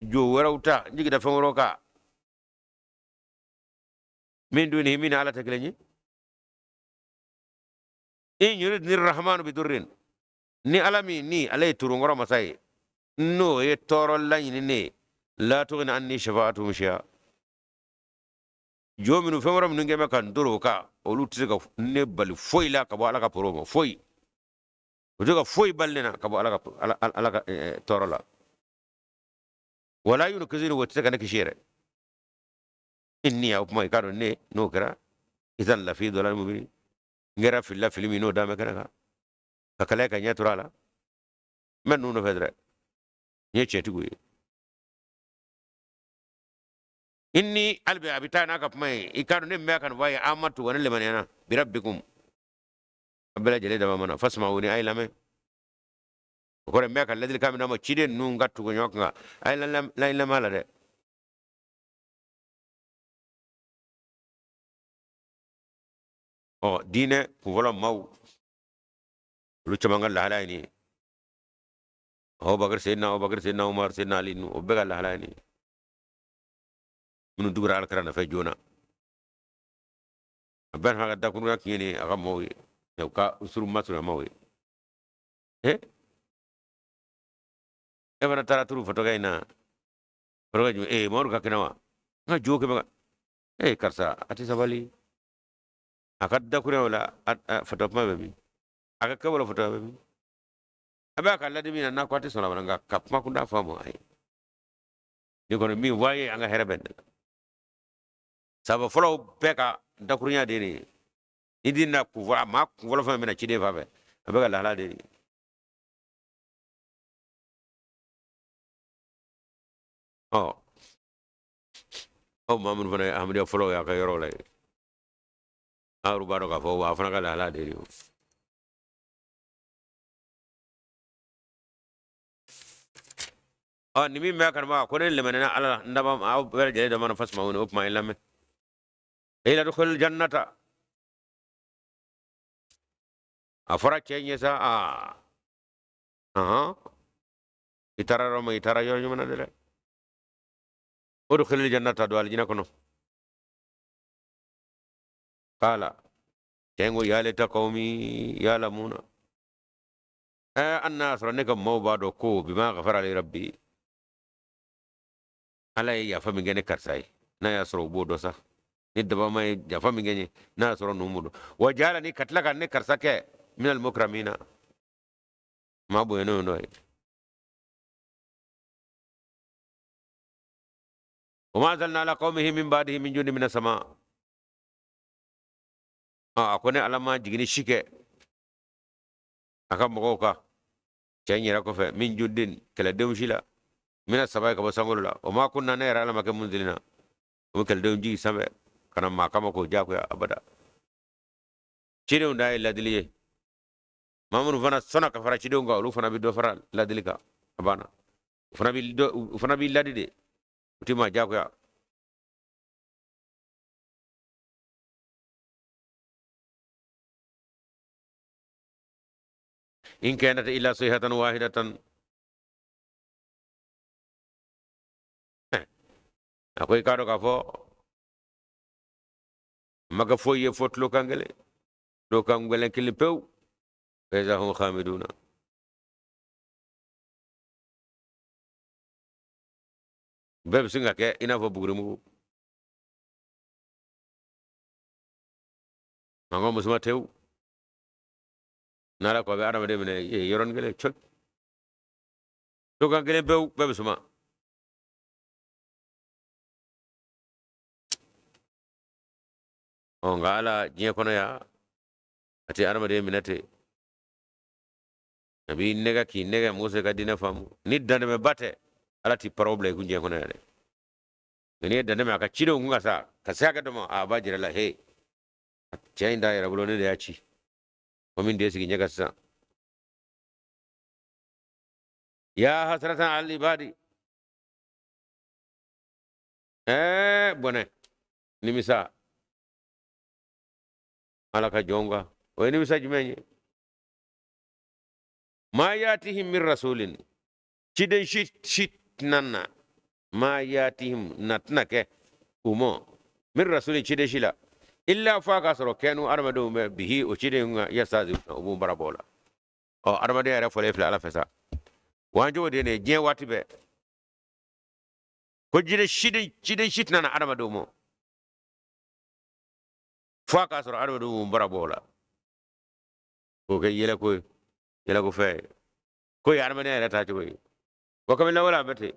jo wɛrɛw ta, n jigi da fɛn wɛrɛw kan, min dunihi, min ni ala tɛ kelen ye. In yuridni rahmanu bidurrin, ni ala min ni ale ye turunkɔrɔ masa ye, n'o ye tɔɔrɔ laɲini ne ye, la tughni anni shafa'atuhum shay'a, jo minnu fɛn wɛrɛ minnu kɛ bɛ ka n toro o kan, olu tɛ se ka ne bali foyi la ka bɔ ala ka poro ma, foyi u tɛ ka foyi bali ne na ka bɔ ala ka tɔɔrɔ la. Wala yunqidhuni, o tɛ se ka ne kisi yɛrɛ. Inni, o kuma i k'a dɔn ne n'o kɛra, idan lafi dalalin mubin, n kɛra filila fili min n'o dan bɛ kɛnɛ kan ka kalaya ka ɲɛ tora a la, n bɛ ninnu nɔfɛ dɛrɛ, n ye tiɲɛtigiw ye. Inni, hali bi a bɛ taa n'a ka kuma ye, i k'a dɔn ne min bɛ ka nin fɔ a ye, amantu, wa ne limaniyana, birabbikum, a bɛɛ lajɛlen dama mana, fasma'uni, a ye lamɛn. O kɔrɔ n bɛ ka ladilikan min d'a ma, ciden ninnu ka tugu ɲɔgɔn kan, a ye lamɛn a la dɛ. Ɔ diinɛ kunfɔlɔ maaw, olu caman ka lahala ye nin ye. Abubakar, Seyidina Abubakar, Seyidina Umar, Seyidina Ali ninnu, o bɛɛ ka lahala ye nin ye, minnu tugura alakira nɔfɛ joona. A bɛɛ n'a ka dakurunya tun ye nin ye a ka maaw ye, u ka usuru masurunya maaw ye. E fana taara turu fatɔkɛ in na, fatɔkɛ jumɛn? Mamadu ka kɛnɛ wa? N ka jo kɛmɛ ka karisa a tɛ sabali, a ka dakurunya o la, fatɔ kuma bɛ min? A ka kɛwale fatɔ bɛ min? A bɛ a ka ladi min na, n'a ko a tɛ sɔn a ma, nka ka kuma kunda fɔ a ma, ayi, ni kɔni min fɔ a ye, an ka hɛrɛ bɛ nin la. Saba fɔlɔw bɛɛ ka dakurunya de ye nin ye. Ni den na kunfɔlɔ, a maa kunfɔlɔ fɛn bɛna ciden fan fɛ, a bɛ ka lahala de ye nin ye. Ɔ aw maa minnu fana ye ahmadiyya fɔlɔw ye a ka yɔrɔ la yen, aw yɛrɛ b'a dɔn k'a fɔ wa a fana ka lahala de ye nin ye. Ɔ nin min bɛ kanuma ko ne lɛmɛnɛna ala la, n daba aw bɛɛ lajɛlen dama na, fasma'uni, o kuma i lamɛn. Qila udkhulil jannata, a fɔra cɛ ɲɛ sa, aa ahan, i taara yɔrɔ min, i taara yɔrɔ ɲuman na dɛ. Udkhulil jannata, don alijinɛ kɔnɔ. Qala, cɛ ko, ya laita qawmi ya'lamuna, an n'a sɔrɔ ne ka maaw b'a dɔn ko bima ghafara li rabbi, ala ye yafa min kɛ ne karisa ye, n'a y'a sɔrɔ u b'o dɔn sa, ni dabama ye yafa min kɛ n ye, n'a y'a sɔrɔ ninnu b'o dɔn. Wa jaalani, ka tila ka ne karisa kɛ minal mukramina, maa bonyannenw dɔ ye. Wa ma anzalna ala qawmihi min ba'dihi min jundin minas sama, a ko ne ala ma jiginni si kɛ a ka mɔgɔw kan. Cɛ in yɛrɛ kɔfɛ min jundin kɛlɛdenw si la mina saba ka bɔ sankolo la o ma kunna ne yɛrɛ ala ma kɛ munzilina o bɛ kɛlɛdenw jigin sanfɛ ka na maa kama k'o diyagoya abada. Cidenw da ye ladili ye, maa minnu fana sɔnna ka fara cidenw kan, olu fana bɛ dɔ fara ladili kan, a banna. U fana b'i ladi de, u tɛ maa diyagoya. In kanat illa sayhatan wahidatan. A ko i k'a dɔn k'a fɔ ma kɛ foyi ye fo tulokan kelen, tulokan gɛlɛn kelen pewu. Fa iza hum khamiduna. Bɛɛ bɛ sin ka kɛ i n'a fɔ bugurimugu. Mankan musoman tewu. N'ala ko a bɛ adamaden minɛ yɔrɔnin kelen cɔli. Tulokan kelen pewu, bɛɛ bɛ suma. Ɔ nka ala diɲɛ kɔnɔ yan, a tɛ adamaden minɛ ten. A b'i nɛgɛ k'i nɛgɛ mɔgɔ se ka diinɛ faamu. Ni dantɛmɛba tɛ, ala t'i paraw bila i kun diɲɛ kɔnɔ yan dɛ. Nka n'i ye dantɛmɛ a ka cidenw kun ka sa, ka se hakɛ dɔ ma, a b'a jira la, he, cɛ in t'a yɛrɛ bolo, ne de y'a ci. Ko min den sigi ɲɛ kan sisan. Ya hasratan al ibadi. Bɔnɛ nimisa ala ka jɔn kan, o ye nimisa jumɛn ye? Ma yatihim min rasulin, ciden si si tɛna na. Ma yatihim, na tɛna kɛ u ma, min rasulin, ciden si la, illa f'a k'a sɔrɔ kɛnu adamadenw bɛ bihi o ciden kan yastazi, u b'u bara bɔ o la. Ɔ adamadenya yɛrɛ fɔlen filɛ ala fɛ sa, wa an cogo de ye diɲɛ waati bɛɛ ko ciden si tɛna na adamadenw ma fo a k'a sɔrɔ adamadenw b'u bara bɔ o la, k'o kɛ yɛlɛko ye, yɛlɛko fɛn ye, k'o ye adamadenya yɛrɛ taacogo ye. Wa kabini lawale a bɛ ten,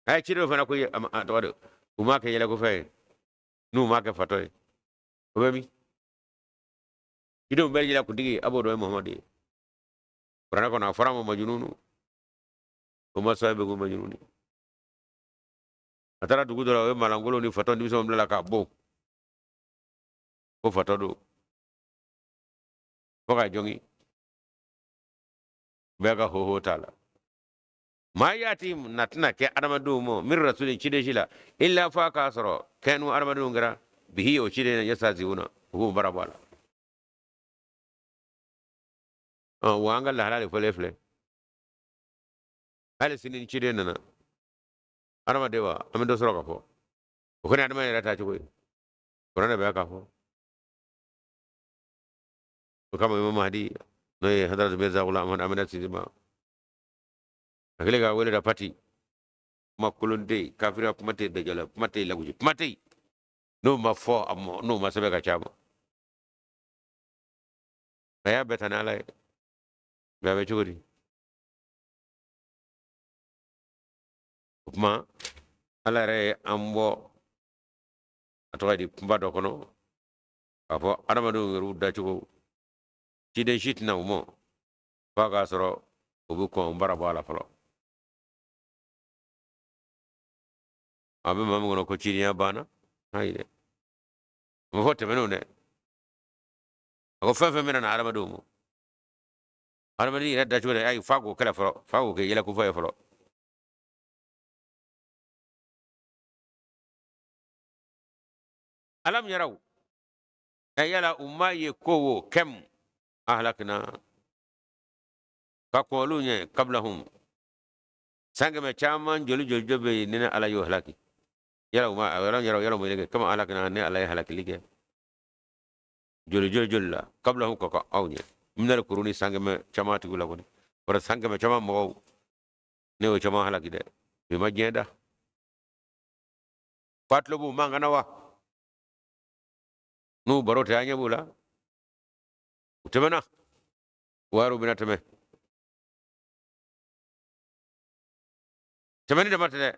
a ye cidenw fana ko ye a tɔgɔ de, u m'a kɛ yɛlɛko fɛn ye, n'u m'a kɛ fatɔ ye, o bɛ min? Cidenw bɛɛ lajɛlen kuntigi a b'o dɔn ye Muhamadu ye. Kuranɛ kɔnɔ a fɔra a ma majununu, o ma sɔn bɛ ko majununi. A taara dugu dɔ la, o ye malangolo ni fatɔ denmisɛnw bila la k'a bon ko fatɔ don, fo k'a jɔngi, bɛɛ ka hoho t'a la. Maa yaati na tɛna kɛ adamadenw ma min rasulin ciden si la, illa f'a k'a sɔrɔ kɛnu adamadenw kɛra bihi o ciden yastaziuna, u b'u bara bɔ a la. Wa an ka lahala de fɔlen filɛ. Hali sini ni ciden nana adamaden wa, an bɛ dɔ sɔrɔ ka fɔ o kɔni adamaden yɛrɛ taacogo ye, kuranɛ bɛ k'a fɔ. O kama Imam Mahdi n'o ye Hadratu Mirza Ghulam Ahmad Amina Sinzima, a kɛlen ka wele da pati, kuma kolon tɛ yen, kafiriya kuma tɛ yen, dajala kuma tɛ yen, lagosi kuma tɛ yen, n'o ma fɔ a ma, n'o ma sɛbɛn ka ca ma, a y'a bɛɛ ta ni ala ye. Mɛ a bɛ cogo di? O tuma ala yɛrɛ ye an bɔ a tɔgɔ di kunba dɔ kɔnɔ k'a fɔ adamadenw yɛrɛw dacogo ciden si tɛna u ma f'a k'a sɔrɔ u bɛ kɔn bara bɔ a la fɔlɔ. A bɛ maa min kɔnɔ ko cidenya banna, ayi dɛ, a ma fɔ tɛmɛnenw dɛ. A ko fɛn fɛn bɛna na adamadenw ma, adamaden yɛrɛ dacogo dɛ, ayi f'a k'o kɛlɛ fɔlɔ, f'a k'o kɛ yɛlɛkofɔ ye fɔlɔ. Alam yaraw, ɛ yala u m'a ye ko wo kɛm ahlakina ka kɔn olu ɲɛ kabilahum san kɛmɛ caman joli joli joli bɛ yen ni ne ala y'o halaki. Yala u ma alam yaraw, yala u ma kɛ kama ahlakina, ne ala ye halakili kɛ joli joli joli la kabilahum ka kɔn aw ɲɛ minal kuruni san kɛmɛ caman tigiw la kɔni, wala san kɛmɛ caman mɔgɔw ne y'o caman halaki dɛ, bi ma diɲɛ da fa tulo b'u mankan na wa, n'u baro tɛ an ɲɛ b'u la, u tɛmɛna wariw bɛna tɛmɛ, tɛmɛni dama tɛ dɛ,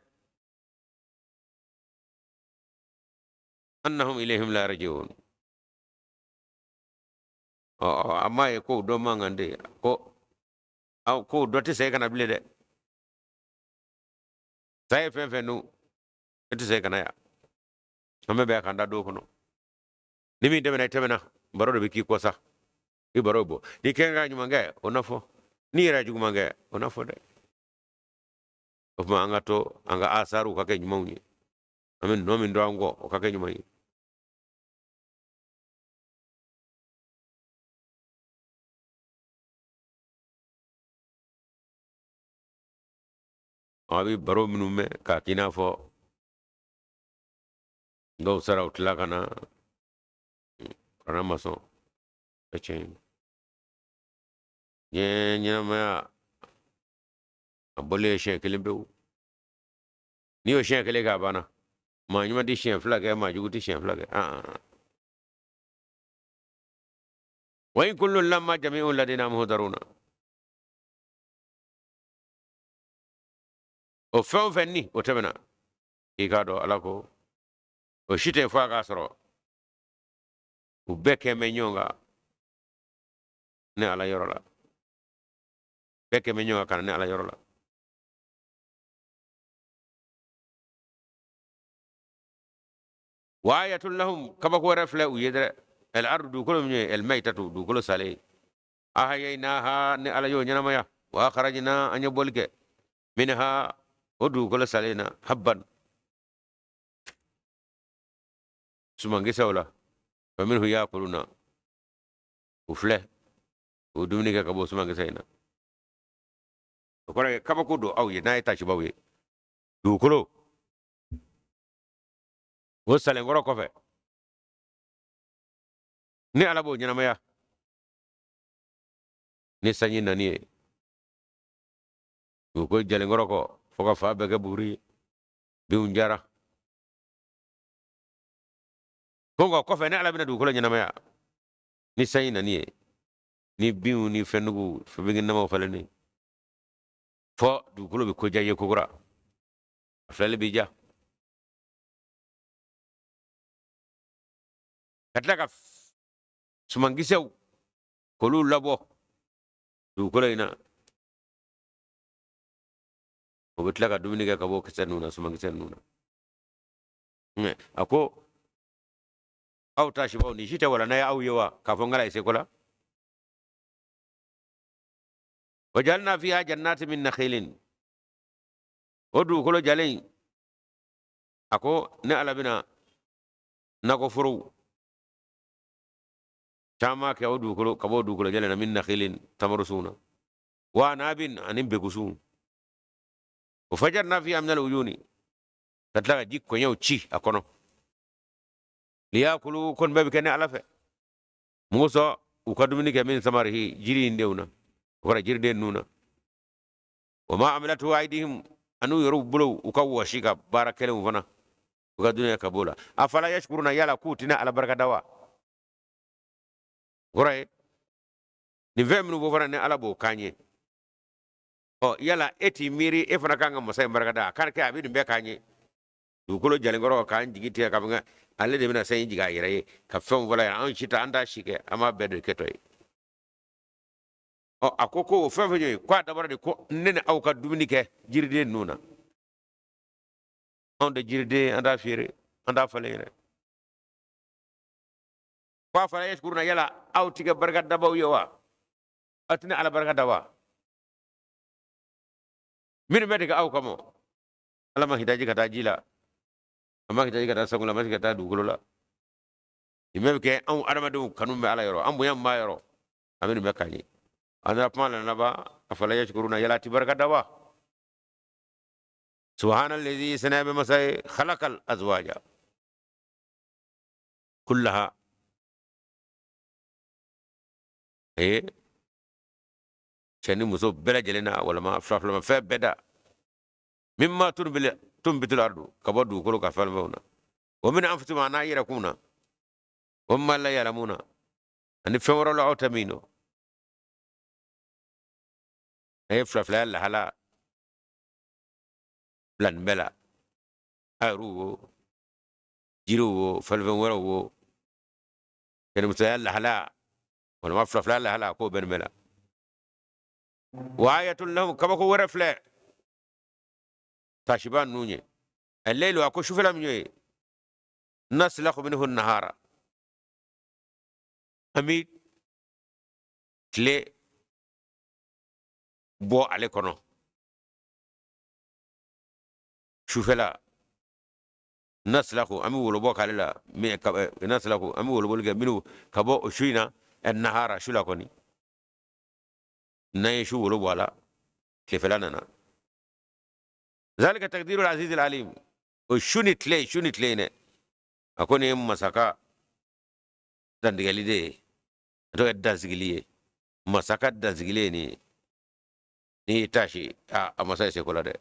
annahum ilayhim la yarji'un. Ɔ a m'a ye ko dɔ man kan de ko Aw ko dɔ tɛ segin ka na bilen dɛ. Sa ye fɛn fɛn dun, e tɛ segin ka na yan. An bɛ bɛn a kan da don kɔnɔ. Ni min tɛmɛna, i tɛmɛna. Baro de bɛ k'i kɔ sa. I baro bɔ. N'i kɛn ka ɲuman kɛ, o na fɔ. N'i yɛrɛ ye juguman kɛ, o na fɔ dɛ. O tuma an ka to an ka asariw ka kɛ ɲumanw ye. An bɛ nɔ min to an kɔ, o ka kɛ ɲuman ye. A bɛ baro minnu mɛn k'a k'i n'a fɔ dɔw sara u tila ka na kuranɛ ma sɔn o tiɲɛ ye. Diɲɛ ɲɛnamaya a bɔlen ye siɲɛ kelen pewu. N'i y'o siɲɛ kelen kɛ, a banna. Maa ɲuman tɛ siɲɛ fila kɛ, maa jugu tɛ siɲɛ fila kɛ. Wa in kullun lamma jami'un ladina muhdaruna. O fɛn o fɛn ni o tɛmɛna, i k'a dɔn Ala ko o si tɛ fɔ a k'a sɔrɔ u bɛɛ kɛn bɛ ɲɔgɔn kan ne Ala yɔrɔ la. Bɛɛ kɛn bɛ ɲɔgɔn kan ka na ne Ala yɔrɔ la. Wa ayatun lahum, kabako wɛrɛ filɛ u ye dɛ. El ardu, dugukolo min ye, el maytatu, dugukolo salen, ahayaynaha, ni Ala y'o ɲɛnamaya, wa akhrajna, an ye bɔli kɛ, minha, o dugukolo salen na, habban, sumankisɛw la, fa minhu yakuluna, u filɛ u dumuni kɛ ka bɔ sumankisɛ in na. O kɔrɔ ye kabako don aw ye n'a ye tasibaw ye. Dugukolo o salenkɔrɔ kɔfɛ, ni Ala b'o ɲɛnamaya ni sanji nani ye, dugukolo jalenkɔrɔ kɔ fo ka fan bɛɛ kɛ buguri ye, binw jara ko nka kɔfɛ ni Ala bɛna dugukolo ɲɛnamaya ni sanji nani ye, ni binw ni fɛnduguw fɛnbinkɛnɛmaw falennen, fɔ dugukolo bɛ koja ye kokura, a filɛli b'i ja. Ka tila ka sumankisɛw k'olu labɔ dugukolo in na, o bɛ tila ka dumuni kɛ ka bɔ kisɛ ninnu na, sumankisɛ ninnu na. A ko aw ta sibaw nin si tɛ walanda ye aw ye wa, k'a fɔ n kala ye seko la. Wajalna fiha jannati min nakhilin, o dugukolo jalen, a ko ne Ala bɛna nakɔforow caman kɛ o dugukolo, ka bɔ o dugukolo jalen na, min nakhilin, tamarosunw na, wa anabin, ani begusunw. Wa fajarna fiha minal uyuni, ka tila ka ji kɔɲɛw ci a kɔnɔ. Liyakulu, ko nin bɛɛ bɛ kɛ ne Ala fɛ mun kosɔn? U ka dumuni kɛ min samarihi, jiri in denw na, o kɔrɔ jiriden ninnu na. Wa ma amilatu aidihim, an'u yɛrɛw bolo u ka wɔsi ka baara kɛlenw fana, u ka dunuya ka b'o la. Afala yashkuruna, yala k'u tɛna Ala barika da wa? Kɔrɔ ye nin fɛn minnu fɔ fana, ni Ala b'o k'an ye, ɔ yala e t'i miiri e fana kan ka masa in barika da? A kan kɛ a bɛ nin bɛɛ k'an ye, dugukolo jalenkɔrɔ k'an jigi tigɛ ka fɛn, ale de bɛna sanji jigin a yɛrɛ ye ka fɛnw fɔlɔ yan. An si tɛ, an t'a si kɛ, an b'a bɛɛ de kɛtɔ ye. Ɔ a ko ko o fɛn fɛn ye, ko a dabɔra de ko ne ni aw ka dumuni kɛ jiriden ninnu na. Anw tɛ jiriden, an t'a feere, an t'a falen yɛrɛ. Ko afala yashkuruna, yala aw ti kɛ barika dabaw ye wa? Aw tɛna Ala barika da wa? Minnu bɛ tigɛ aw kama, Ala ma hitaji ka taa ji la, a ma hitaji ka taa sango la, a ma ka taa dugukolo la. Nin bɛɛ bɛ kɛ anw adamadenw kanu bɛ Ala yɔrɔ, an bonya b'a yɔrɔ, a bɛ nin bɛɛ k'an ye. An nana kuma la laban, afala yashkuruna, yala ti barika da wa? Subhanallazi, saniya bɛ masa ye, khalaqal azwaja kullaha, ee cɛ ni muso bɛɛ lajɛlen na, walima fila filama fɛn bɛɛ da, mimma tunbitul ardu, ka bɔ dugukolo ka fɛn fɛnw na, wa min anfusihim, a n'a yɛrɛ kun na, wa mimma la yalamuna, ani fɛn wɛrɛw la aw tɛ min dɔn. A ye fila filaya lahala bila nin bɛɛ la, a yɛrɛw wo, jiriw wo, fɛn wɛrɛw wo, cɛnimusoya lahala walima fila filaya lahala, k'o bɛ nin bɛɛ la. Wa ayatun lahum, kabako wɛrɛ filɛ tasiba ninnu ye. Al-laylu, a ko sufɛla min ye, naslakhu minhu nahara, an bi tile bɔ ale kɔnɔ. Sufɛla naslakhu, an bɛ wolobɔ k'ale la, naslakhu, an bɛ wolobɔli kɛ minnu ka bɔ o su in na, nahara, su la kɔni. N'an ye su wolo bɔ a la, tilefɛla nana. Zalika takdiru al-aziz al-alim, o su ni tile, su ni tile in dɛ, a ko nin ye masaka dantigɛli de ye, a tɔgɔ ye dansigili ye, masaka dansigili ye nin ye. N'i y'i taasi, a masa ye seko la dɛ.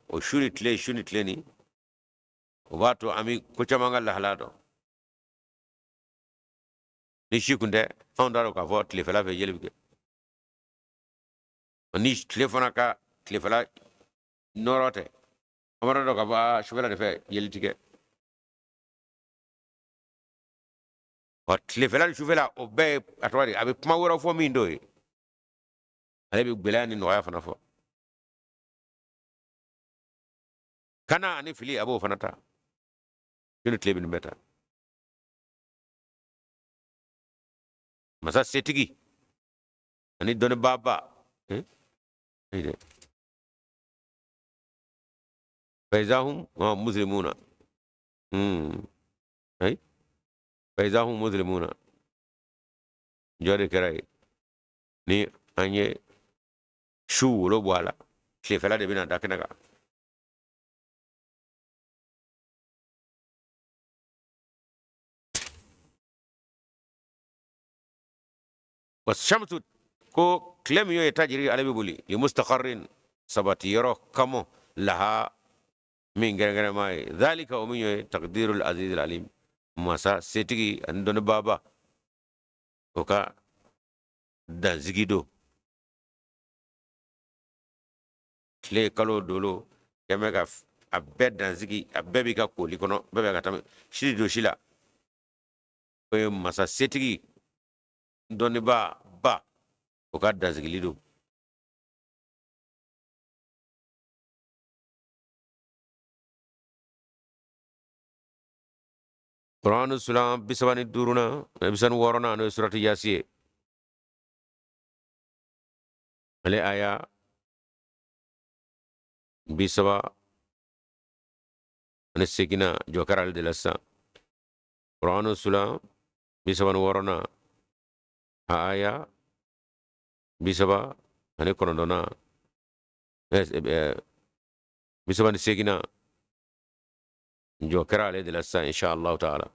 O su ni tile, su ni tile nin, o b'a to an bɛ ko caman ka lahala dɔn. Ni si kun tɛ, anw t'a dɔn k'a fɔ tilefɛla fɛ yeli bɛ kɛ. Ni tile fana ka tilefɛla nɔrɔ tɛ, an b'a dɔn k'a fɔ aa sufɛla de fɛ yeli ti kɛ. Ɔ tilefɛla ni sufɛla, o bɛɛ ye a tɔgɔ di, a bɛ kuma wɛrɛ fɔ min t'o ye. Ale bɛ gɛlɛya ni nɔgɔya fana fɔ. Kana ani fili, a b'o fana ta. Su ni tile bɛ nin bɛɛ ta. Masa setigi ani dɔnnibaaba, faizahum muslimuna, ayi, faizahum muslimuna, jɔ de kɛra ye. Ni an ye su wolo bɔ a la, tilefɛla de bɛna da kɛnɛ kan. Washamsu, ko tile min ye tajiri, ale bɛ boli li mustaqarrin, sabati yɔrɔ kama, laha min kɛrɛnkɛrɛnma ye. Zalika, o min ye takdirul aziz alim, masa setigi ani dɔnnibaaba, o ka dansigi don. Tile, kalo, dolo kɛmɛ ka a bɛɛ dansigi, a bɛɛ b'i ka koli kɔnɔ, bɛɛ bɛ ka tɛmɛ si don si la. O ye masa setigi dɔnnibaa ba, o ka dansigili don. Kuranu sura 35nan, 36nan, n'o ye surati Yasi ye, ale aya 38nan, jɔ kɛra ale de la sisan. Kuranu sura 36nan, a aya 39nan, 38nan, jɔ kɛra ale de la sisan, insha allahu taala.